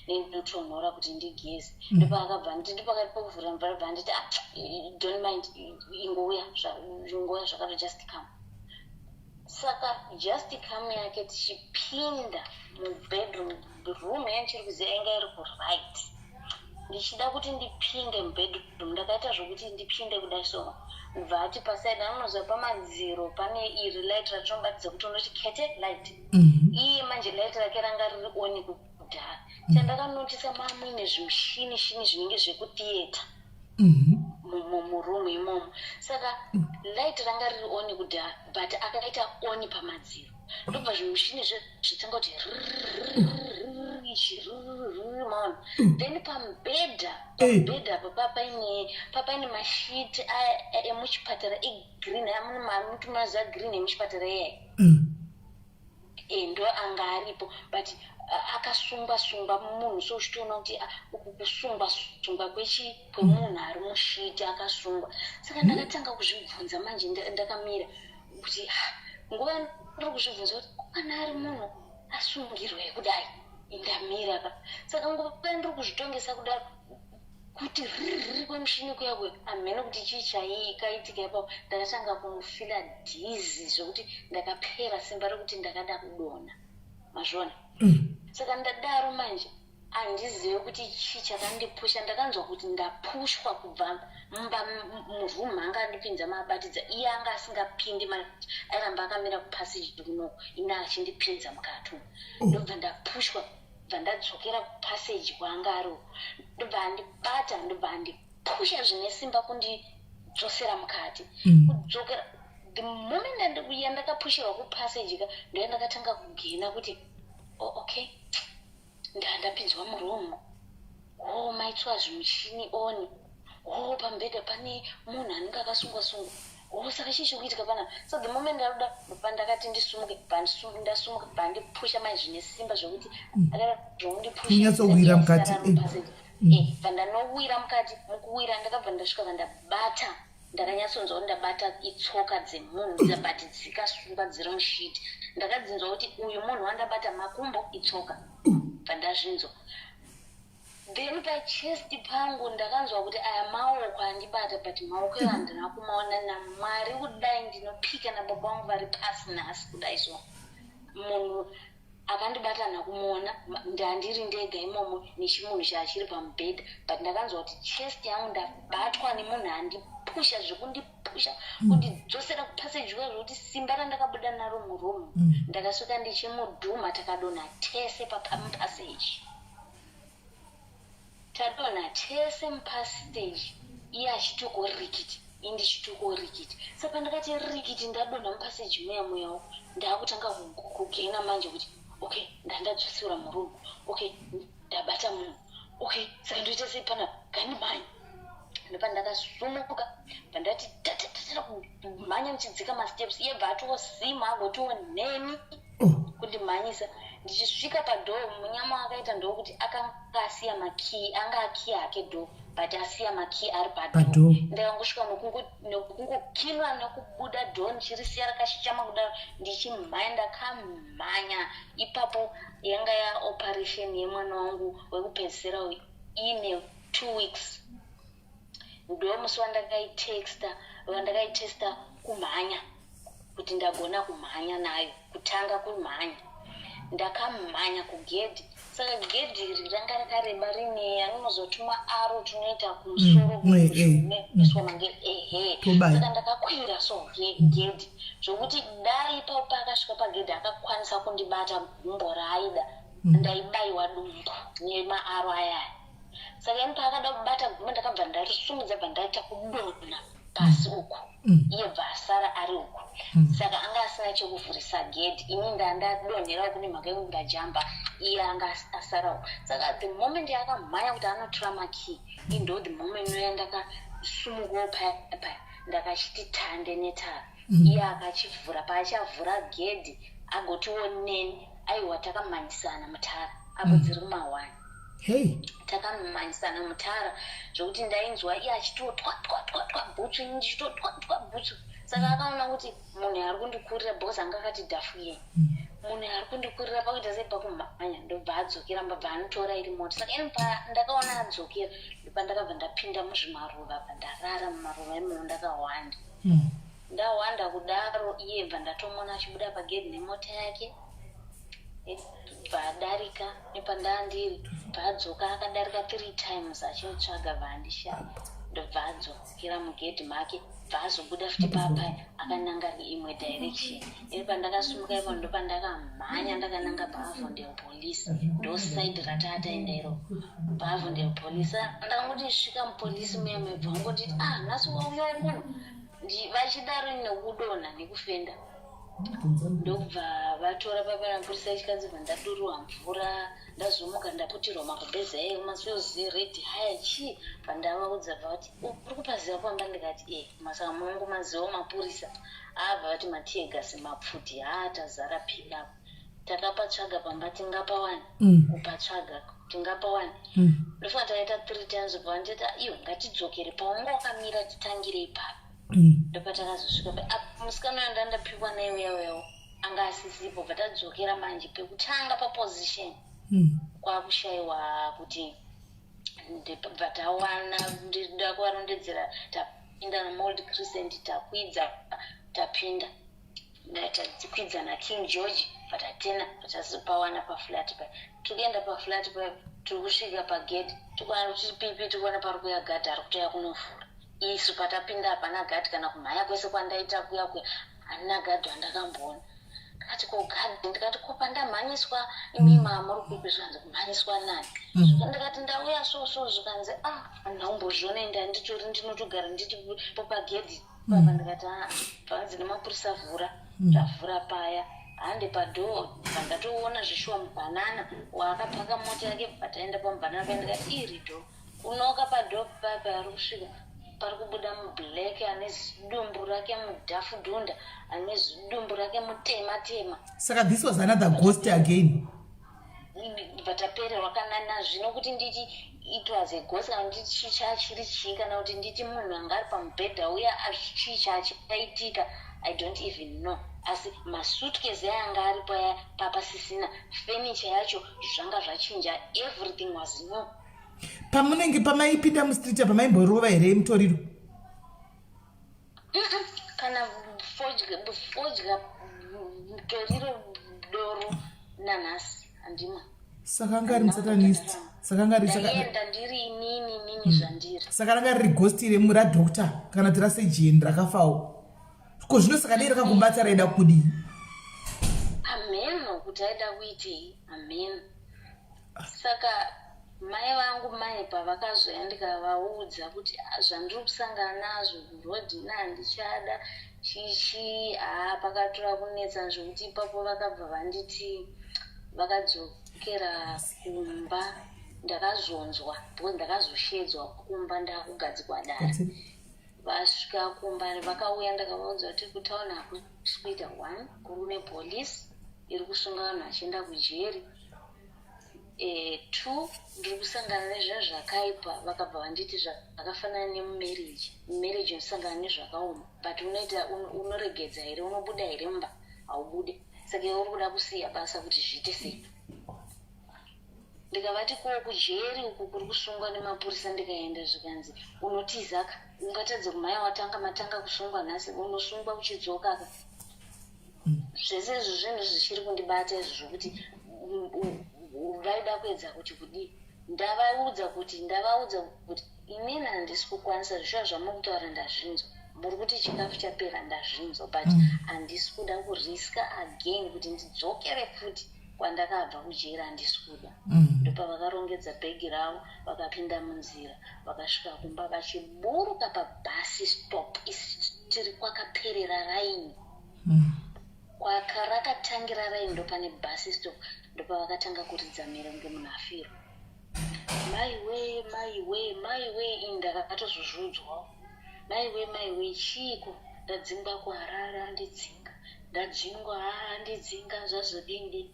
neinotonhora kuti ndigeze. Ndopaakabva nditi, ndopakati pokuvhurira mvura, bva nditi, "Ah, don't mind, ingouya, ingouya zvakaro, just come." Saka just come yake, tichipinda mubedroom, room yandichiri kuziva inga iri kuright. Ndichida kuti ndipinde mubedroom, ndakaita zvokuti ndipinde kudai so, bva ati paside, anonoziva pamadziro pane iri light ratinobatidza kuti unoti kete light. Iye manje light rake ranga riri on kudhara. Chandakanotisa, mamuine zvimushini shini zvinenge zvekutheatre muroom imomo. Saka light ranga riri on kudhara, but akaita on pamadziro, ndobva zvimushini zvitanga kuti ichi, maona? Then pamubhedha, pamubhedha apa papaine masheets emuchipatara egreen. Mutumaziva green emuchipatara iyai? Ndo anga aripo, but akasungwa sungwa munhu, so uchitoona kuti uku kusungwa sungwa kwechi kwemunhu ari musheet akasungwa. Saka ndakatanga kuzvibvunza manje ndakamira kuti, nguva ndiri kuzvibvunza kuti kana ari munhu asungirwe kudai, ndamira pa. Saka nguva ndiri kuzvitongesa kudaro kuti ririri kwemushini kuya kuya, hamene kuti chii chaikaitika ipapo, ndakatanga kufeela dizzy zvokuti ndakapera simba rekuti ndakada kudonha, mazviona? Saka ndadaro manje, handizive kuti chii chakandipusha. Ndakanzwa kuti ndapushwa kubva mumba muroom anga andipinza mabatidza. Iye anga asingapindi manje, airamba akamira kupassage kunoko, ine achindipinza mukati umu. Ndobva ndapushwa, bva ndadzokera kupassage kwaanga ari uku, ndobva andibata, ndobva andipusha zvine simba kundidzosera mukati. Kudzokera, the moment yandakapushirwa kupassage ka, ndoyandakatanga kugena kuti, oh, okay, ndandapinzwa muroom. Oh, maitwa zvimuchini on. Oh, pamubhedha pane munhu anenge akasungwa sungwa. Oh, saka chii chiri kuitika panapa? So the moment ndakuda, pandakati ndisumuke, ndasumuka, bandipusha mai zvine simba zvokuti zvokundipusha Kunyatsowira mukati, Bva ndanowira mukati. Mukuwira ndakabva ndasvika vandabata, ndakanyatsonzwa kuti ndabata itsoka dzemunhu, but dzikasungwa dziri musheet. Ndakadzinzwa kuti uyu munhu wandabata makumbo itsoka, bva ndazvinzwa. Then pachest pangu ndakanzwa kuti aya maoko andibata, but maoko iwo handina kumaona. Namwari kudai, ndinopika nababa vangu vari pasi nhasi kudai so, munhu akandibata nakumuona. Ndandiri ndega imomo nechimunhu chaachiri pamubhedha, but ndakanzwa kuti chest yangu ndabatwa nemunhu andipusha zvekundipusha kundidzosera kupassage kuya, zvokuti simba randakabuda naro muroom, ndakasvika ndichimudhuma, takadonha tese pamupassage. Tadonha tese mupassage, iye achitoko rikiti, indichitoko rikiti. Saka pandakati rikiti ndadonha mupassage muya muyawo, ndaakutanga kugena manje kuti, okay, ndandadzosera muroom, okay, ndabata munhu, okay, saka ndoita sei panapa? Gandimhanya. Ndopandakasumuka, pandati tatatata kumhanya ndichidzika masteps, iye bva atosima agotiwo neni kundimhanyisa. Ndichisvika padoor, munyama wakaita ndokuti akanga asiya makey, anga akiya hake door, but asiya makey ari padoor. Padoor. Ndakangosvika nokungokinwa nekubuda door, ndichirisiya rakashama kudaro, ndichimhanya. Ndakamhanya ipapo, yanga yaoperation yemwana wangu wekupedzisira uyu ine 2 weeks. Ndo musi wandakaitexta, wandakaitesta kumhanya, kuti ndagona kumhanya nayo. Kutanga kumhanya, ndakamhanya kugedhi. Saka gedhi iri ranga rakareba, rine anonozotuma aro tunoita kumusoro kuiswa mange, ehe. Tobaya. Saka ndakakwira so gedhi zvokuti dai ipapo paakasvika pagedhi akakwanisa kundibata gumbo raaida, ndaibayiwa dumbu nemaaro ayaya. Saka ini paakada kubata gumbo, ndakabva ndarisumudza, bva ndaita kudonha pasi uku. Iye bva asara ari uku. Saka anga asina chekuvhurisa gedhi, ini ndandadonhera uku nemhaka yekuti ndajamba, iye anga asara uku. Saka the moment yaakamhanya kuti anotora makey, indo the moment yandakasumukawo paya paya. Ndakachiti tande netara. Iye akachivhura, paachavhura gedhi agotiwo neni, aiwa, takamhanyisana mutara apo. Dziri kumahwani. Hey. Takamhanyisana mutara zvokuti ndainzwa iye achitotwa twa twa twa bhutsu, ini ndichitotwa twa bhutsu. Saka akaona kuti munhu ari kundikurira, because anga akati dhafuyei, munhu ari kundikurira pakuita sei pakumhanya. Ndobva adzokera, mbabva anotora iri mota. Saka ini ndakaona adzokera, ndopandakabva ndapinda muzvimaruva, bva ndarara mumaruva imomo ndakahwanda. Ndahwanda kudaro, iye bva ndatomona achibuda pagedhi nemota yake, bva adarika nepandandiri, bva adzoka, akadarika three times achinditsvaga, bva andishaya. Ndobva adzokera mugedhi make, bva azobuda futi papaya akananga imwe direction. Ini pandakasumuka ipo, ndopandakamhanya ndakananga paAvondale Police, ndo side rataataenda iro, paAvondale Police. Ndakangoti svika mupolisi muya, mebva vangotiti, "Ah, nhasi wauyawo munhu." Vachidaro nekudonha nekufenda, ndokubva vatora papanapurisa echikadzi, bva ndadurwa mvura. Ndazomuka ndaputirwa magumbezi aye masozi redi haya chii. Pandavaudza, bva vati, "Uri kupaziva pamba?" Ndikati, "E, masaka mungu mazivawo mapurisa." Abva vati, "Mateargas, mapfuti, haa, tazara pikapu, takapatsvaga pamba, tingapawani kupatsvaga, tingapawani." Ndofunga taita three times, bva vanditi, "Iyo, ngatidzokere paunga wakamira, titangire ipapo." Ndopatakazosvika. Musikana uyo ndandapikwa naye uya uyawo anga asisipo. Bva tadzokera manje pekutanga paposition, kwakushayiwa kuti bva tawana. Ndida kuvarondedzera, tapinda naMold Crescent, takwidza, tapinda, takwidza naKing George, patatena patazopawana paflat paya. Tikuenda paflat paya, tiri kusvika pagate, tikuona kuti pipi, tikuona pari kuya gadhi ari kutoya kunovhura. Isu patapinda hapana gadhi. Kana kumhanya kwese kwandaita kuya kuya, handina gadhi wandakamboona. Ndikati, "Ko gadhi?" Ndikati, "Ko pandamhanyiswa, imi mamuri kupi?" Zvikanzi, "Kumhanyiswa nani?" Ndikati, "Ndauya so so." Zvikanzi, "Ah, handina kumbozviona, ende handitori, ndinotogara ndiripo pagedhi papa." Ndikati, "Aa." Panzi nemapurisa, "Vhura." Tavhura paya, hande padoor, pandatoona zvishuwa mubhanana waakapaka mota yake. Pataenda pamubhanana paya, ndikati, "Iri door." Unoka padoor paya, paari kusvika pari kubuda mublack ane zidumbu rake mudhafudhunda, ane zidumbu rake mutema tema. Saka this was another ghost again? Bvatapererwa kana nazvino kuti nditi it was a ghost, kana nditi chii chachiri chii, kana kuti nditi munhu anga ari pamubhedha uya, chii chachaitika, I don't even know. Asi masuitcase anga aripo aya, papasisina furniture yacho, zvanga zvachinja, everything was new. Pamunenge pamaipinda mustreet apa, maimborova here mutoriro? Kana fodya, mutoriro, doro, nanhasi handimwe. Saka anga ari musatanist, saka anga ari Ndaenda ndiri inini, inini zvandiri. Saka ranga riri ghost radoctor kana kuti rasurgeon rakafawo. Ko zvino saka dei rakakubata, raida kudii? Hameno kuti aida kuitei, hameno. Saka mai vangu mai pavakazoya, ndikavaudza kuti, "Ah, zvandiri kusangana nazvo kurodhi ina, handichada chichi." Haa, pakatora kunetsa zvokuti ipapo vakabva vanditi, vakadzokera kumba. Ndakazonzwa because ndakazoshedzwa kumba ndakugadzikwa dare. Vasvika kumba, vakauya, ndakavaudza kuti kutauni hakusi kuita one, kuri kune polisi iri kusunga vanhu vachienda kujeri. Two, ndiri kusangana nezvinhu zvakaipa. Vakabva vanditi, "Zvakafanana nemumarriage, mumarriage unosangana nezvakaoma, but unoita unoregedza here? Unobuda here mumba? Haubude. Saka iwe uri kuda kusiya basa kuti zviite sei?" Ndikavati, "Ko kujeri uku kuri kusungwa nemapurisa, ndikaenda?" Zvikanzi, "Unotizaka, ungatadze kumhanya. Watanga matanga kusungwa nhasi, unosungwa uchidzoka ka." Zvese izvo zvinhu zvichiri kundibata izvo, zvokuti vaida kuedza kuti kudii. Ndavaudza kuti inini handisi kukwanisa zvishuwa zvamuri kutaura. Ndazvinzwa muri kuti chikafu chapera, ndazvinzwa, but handisi kuda kuriska again kuti ndidzokere futi kwandakabva kujeri, handisi kuda. Ndopavakarongedza bhegi ravo, vakapinda munzira, vakasvika kumba vachiburuka pabus stop. Isi tiri kwakaperera raini, kwakarakatangira raini, ndopane bus stop, ndopavakatanga kuridza mhere kunge munhu afirwa, "Maiwe, maiwe, maiwe!" Ini ndakatozozviudzwawo. Maiwe, maiwe, chiiko? Ndadzingwa kuHarare, andidzinga. Ndadzingwa, andidzinga, zvazodini?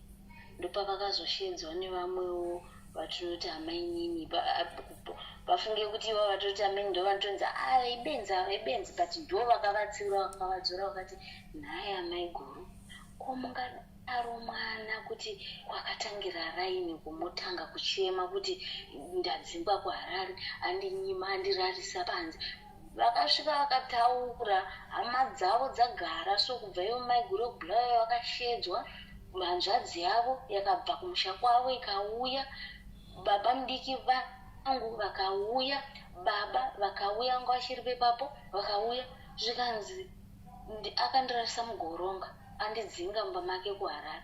Ndopavakazoshedzwa nevamwewo vatinoti amainini. Vafunge kuti ivo vatoti amaini ndo vanotonzi a ibenzi ava, ibenzi, but ndo vakavatsiura, vakavadzora, vakati, "Nhai amaiguru, ko mungadaro mwana kuti kwakatangira raini kumutanga kuchema kuti ndadzingwa kuHarare, andinyima, andirarisa panze?" Vakasvika vakataura hama dzavo dzagara. So kubva ivo maiguru vekuBulawayo vakashedzwa, hanzvadzi yavo yakabva kumusha kwavo ikauya, baba mudiki vangu vakauya, baba vakauya, vanga vachiri pepapo, vakauya, zvikanzi akandirarisa mugoronga, andidzinga mumba make kuHarare.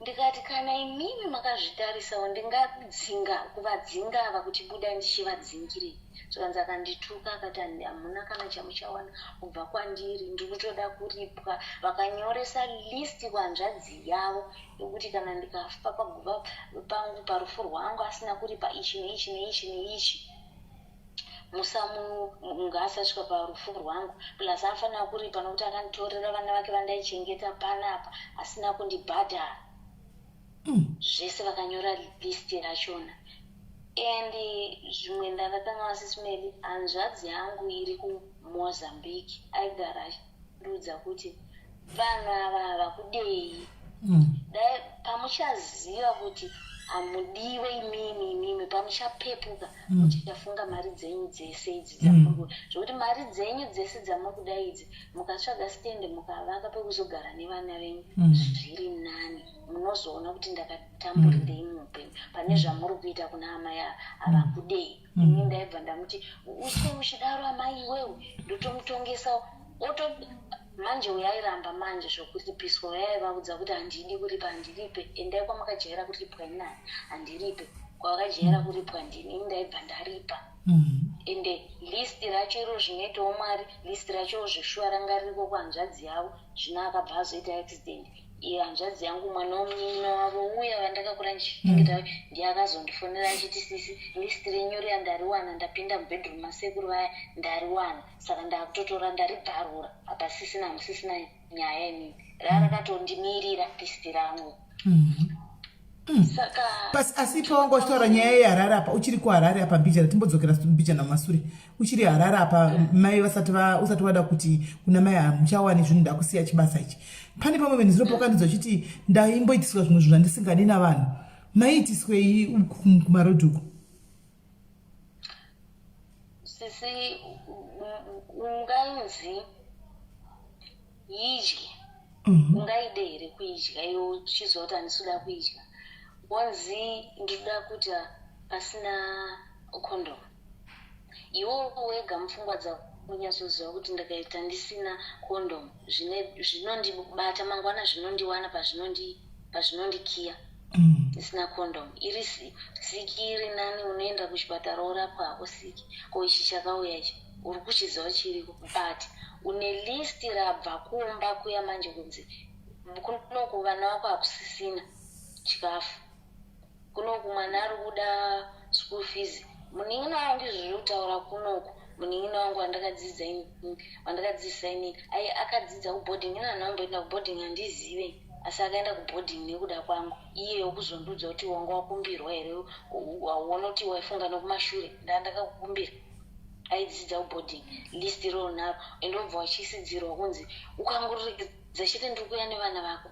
Ndikati, kana imimi makazvitarisawo, ndingadzinga kuvadzinga ava kuti buda ndichivadzingirei? Zvikanzi akandituka, akati, "Hamuna kana chamuchawana kubva kwandiri, ndiri kutoda kuripwa." Vakanyoresa list kuhanzvadzi yavo yokuti kana ndikafa, paguva pangu, parufu rwangu, asina kuripa ichi neichi neichi neichi, musamungaasasvika parufu rwangu. Plus anofanira kuripa nokuti akanditorera vana vake vandaichengeta panapa asina kundibhadhara. Zvese vakanyora list rachona. And zvimwe ndakatanga, Sis Melly, hanzvadzi yangu iri kuMozambique aigara achiudza kuti vanhu ava havakudei. Dai pamuchaziva kuti hamudiwe imimi, imimi pamuchapepuka, muchafunga mari dzenyu dzese idzi dzamuri, zvokuti mari dzenyu dzese dzamuri kuda idzi, mukatsvaga stand, mukavaka pekuzogara nevana venyu, zviri nani. Munozoona kuti ndakatamburirei muupenyu pane zvamuri kuita kuna amai ava. Havakudei. Ini ndaibva ndamuti, "Uswe uchidaro amai iwewe," ndotomutongesa oto manje. Uyairamba manje zvokuripiswa, uyaivaudza kuti, "Handidi kuripa, handiripe. Endai kwamakajaira kuripwa inani, handiripe. Kwavakajaira kuripwa ndini." Ini ndaibva ndaripa. Ende list racho iro, zvinoitawo Mwari, list racho zveshuwa ranga ririko kuhanzvadzi yavo. Zvino akabva azoita accident iye hanzvadzi yangu, mwana womunin'ina wavo uya vandakakura ndichichengeta, ndiye akazondifonera achiti, "Sisi, list renyu riya ndariwana, ndapinda mubedroom masekuru vaya, ndariwana, saka ndakutotora, ndaribvarura. Hapasisina, hamusisina nyaya inini." Raa rakatondimirira list rangu. Saka Pasi asi pawanga uchitaura nyaya yeHarare apa, uchiri kuHarare apa mbijana, timbodzokera mbijana mumasure, uchiri Harare apa, mai vasati usati wada kuti kuna mai hamuchawani zvinhu, ndakusiya chibasa ichi, pane pamwe venhu zvinopokandidza uchiti ndaimboitiswa zvimwe zvinhu zvandisingadi navanhu. Maiitiswei kumarodhi uku? Sisi, ungainzi idye, ungaide here kuidya iwe uchiziva kuti handisi kuda kuidya? Wonzi ndinoda kuita pasina condom, iwe wega mupfungwa dzako unyatsoziva kuti ndikaita ndisina condom, zvinondibata mangwana, zvinondiwana pazvinondikiya ndisina condom. Iri siki iri nani, unoenda kuchipatara worapwa hako siki. Ko ichi chakauya ichi, uri kuchiziva chiriko, but une list rabva kumba kuya manje kunzi kunoku vana vako hakusisina chikafu, kunoku mwana ari kuda school fees. Munin'ina wangu, izvo zviri kutaura kunoku, munin'ina wangu wandakadzidza wandakadzidzisa inini, ai akadzidza kuboarding. Ina hanamboenda kuboarding, handizive, asi akaenda kuboarding nekuda kwangu. Iye wokuzondiudza kuti, "Wanga wakumbirwa here? Wauona kuti waifunga nekumashure, ndaa ndakakukumbira." Aidzidza kuboarding, list iroro naro, ende wobva wachisidzirwa kunzi ukangoregedza chete, ndiri kuuya nevana vako.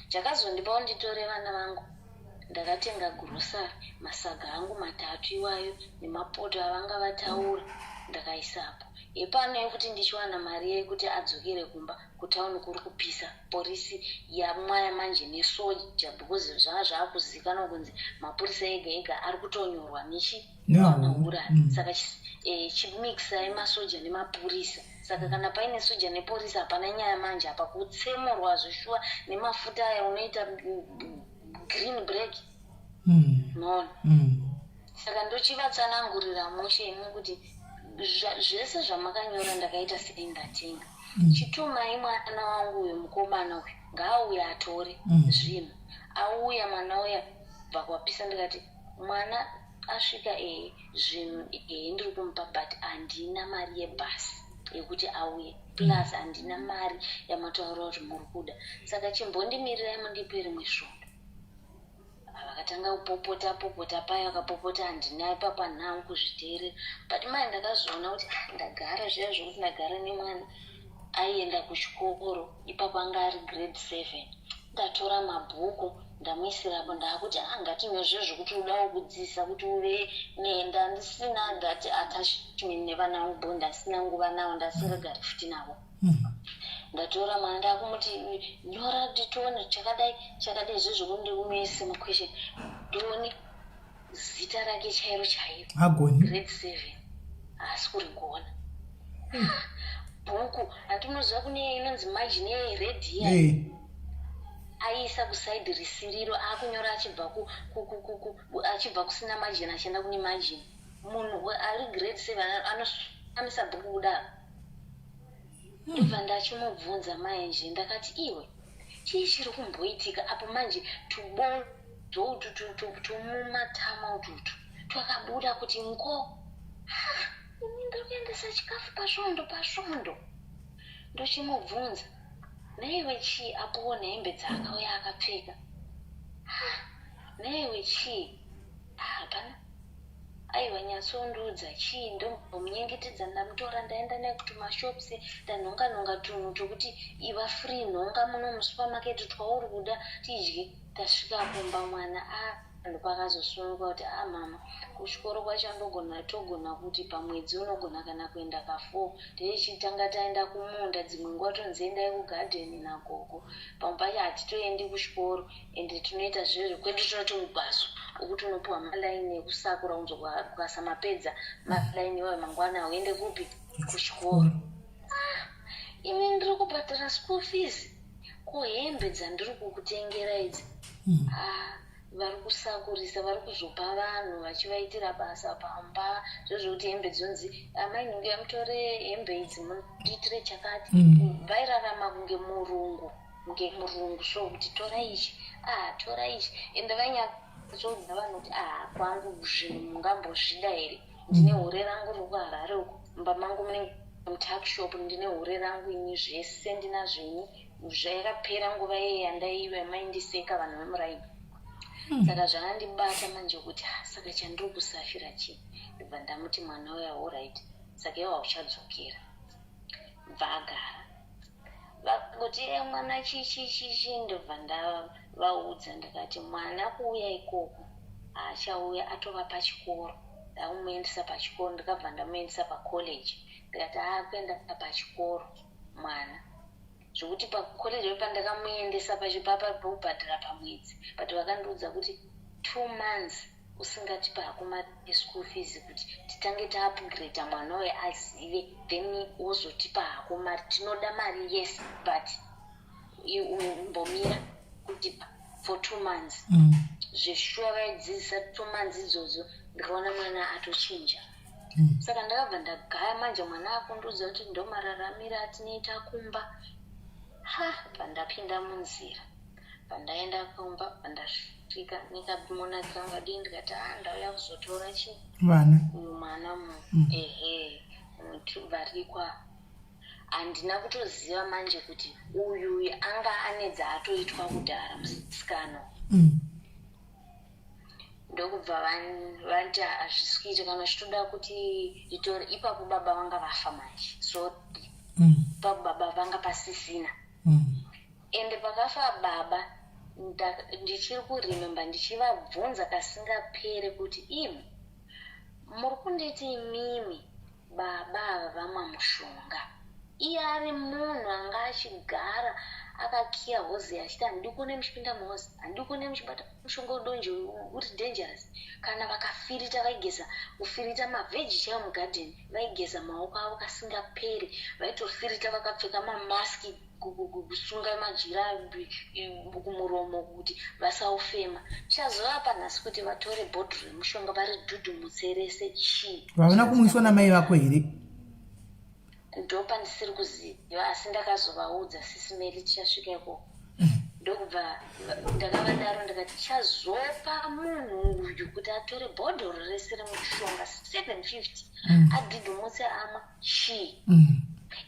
Chakazondipawo nditore vana vangu, ndakatenga grocery, masaga angu matatu iwayo nemapoto avanga vataura, ndakaisapo epano yekuti ndichiwana mari yekuti adzokere kumba. Kutauni kuri kupisa, porisi yamwaya manje nesoja, because zvanga zvaakuzivikanwa kunzi mapurisa ega ega ari kutonyorwa nechi vanouraya. Saka chimixai masoja nemapurisa. Saka kana paine soja neporisi, hapana nyaya manje. Apa kutsemurwa zveshuwa nemafuta aya, unoita green break. Maona? Saka ndochivatsanangurira mushe imi kuti zvese zvamakanyora ndakaita sei, ndatenga. Chitumai mwana wangu uyu, mukomana uyu ngaauye atore zvinhu. Auya mwana uya bva kwapisa, ndikati mwana asvika, ehe, zvinhu ehe, ndiri kumupa, but handina mari yebhasi. yekuti auye plus handina mari yamataura kuti muri kuda saka chimbondimirirai mundipe rimwe svondo vakatanga kupopota popota paye vakapopota handina ipapa nhangu kuzviteerera but mai ndakazoona kuti ah, ndagara zviya zvokuti ndagara nemwana aienda kuchikoro ipapo anga ari grade seven ndatora mabhuku ndamuisirapo ndaakuti ah ngatinyore zviro zvekuti udawo kudzidzisa kuti uve nenda ndisina that attachment nevana vangu bo ndasina nguva navo ndasingagari futi navo ndatora mwana ndakumuti nyora kuti tione chakadai chakadai zvezvo kuti ndikumuise maquestion ndione zita rake chairo chairo agoni grade seven haasi kurigona bhuku handinoziva kune inonzi margin yered iya Eh, aiisa kusaidi risiriro akunyora achibva achibva kusina margin achienda kune margin munhu ari grade seven anosamisa bhuku kudaro ndobva ndachimubvunza manje ndakati iwe chii chiri kumboitika apo manje tubonzo utu tumumatama ututu twakabuda kuti ngo Ha, ini ndiri kuendesa chikafu pasvondo pasvondo ndochimubvunza naiwe chii apowo nehembe dzaakauya akapfeka Ha, naiwe chii hapana aiwa nyatsondiudza chii ndombomunyengetedza ndamutora ndaenda naye kutumashops ndanhonga nhonga tunhu tokuti iva free nhonga muno musupermarket twauri kuda tidye tasvika kumba mwana a ndopakazosununguka kuti a mama kuchikoro kwacho andogona togona kuti pamwedzi unogona kana kuenda ka4 tichitanga taenda kumunda dzimwe nguva tonzi endai kugadheni nagogo pamwe pacho hatitoendi kuchikoro ende tinoita zvezvo kwedu tinoti mugwazo wokuti unopiwa malaini ekusakura unzo ukasamapedza malaini iwayo mangwana uende kupi kuchikoro ini ndiri kubhadhara school fees ko hembe dzandiri kukutengera idzi ah, vari kusakurisa vari kuzopa vanhu vachivaitira basa pamba zvezvokuti hembe dzonzi amai nhingi mutore hembe idzi mundiitire chakati vairarama kunge murungu kunge murungu so kuti tora ichi ah tora ichi ende vainyatsoudza vanhu kuti ah kwangu zvinhu mungambozvida here ndine hure rangu riri kuharare uko mumba mangu munenge mutuckshop ndine hure rangu ini zvese ndinazvo ini zvakapera nguva iye yandaiva maindiseka vanhu vemuraini saka zvakandibata manje kuti "Ah, saka chandiri kusafira chii ndobva ndamuti mwana uya alright saka iwe hauchadzokera bva agara vakangoti e mwana chichi chichi ndobva ndavaudza ndikati mwana kuuya ikoko haachauya atova pachikoro ndakumuendesa pachikoro ndikabva ndamuendesa pacollege ndikati aakuenda pachikoro mwana zvokuti pacollege pandakamuendesa pacho papa pokubhadhara pamwedzi but vakandiudza kuti 2 months usingatipa hako mari yeschool fees kuti titange taupgrada mwana uyo azive then wozotipa hako mari tinoda mari yes but umbomira kutipa for 2 months zveshuwa vaidzidzisa 2 months idzodzo ndikaona mwana atochinja saka ndakabva ndagaya manje mwana akundiudza kuti ndo mararamiro atinoita kumba ha pandapinda munzira pandaenda kumba pandasvika nekamona kangu adii ndikati a ndauya kuzotora chi vana uyu mwana mu ehe varikwa handina kutoziva manje kuti uyu anga ane dzaatoitwa kudhara musikana ndokubva vati hazvisi kuita kana uchitoda kuti nditore ipapo baba vanga vafa manje so ipapo baba vanga pasisina ende pakafa baba ndichiri kuremember ndichivabvunza kasingapere kuti imi muri kunditi imimi baba ava vamwa mushonga iye ari munhu anga achigara akakiya hozi achiti handidi kuone muchipinda muhozi handidi kuone muchibata mushonga udonje uri dangerous kana vakafirita vaigeza kufirita mavheji chaivo mugadheni vaigeza maoko avo kasingaperi vaitofirita vakapfeka mamaski kusunga majira kumuromo kuti vasaufema chazovapa nhasi kuti vatore bhodhoro remushonga varidhudhumutse rese chii vavana kumwiswa namai vako here ndopandisiri kuziva asi ndakazovaudza sisi Mary tichasvika ikoko ndokubva ndakavadaro ndikati chazopa munhu uyu kuti atore bhodhoro rese remushonga 750 adhudhumutse amwa chii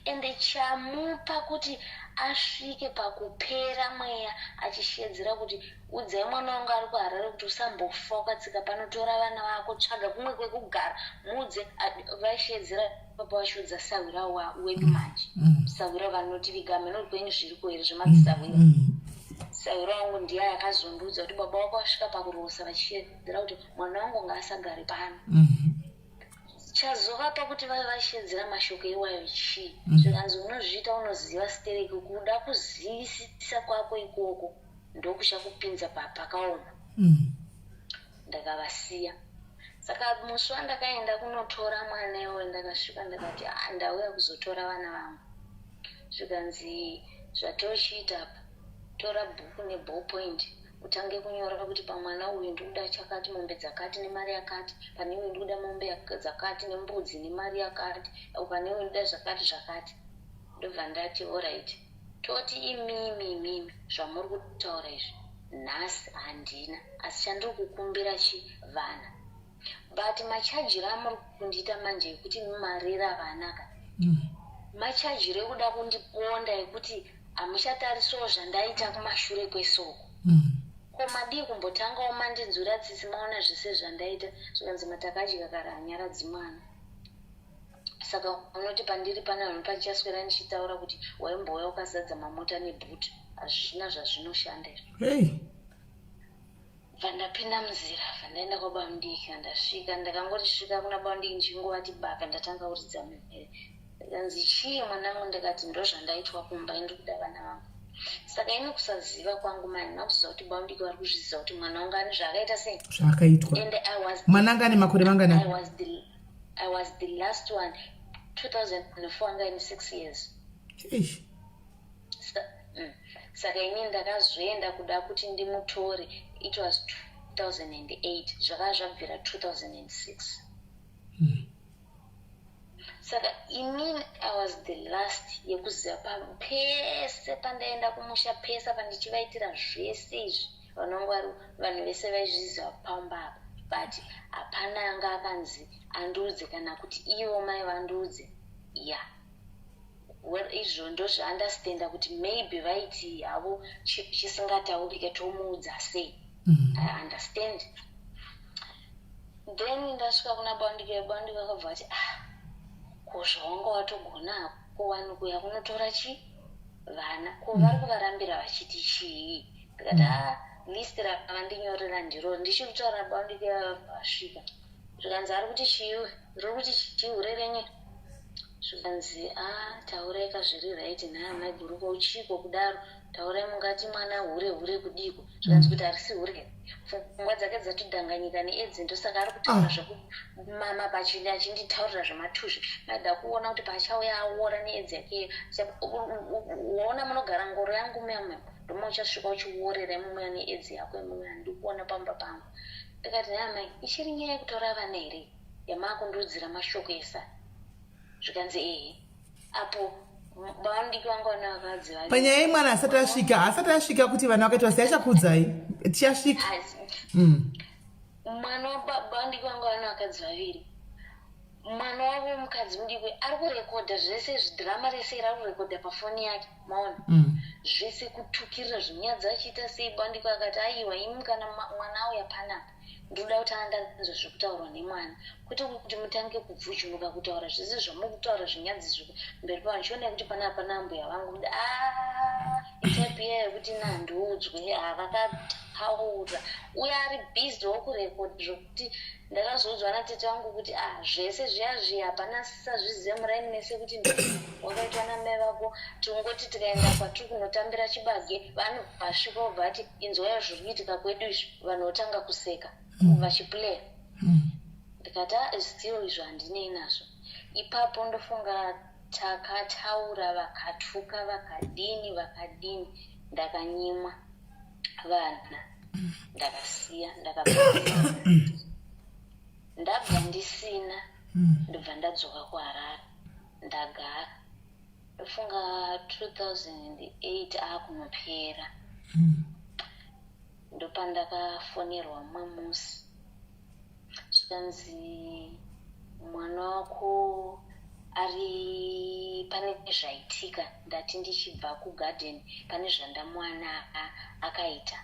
Ende chamupa kuti asvike pakupera mweya achishedzera kuti udzai mwana wangu ari kuHarare kuti usambofa ukatsika panotora vana vako, tsvaga kumwe kwekugara, muudze. Vaishedzera papa vachiudza sahwira wedu manje. Sahwira vanotiviga mheno kwenyu zviriko here zvemadzisahwira? Sahwira wangu ndiye akazondiudza kuti baba wako vasvika pakurosa vachishedzera kuti mwana wangu ngaasagare pano. Chazovapa kuti vave vashedzera mashoko iwayo chii? Zvikanzi unozviita unoziva stereki, kuda kuzivisisa kwako ikoko ndokuchakupinza pakaoma. Ndakavasiya. Saka musi wandakaenda kunotora mwana iwoyo, ndakasvika ndakati, "Ah, ndauya kuzotora vana vangu." Zvikanzi, "Zvatochiita apa, tora bhuku neballpoint utange kunyora kuti pamwana uyu ndikuda chakati, mombe dzakati nemari yakati, pane uyu ndikuda mombe dzakati nembudzi nemari yakati, pane uyu ndikuda zvakati zvakati." Ndobva ndati, "Alright, toti imimi imimi zvamuri kutaura izvi nhasi handina, asi chandiri kukumbira chi vana, but machajiro amuri kundiita manje ekuti marera vana ka, machajiro ekuda kundiponda, ekuti hamuchatarisawo zvandaita kumashure kwesoko. Ko madii kumbotangawo mandinzwira tsitsi maona zvese zvandaita?" Zvikanzi, "Matakadya kare hanyaradzi mwana. Saka unoti pandiri pananhu pandichaswera ndichitaura kuti waimbouya ukazadza mamota nebhuti? Hazvina zvazvinoshanda izvi." Hey. Bva ndapinda munzira, bva ndaenda kwabamudiki. Ndasvika, ndakangoti svika kuna bamudiki, ndichingovati baba, ndatanga kuridza mhere. Ndikanzi, "Chii mwanangu?" Ndikati, "Ndo zvandaitwa kumba, indiri kuda vana vangu." Saka ini kusaziva kwangu mani makuziva kuti bamudiki vari kuzviziva kuti mwana wangu ane zvaakaita sei. Zvaakaitwa. And I was Mwana anga ane makore mangana? I was the last one. 2004 anga ine 6 years. Eish. Saka ini ndakazoenda kuda kuti ndimutore, it was 2008, zvakava zvabvira 2006. Saka inini I was the last yekuziva pese pandaenda kumusha, pese pandichivaitira zvese izvi, vanonge vari vanhu vese vaizviziva pamba apa, but hapana anga akanzi andiudze kana kuti ivo mai vandiudze. Ya, well, izvo ndozvaunderstanda kuti maybe vaiti havo chisingataurike tomuudza sei. I understand. Then ndasvika kuna bandike, bandike akabva ati, "Ah, ko zvawanga watogona hako wani kuya kunotora chi vana, ko vari kuvarambira vachiti chii?" Ndikati, "Ah, list ravandinyorera ndiro." Ndichiri kutaura, bandike vasvika. Zvikanzi, "Ari kuti chii? Riri kuti chii hure renyu?" Zvikanzi, "A, taurai ka zviri right nhai amai guruko, uchiko kudaro? Taurai, mungati mwana hure hure kudiko?" Zvikanzi, "Kuti harisi hure, pfungwa dzake dzatodhanganyika needzi, ndosaka ari kutaura zvekumama pachindi achinditaurira zvematuzvi. Maida kuona kuti paachauya aora needzi yake, waona munogara ngoro yangu muya muya, ndoma uchasvika uchiorera imomuya needzi yako imomuya, ndikuona pamba pangu." Ndikati, "Nhai amai, ichiri nyaya yekutora vana here yamaakundiudzira mashoko esa?" Zvikanzi, "Ehe." Apo bamudiki vangu vana vakadzi vari Panyaya yemwana asati asvika, asati asvika kuti vana vakaitwa sei, achakuudzai, tichasvika. Mwana wabamudiki vangu vana vakadzi vaviri, mwana wavo mukadzi mudiki ari kurekodha zvese zvidhirama rese iri, ari kurekodha pafoni yake, maona? Zvese kutukirira zvinyadzi achiita sei. Bandiko akati, "Aiwa, imi kana mwana auya panapa, ndoda kuti andanzwa zviri kutaurwa nemwana, kwete kuti mutange kubvujunuka kutaura zvese zvamuri kutaura zvinyadzi zviri mberi pavanhu. Chionai kuti panapa pana ambuya vangu." Muda itype iya yekuti nandiudzwe havakataura uye ari busy wokurekodha, zvokuti ndakazoudzwa natete vangu kuti, "Ah, zvese zviya zviya hapana sisazvizive muraini mese kuti wakaitwa namai vako. Tingoti tikaenda kwatiri kunotambira chibage, vanhu vasvika vobva vati, 'Inzwai zviri kuitika kwedu izvi,' vanhu votanga kuseka vachiplaya." Ndikati, "Ah, still izvo handinei nazvo." Ipapo ndofunga takataura, vakatuka, vakadini vakadini, ndakanyimwa vana, ndakasiya, ndakabva ndabva ndisina. Ndobva ndadzoka kuHarare, ndagara, ndofunga 2008 akunopera, ndopandakafonerwa mumwe musi, zvikanzi, "Mwana wako Ari pane zvaitika, ndati ndichibva kugarden pane zvandamuwana akaita,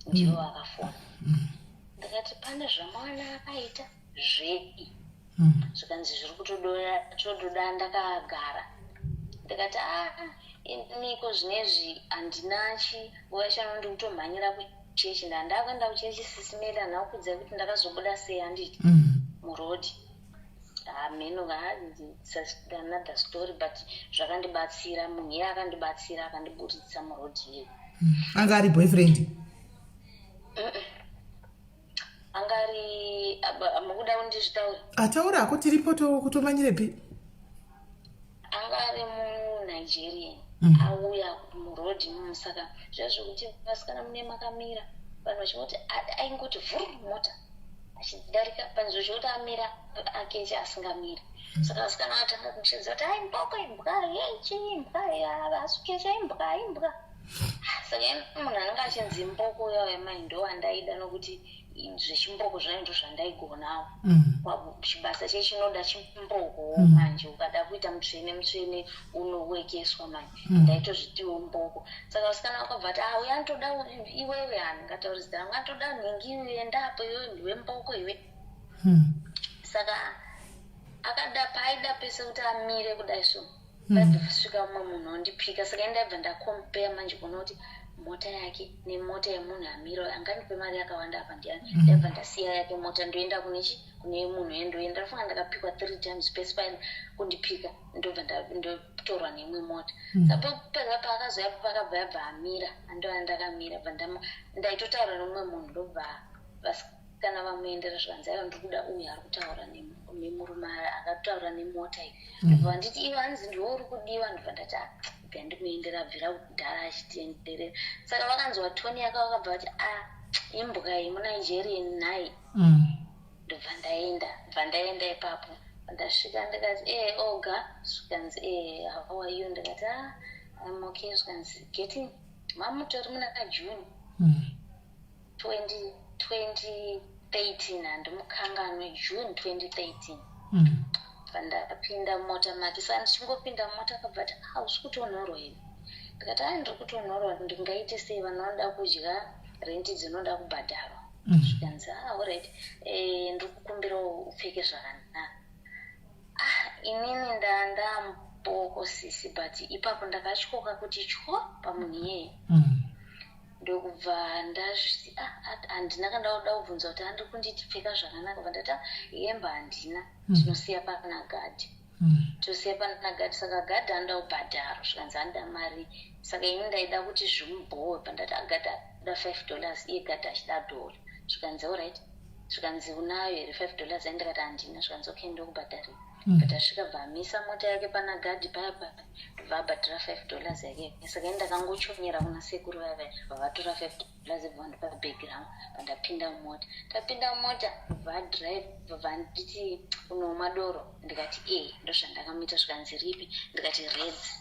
ndivo vakafona. Ndikati, "Pane zvamawana akaita zvei?" Zvikanzi, "Zviri kutododa ndakagara." Ndikati, "A, iniko zvinezvi handina chi nguva yacho ndiri kutomhanyira kuchechi." Ndandakuenda kuchechi. Sisi Meli, handina kukudzai kuti ndakazobuda sei, handiti? Murodhi hameno, another story, but zvakandibatsira, munhu iye akandibatsira, akandiburitsa murodhi iyeyo. Anga ari boyfriend? Anga ari, mukuda kundizvitaura? Ataura hako, tiripo, kutomanyirepi. Anga ari muNigerian. Auya murodhi imomo, saka zviya zvokuti vasikana mune makamira, vanhu vachingoti, aingoti vhuru mota achidarika panzvimbo chekuti amira akeche, asingamiri. Saka vasikana vatanga kumushedza kuti, "Ai, mboko, imbwa yechi, imbwa, asukecha, imbwa, imbwa." Saka ini munhu anenge achinzi mboko uya mai ndo wandaida, nokuti zvechimboko zvayo ndo zvandaigonawo. Chibasa chechinoda chimboko. Manje ukada kuita mutsvene mutsvene unowekeswa manje. Ndaitozvitiwo mboko. Saka vasikana vakabva vati, "Ah, uya anotoda iwewe." Handingatauri zita rangu. "Anotoda nhingi iwe, endapo iwe, ndiwe mboko iwe." Saka akada paaida pese kuti amire kudai so, paibva svika mumwe munhu ondipika. Saka indaibva ndakompeya manje kuona kuti mota yake nemota yemunhu amira, angandipe mari yakawanda apa ndiani? Ndaibva ndasiya yake mota, ndoenda kunechi kune munhu endoenda. Ndofunga ndakapikwa three times pese paida kundipika, ndobva ndotorwa neimwe mota. Saka pekupedza paakazoya, pakabva yabva amira, andova ndakamira, bva ndaitotaura nemumwe munhu, ndobva vasikana vamuendera. Zvikanzi, "Aiwa, ndiri kuda uyu ari kutaura nemurume akataura nemota iyi." Ndobva vanditi, "Iwe, hanzi ndiwe uri kudiwa." Ndobva ndati, "Ah, bva ndimuendera, abvira kudhara achitienderera." Saka vakanzwa tone yake, vakabva vati, "A, imbwa yemuNigerian nhai." Ndobva ndaenda, bva ndaenda ipapo. Ndasvika ndikati, "E, oga." Zvikanzi, "E, how are you?" Ndikati, "Ah, I'm okay." Zvikanzi, "Getting mamutori muna June 2013." Handimukanganwe, June 2013. Pandapinda mumota make, saka ndichingopinda mumota akabva ati, "Hausi kutonhorwa iwe?" Ndikati, "Ai, ndiri kutonhorwa, ndingaite sei? Vanhu vanoda kudya, renti dzinoda kubhadharwa." Zvikanzi, "Ah, alright, ndiri kukumbirawo upfeke zvakanaka." Ah, inini ndandamboko sisi, but ipapo ndakatyoka kuti tyo pamunhu iyeye. Ndokubva ndazviti, "Ah, handina kandakuda kubvunza kuti andiri kunditi pfeka zvakanaka." Bva ndati, "Ah, hembe handina, tinosiya pana gadhi." Tosiya pana gadhi, saka gadhi anoda kubhadharwa. Zvikanzi, "Anoda mari." Saka ini ndaida kuti zvimubhowe, pandati, "Agadhi anoda $5," iye gadhi achida dhola. Zvikanzi, "Alright." Zvikanzi, "Unayo here $5?" Ai, ndikati, "Handina." Zvikanzi, "Okay, ndokubhadharira." Patasvika, bva amisa mota yake pana gadhi paya paya, ndobva abhadhara $5 yake. Saka ini ndakangochonyera kuna sekuru vaya vaya, vavatora $5, bva vandipa bhegi rangu. Pandapinda mumota, tapinda mumota, bva adhiraivha, vanditi, "Unomwa doro?" Ndikati, "E." Ndozvandakamuita. Zvikanzi, "Ripi?" Ndikati, "Redd's."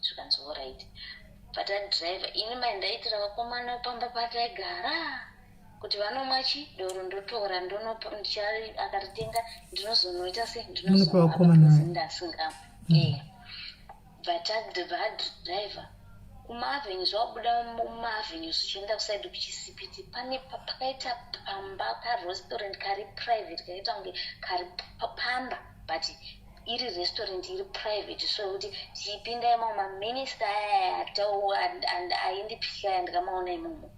Zvikanzi, "Alright." Patadhiraivha, ini mai ndaitira vakomana pamba pataigara kuti vanomwa chi doro, ndotora ndonopa, akaritenga ndinozonoita se Munopa vakomana vaya. Ndasingamwe. E, vadhiraivha kumaavenues, wabuda mumaavenues uchienda kusaidi kuchisipiti, pane pakaita pamba karestaurant kari private, kaita kunge kari pamba, but iri restaurant iri private. So kuti tichipinda imomo, maminista aya aindipika aya, ndikamaona imomo.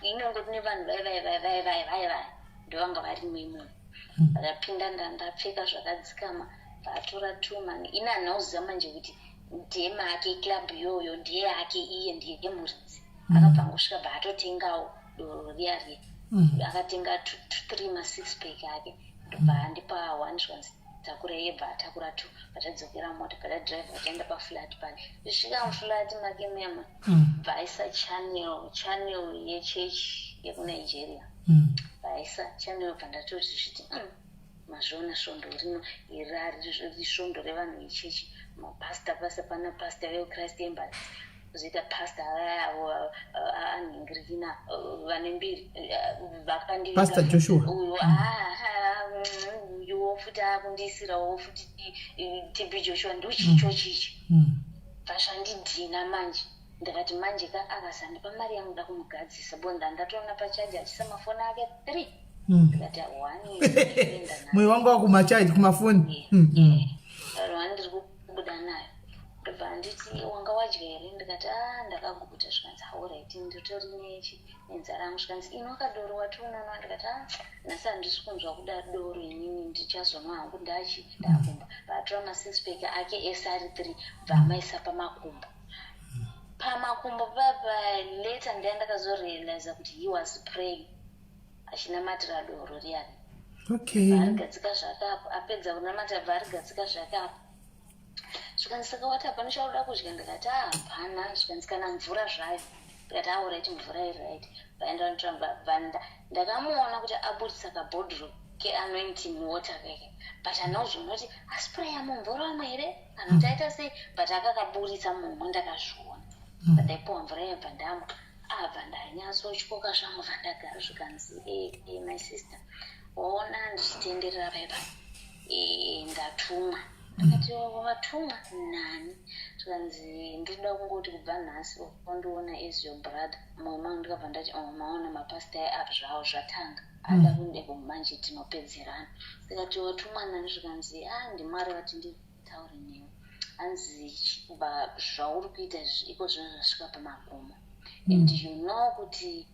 Inongoti nevanhu vai vai vai vai vai vai vai, ndovanga varimo imomo. Ndakapinda, ndapfeka zvakadzikama, vatora two man. Ini handina kuziva manje kuti ndemake club iyoyo, ndeyake iye, ndiye muridzi. Akabva angosvika, bva atotengawo doro riya riya. Akatenga two, three masix pack ake, ndobva andipa one. Zvikanzi, "Takura." Iye bva atakura two. Patadzokera mota, patadhiraivha, taenda paflat pake. Tisvika muflat make muyama, bva aisa channel yechechi yekuNigeria. Bva aisa channel, bva ndatoti zviti, mazviona, svondo rino iri svondo revanhu vechechi, mapasta pasa pana pasta veChrist Embassy." Kuzoita pastor avo anhingirikina vane mbiri vakandivinga. Pastor Joshua. Uyo uyuwo futi akundiisirawo futi TB Joshua, ndochicho chichi. Bva zvandidhina manje. Ndakati manje ka, akazandipa mari yangu, da kumugadzisa bonda. Ndatoona pachaji achisa mafoni ake 3. Ndikati one ndikuenda nayo. Mwoyo wangu wakumachaji kumafoni. One ndiri kubuda nayo. Ndobva nditi, "Wanga wadya here?" Ndikati, "A, ndakaguta." Zvikanzi, "Alright, nditori nechi nenzara yangu." Zvikanzi, "Inwa kadoro wati unonwa." Ndikati, "A, nhasi handisi kunzwa kuda doro inini, ndichazonwa hangu ndachi ndakumba." Vaatora masix pack ake ese ari 3, bva amaisa pamakumbo. Pamakumbo papa later ndiya ndakazorealiza kuti he was praying, achinamatira doro riyani. Arigadzika zvake apo, apedza kunamata, bva arigadzika zvake apo. Zvikanzi, "Saka wati hapana chauda kudya?" Ndikati, "Hapana." Zvikanzi, "Kana mvura zvayo?" Ndikati, "Alright, mvura iri right." Vaenda notora. Bva ndakamuona kuti abudisa kabhodhoro keanointing water keke, but handina kuzoona kuti aspraya mumvura wamwe here kana kuti aita sei, but akakaburitsa mumwe, ndakazviona. Bva ndaipiwa mvura yabva ndamwa, abva ndanyatsotyoka zvangu, bva ndagara. Zvikanzi, "My sister, waona ndichitenderera paipa, ndatumwa." Ndakati, "Watumwa nani?" Zvikanzi, "Ndinoda kungoti kubva nhasi wandiona as your brother." Mumwe mangu ndikabva ndati, "Oh, maona mapasta app zvavo zvatanga, ada kundeko manje tinopedzerana." Ndikati, "Watumwa nani?" Zvikanzi, "A, ndiMwari vati nditaure newe. Hanzi zvauri kuita izvi iko zvino zvasvika pamagumo, and you know kuti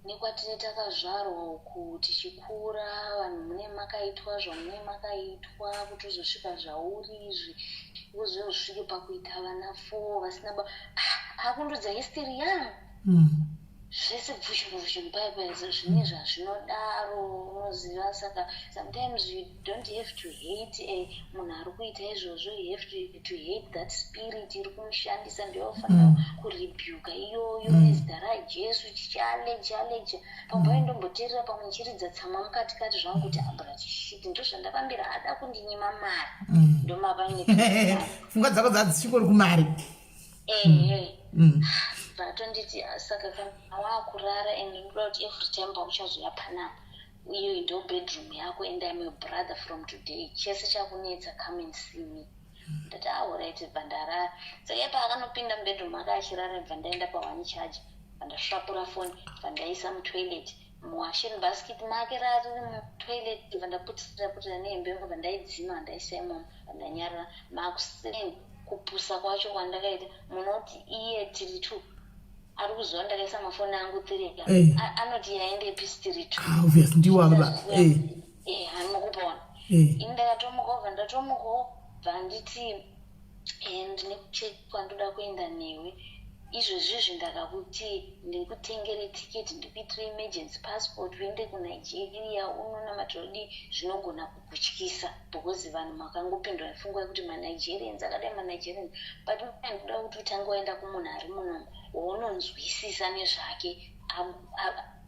nekwatine takazvarwa uku tichikura, vanhu mune makaitwa zvamune makaitwa kuti uzosvika zvauri izvi, iko zvino usvike pakuita vana four vasina ba." Ah, akundudza history yangu zvese, bvushunu bvushunu paipa, zvine zvazvinodaro, unoziva. Saka sometimes you don't have to hate munhu ari kuita izvozvo. You have to hate that spirit iri kumushandisa. Ndoyofanira kurebuka iyoyo nezita raJesu. Chichaleja pamwe payo, ndomboteerera pamwe ndichiridza tsamwa mukati kati zvangu kuti abrati shit, ndo zvandafambira, ada kundinyima mari, ndomapa. Pfungwa dzako dzadzichingori kumari. Ehe. Vatonditi, "Saka kana waakurara, and ndinoda kuti every time pauchazoya panapa, iyo ndo bedroom yako, and I'm your brother from today. Chese chakunetsa, come and see me." Ndati, "Alright." Bva ndarara. Saka ipa akanopinda mubedroom ake achirara, bva ndaenda paone charge, bva ndasvapura foni, bva ndaisa mutoilet, muwashing basket make rari mutoilet, bva ndaputira putira nehembe yangu, bva ndaidzima, ndaisa imomo, bva ndanyarara. Makuseni, kupusa kwacho kwandakaita, munoti iye tiri two ari kuziva ndakaisa mafoni angu three, anoti yaendepi tiri two? Ah, obvious, ndiwo baba. Hanokupona. Ini ndakatomukawo, bva ndatomukawo, bva nditi, "Ndine kuchechi kwandoda kuenda newe izvozvizvi. Ndakakuti ndikutengere tiketi, ndikuitire emergency passport, uende kuNigeria unonamatira kudii. Zvinogona kukutyisa because vanhu makangopindwa nepfungwa yekuti maNigerians akadai, maNigerians, but ndoda kuti utange waenda kumunhu ari munomu waunonzwisisa nezvake,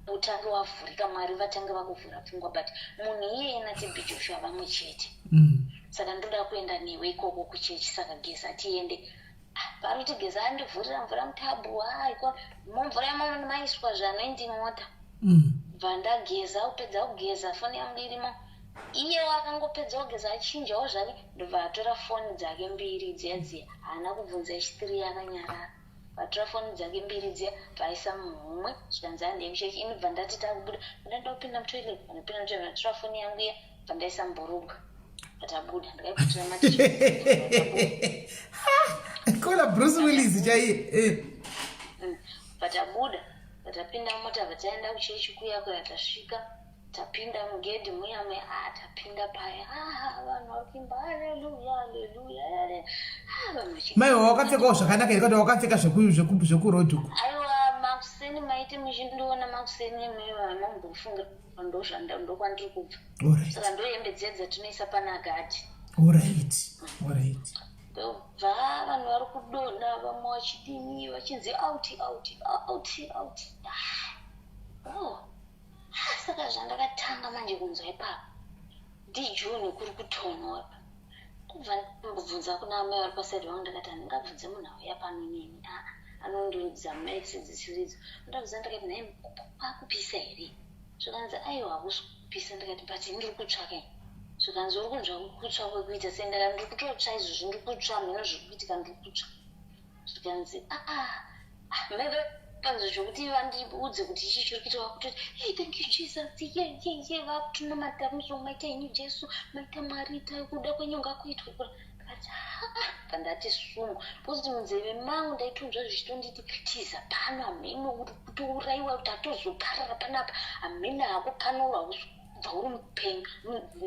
utange wavhurika, Mwari vatange vakuvhura pfungwa. But munhu iyeye naTB Joshua vamwe chete. Saka ndoda kuenda newe ikoko kuchechi. Saka geza tiende." Ah, vari kuti geza, andivhurira mvura mutabhu, haiko mumvura imomo maiswa zveanointing water. Bva ndageza, kupedza kugeza, foni yangu irimo. Iye akangopedza kugeza, achinjawo zvake, ndobva atora foni dzake mbiri dziya dziya. Haana kubvunza yechitiri, akanyarara. Vatora foni dzake mbiri dziya, bvaisa muhomwe. Zvikanzi, "Handei kuchechi." Ini bva ndati, "Takubuda, ndada kupinda mutoilet." Ndopinda mutoilet, ndatora foni yangu iya, bva ndaisa mubhurugwa, tabuda, ndakaiputira maticha. Kola Bruce Willis chaiye. Patabuda, patapinda mumota, pataenda kuchechi kuya kuya, tasvika, tapinda mugedhi muya muya, ah, tapinda paya, ah, vanhu vari kuimba haleluya, haleluya, vanhu. Maiwa, wakapfekawo zvakanaka here, kana wakapfeka zvekurodhi uku? Aiwa, makuseni maiti muchindiona makuseni, mambofunga ndokwandiri kubva. Saka ndohembe dziya dzatinoisa panagadhi. Alright. Ndobva vanhu vari kudonha, vamwe vachidini, vachinzi, "Out, out, out, out." Oh. Saka zvandakatanga manje kunzwa ipapo, ndiJune kuri kutonhora. Kubva ndambobvunza kuna amai vari pasaidi vangu, ndakati, "Handingabvunze munhu auya pano neni. Aa, Anondiudza maths dzisiridzo. Ndabvunza ndikati nhai kwakupisa here? Zvikanzi aiwa hakusi kupisa ndikati but ndiri kutsva kai. Zvikanzi uri kunzwa kutsva kwekuita sei ndikati ndiri kutotsva izvozvi ndiri kutsva hameno zviri kuitika ndiri kutsva. Zvikanzi ah ah mai vanzwa zvekuti vandiudze kuti chii chiri kuita vakutoti hey thank you Jesus ye ye ye vakutonamata muzungu maita henyu Jesu maita Mwari itai kuda kwenyu ngakuitwe ndikati ha ndati sumu because munzeve mangu ndaitonzwa zvichitonditi tiza pano hameno uri kutourayiwa tatozoparara panapa hameno hako pano hausi kubva uri mupenyu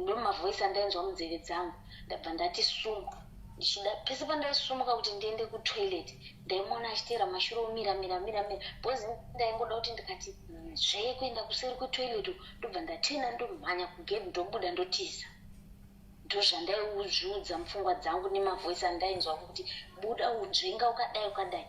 ndomavoisi andainzwa munzeve dzangu ndabva ndati sumu ndichida pese pandaisumuka kuti ndiende kutoilet ndaimuona achiteera mashure omira mira mira mira because ndaingoda kuti ndikati nzvee kuenda kuseri kwetoilet ndobva ndatena ndomhanya kugedhi ndobuda ndotiza ndozvandaizviudza mupfungwa dzangu nemavoice andainzwa kuti buda unzvenga ukadai ukadai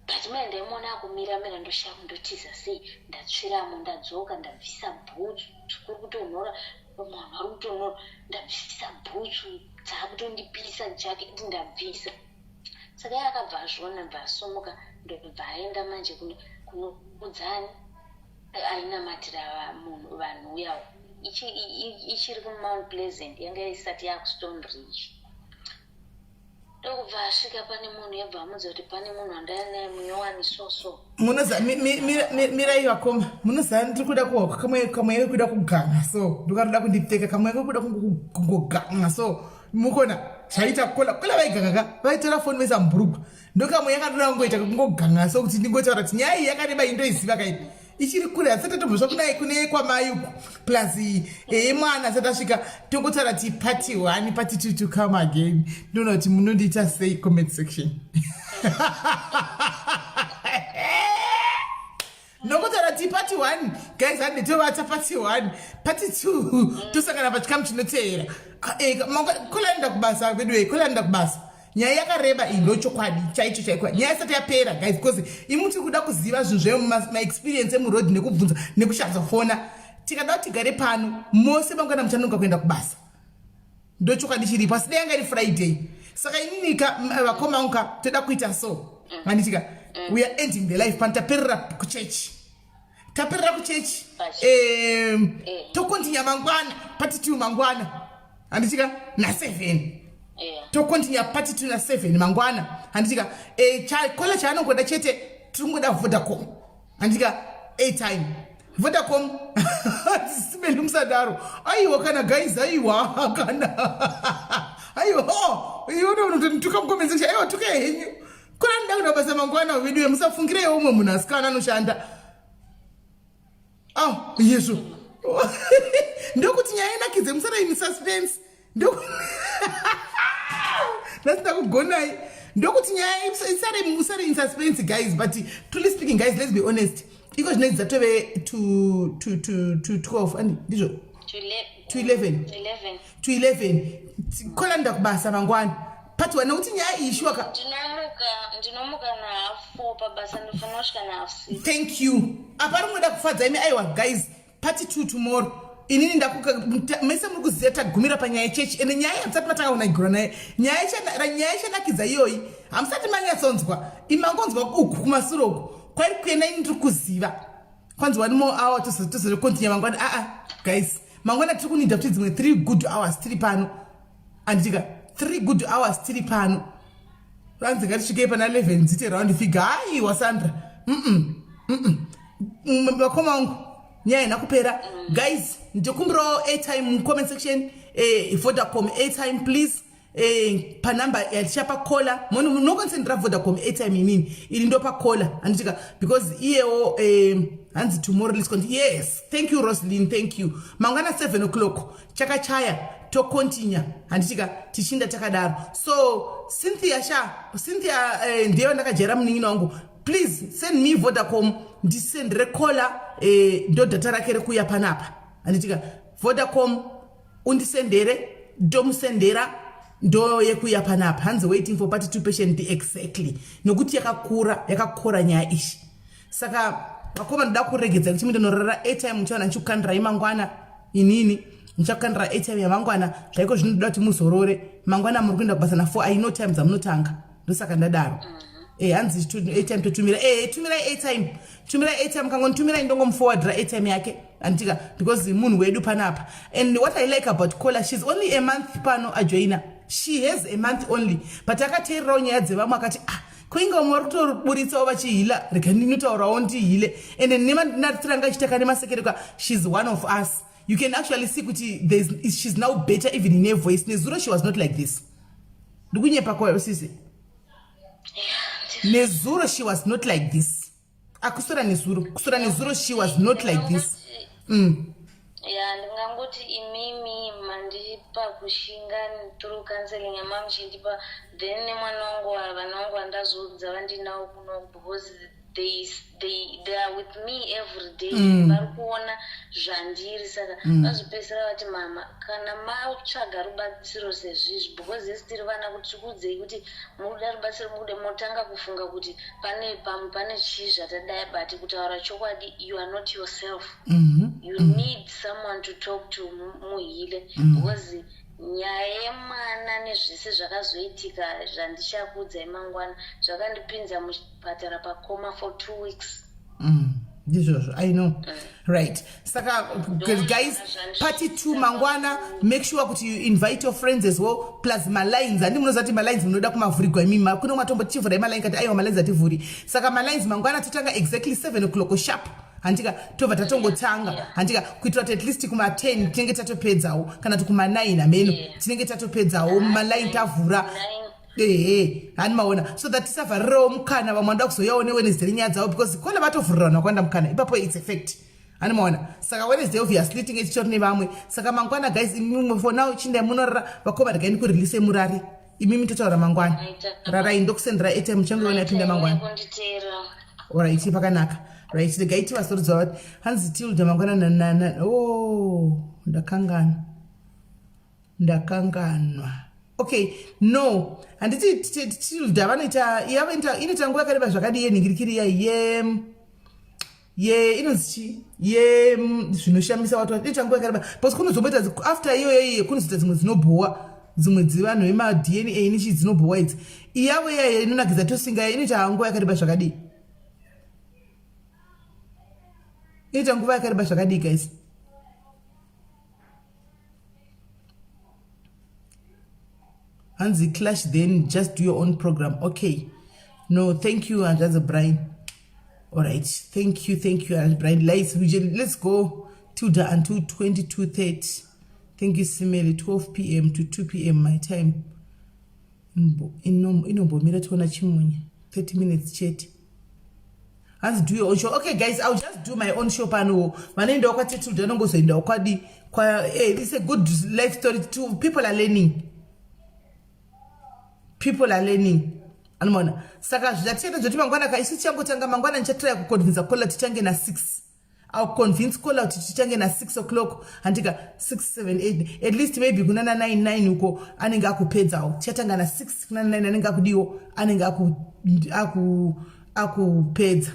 but mai ndaimuona akumira mira ndoshaya kundotiza sei ndatsviramo ndadzoka ndabvisa bhutsu kuri kutonhora vanhu vari kutonhora ndabvisa bhutsu dzakutondipisa jaketi ndabvisa saka iye akabva azviona bva asumuka ndobva aenda manje kunoudza ani ainamatira munhu vanhu uyawo ichiri kumount Pleasant yanga isati yakuStone Ridge ndokubva asvika pane munhu yabva amudza kuti pane munhu andaya naye munyowani soso munoza mirai vakoma munoziva ndiri kuda kuhwa kamwe kamwe kuda kuganga so ndokanoda kundipfeka kamwe kuda kungoganga so mukona zvaita kola kola vaiganga ka vaitora foni vaisa mubhurugwa ndokamwe yakatoda kungoita kungoganga so kuti ndingotaura kuti nyaya iyi yakareba indoiziva kai ichiri kure asati atombosva kunai kune kwamai uku plus eye mwana asati asvika tongotaura ti part one part two to come again ndoona kuti munondiita sei comment section nokutaura ti part one guys hande tovata part one part two tosangana pachikamu chinoteera ah, eh, kola kubasa vedu eh, kola kubasa nyaya yakareba iyi ndochokwadi chaicho chaiko nyaya isati yapera guys because imi tiri kuda kuziva zvinhu zvemaexperience emuroad nekubvunza nekushandisa fona tikada kuti tigare pano mose mangwana muchanonoka kuenda kubasa ndochokwadi chiripo asi dai yanga iri friday saka ininika vakoma vangu ka toda kuita so manditika we are ending the life pano taperera kuchechi taperera kuchechi eh. tokontinya mangwana part 2 mangwana handitika na7 tokontinya part 2 na7 mangwana handitika eh, kola chaanongoda chete tiri kungoda Vodacom handitika airtime Vodacom simeli musadaro aiwa kana guys aiwa kana aiwa oh, iwe unotondituka mucomment section aiwa tuka henyu kuna ndida kuda basa mangwana vedu musafungirewo umwe munhu asikana anoshanda oh yezvo ndokuti nyaya inakidze musara ini suspense ndasina kugonai ndokuti nyaya isare musare in suspense guys but truly speaking guys let's be honest iko zvinoidzi dzatove to 12 ani ndizvo to 11 to 11 kola nda kubasa mangwana part one nekuti nyaya iyi shuwa ndinomuka nahalf 4 pabasa ndofanira kusvika nahalf 6 thank you apa ringoda kufadza imi aiwa guys part 2 tomorrow inini ndakuka mese muri kuziva tagumira panyaya yechechi ende nyaya hamusati matanga kunaigura naye nyaya ichanakidza iyoyi hamusati manyatsonzwa imangonzwa uku kumasure uku kwari kuenda ini ndiri kuziva kwanzi one more hour tozokontinya mangwana aa ah, guys mangwana tiri kunida kuti dzimwe 3 good hours tiri pano anditika 3 good hours tiri pano vanzi ngatisvikei pana 11 dzite round figure aiwa Sandra vakoma vangu nyaya haina kupera guys ndikumbirawo airtime mucomment section eh, Vodacom airtime please eh, panumber yatichapa caller munokonsendera Vodacom airtime inini iri ndopa caller handitika because iyewo eh, hanzi tomorrow let's continue yes thank you Roslyn thank you mangwana 7 o'clock chakachaya tokontinya handitika tichinda takadaro so Cynthia sha Cynthia eh, ndiye ndakajaira munin'ina wangu please send me Vodacom ndisendere caller eh, ndo data rake rekuuya panapa handitika Vodacom undisendere ndomusendera ndo yekuuya panapa hanzi waiting for part two patient exactly nokuti yakakura yakakora nyaya ishi saka vakoma ndoda kuregedza kuti mundonorara airtime muchaona ndichikukandirai mangwana inini ndichakukandira airtime yamangwana zvaiko zvinoda kuti muzorore mangwana muri kuenda kubasa na4 i know time dzamunotanga ndosaka ndadaro. Eh, hanzi airtime totumira eh, tumirai airtime, tumirai airtime. Kangonitumirai ndongomuforwardira airtime yake, handitika? Because munhu wedu panapa. And what I like about Cola, she's only a month pano ajoina. She has a month only, but akateererawo nyaya dzevamwe, akati, "Ah, kuinge vamwe vari kutoburitsawo vachihila, rega ndinotaurawo ndihile." And nemanatira achiita nemasekereka, she's one of us. You can actually see kuti she's now better even in her voice. Nezuro she was not like this. Ndikunyepa kwayo, sisi? Nezuro she was not like this. Akusora nezuro, kusora nezuro she was not like this. Ya, ndingangoti imimi mandipa kushinga through counseling yamamuchindipa, then nemwana wangu, vana vangu vandazoudza vandinawo kuno, because they are with me every day. Vari kuona zvandiri, saka vazopedzisira vati, "Mama, kana matsvaga rubatsiro sezvizvi," because isi tiri vana kuti tikuudzei kuti mukuda rubatsiro, mukude motanga kufunga kuti pane pamwe pane chii zvatadai, but kutaura chokwadi, you are not yourself. You need someone to talk to, muhile, because nyaya yemwana nezvese zvakazoitika zvandichakuudzai mangwana zvakandipinza muchipatara pacoma for 2 weeks. Ndizvozvo, I know. Right, saka guys, part 2 mangwana. Make sure kuti you invite your friends as well, plus malines. Handi munoziva kuti malines munoda kumavhurigwa imimi? Kune matombo tichivhurai maline, kati aiwa, malines ativhuri. Saka malines mangwana totanga exactly 7 o'clock sharp, handika? Tobva tatongotanga, handika? Kuitira kuti at least kuma10 tinenge tatopedzawo, kana kuti kuma9 hameno, tinenge tatopedzawo maline tavhura. Ehe, hani maona? So that tisavharirawo mukana vamwe vanoda kuzoyawo neWednesday nenyaya dzavo, because kona vatovhurira vanhu vakwanda mukana ipapo, it's effect, hani maona? Saka Wednesday obviously tinge tichitori nevamwe. Saka mangwana, guys, imimwe for now chindai munorara. Vakoma, regai ndikurelease murare imimi, totaura mangwana. Rarai, ndokusendera airtime, muchangoiona yapinda mangwana. Alright, pakanaka. Right, regai tivasorudza vati hanzi Tilda mangwana nanana. O, ndakanganwa, ndakanganwa. Okay, no, handiti Tilda vanoita, inoita nguva yakareba zvakadii yenhingirikiri iya ye inonzi chi, ye zvinoshamisa watu? Inoita nguva yakareba because kunozomboita after iyoyo iye kunozoita dzimwe dzinobhowa, dzimwe dzevanhu vemaDNA nechi dzinobhowa idzi. Iyavo iyaya inonakidza tosinga, inoita nguva yakareba zvakadii? Inoita nguva yakareba zvakadii, guys? Hanzi clash, then just do your own program. Okay, no, thank you, hanzvadzi Brian. Alright, thank you, thank you, Brian. Let's go, Tilda, until 22:30. Thank you, Simeli. 12 p.m. to 2 p.m. my time. Inombomira tiona chimunya 30 minutes chete. Hanzi do your own show. Okay guys, I'll just do my own show panowo. Vanoendawo kwaTilda, anongozoendawo kwadi kwa. It's a good life story too. People are learning, people are learning, anomaona? Saka zvatichaita zvoti mangwana ka, isu tichangotanga mangwana. Ndichatraya kuconvinza Kola tichange na6. I'll convince Kola kuti tichange na6 o'clock, handika? 6, 7, 8, at least maybe kuna na9 9 uko anenge akupedzawo. Tichatanga na6, kuna na9 anenge akudiwo, anenge akupedza.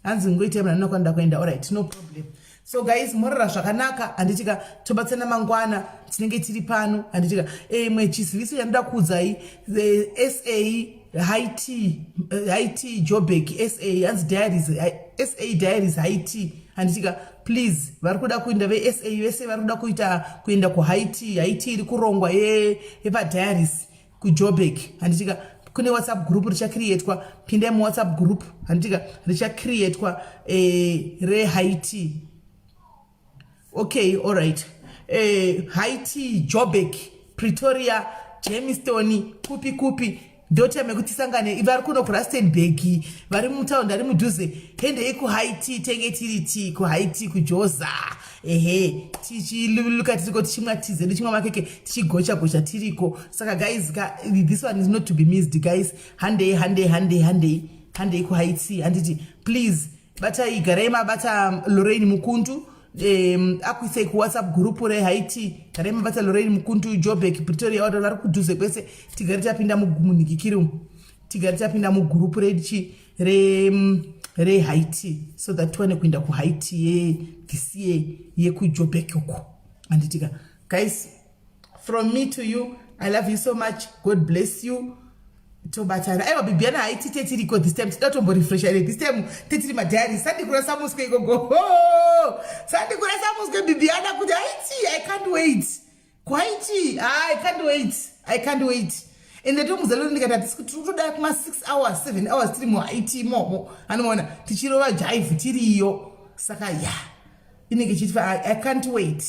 Hanzi ngoitai munhu anokwanda kuenda. Alright, no problem. So guys, morara zvakanaka, handitika? Tobatsana mangwana, tinenge tiri pano, handitika? Imwe chiziviso chandoda kuudzai, sa high tea, high tea Joburg, sa hanzi diaries, sa diaries high tea, handitika? Please, vari kuda kuenda vesa vese vari kuda kuita kuenda kuhigh tea, high tea iri kurongwa yepadiaries kuJoburg, handitika? Kune WhatsApp group richacreatwa. Pindai muWhatsApp group, handitika? Richacreatwa rehigh tea. Okay, alright, high tea Joburg, Pretoria, Germiston, kupi kupi, ndotime yekuti tisangane. Vari kuno kuRustenburg, vari mutaundi, ari mudhuze, hendei kuhigh tea. Tenge tiri ti kuhigh tea kuJoza, ehe, tichiluka tiriko, tichimwa tea dzedu, tichimwa makeke, tichigocha gocha tiriko. Saka guys ka, this one is not to be missed, guys. Handei, handei, handei, handei, handei kuhigh tea, handiti? Please batai, garai mabata Lorraine Mukundu, akuisei kuWhatsApp group rehigh tea. Garai mabata Lorraine Mukundu, Joburg, Pretoria, wato vari kudhuze kwese, tigare tapinda munhikikiri umu, tigare tapinda mugurupu rechi rehigh tea, so that tiwane kuenda kuhigh tea yethis year yekuJoburg uko, handitika? Guys, from me to you, I love you so much. God bless you. Tobatana. Aiwa, Bibiana, haiti tetiriko this time. Tida tomborefresha here this time? Tetiri madiary. Sandikurasa muswe ikoko, sandikurasa muswe, Bibiana, kuti haiti. I can't wait kwaiti. I can't wait, I can't wait. Ende tomuzaloni ndikati hatisi tiri kutoda kuma 6 hours, 7 hours tiri muhaiti imomo, anoona tichirova jive tiriyo. Saka ya, inenge ichiti I can't wait,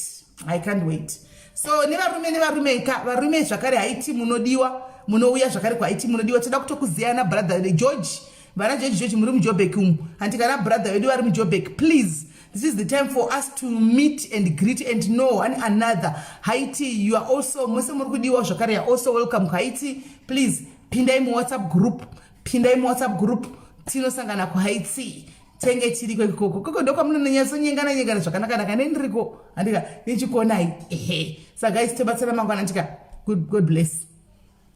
I can't wait. So nevarume, nevarume ka, varume zvakare, haiti munodiwa, munouya zvakare kuhaiti, munodiwa. Toda kutokuziyana, brother George, vana George, George muri muJobek umu, handi kana brother vedu vari muJobek. Please, this is the time for us to meet and greet and know one another. Haiti, you are also, mose muri kudiwa zvakare, you are also welcome kuhaiti. Please pindai muWhatsApp group, pindai muWhatsApp group, tinosangana kuhaiti. Tenge tiriko ikoko, koko ndokwamunonyatsonyengana nyengana zvakanaka-naka. Nendiriko, handika, nichikonai. Ehe, saka guys, tobatsana mangwana, ndika. Good, God bless.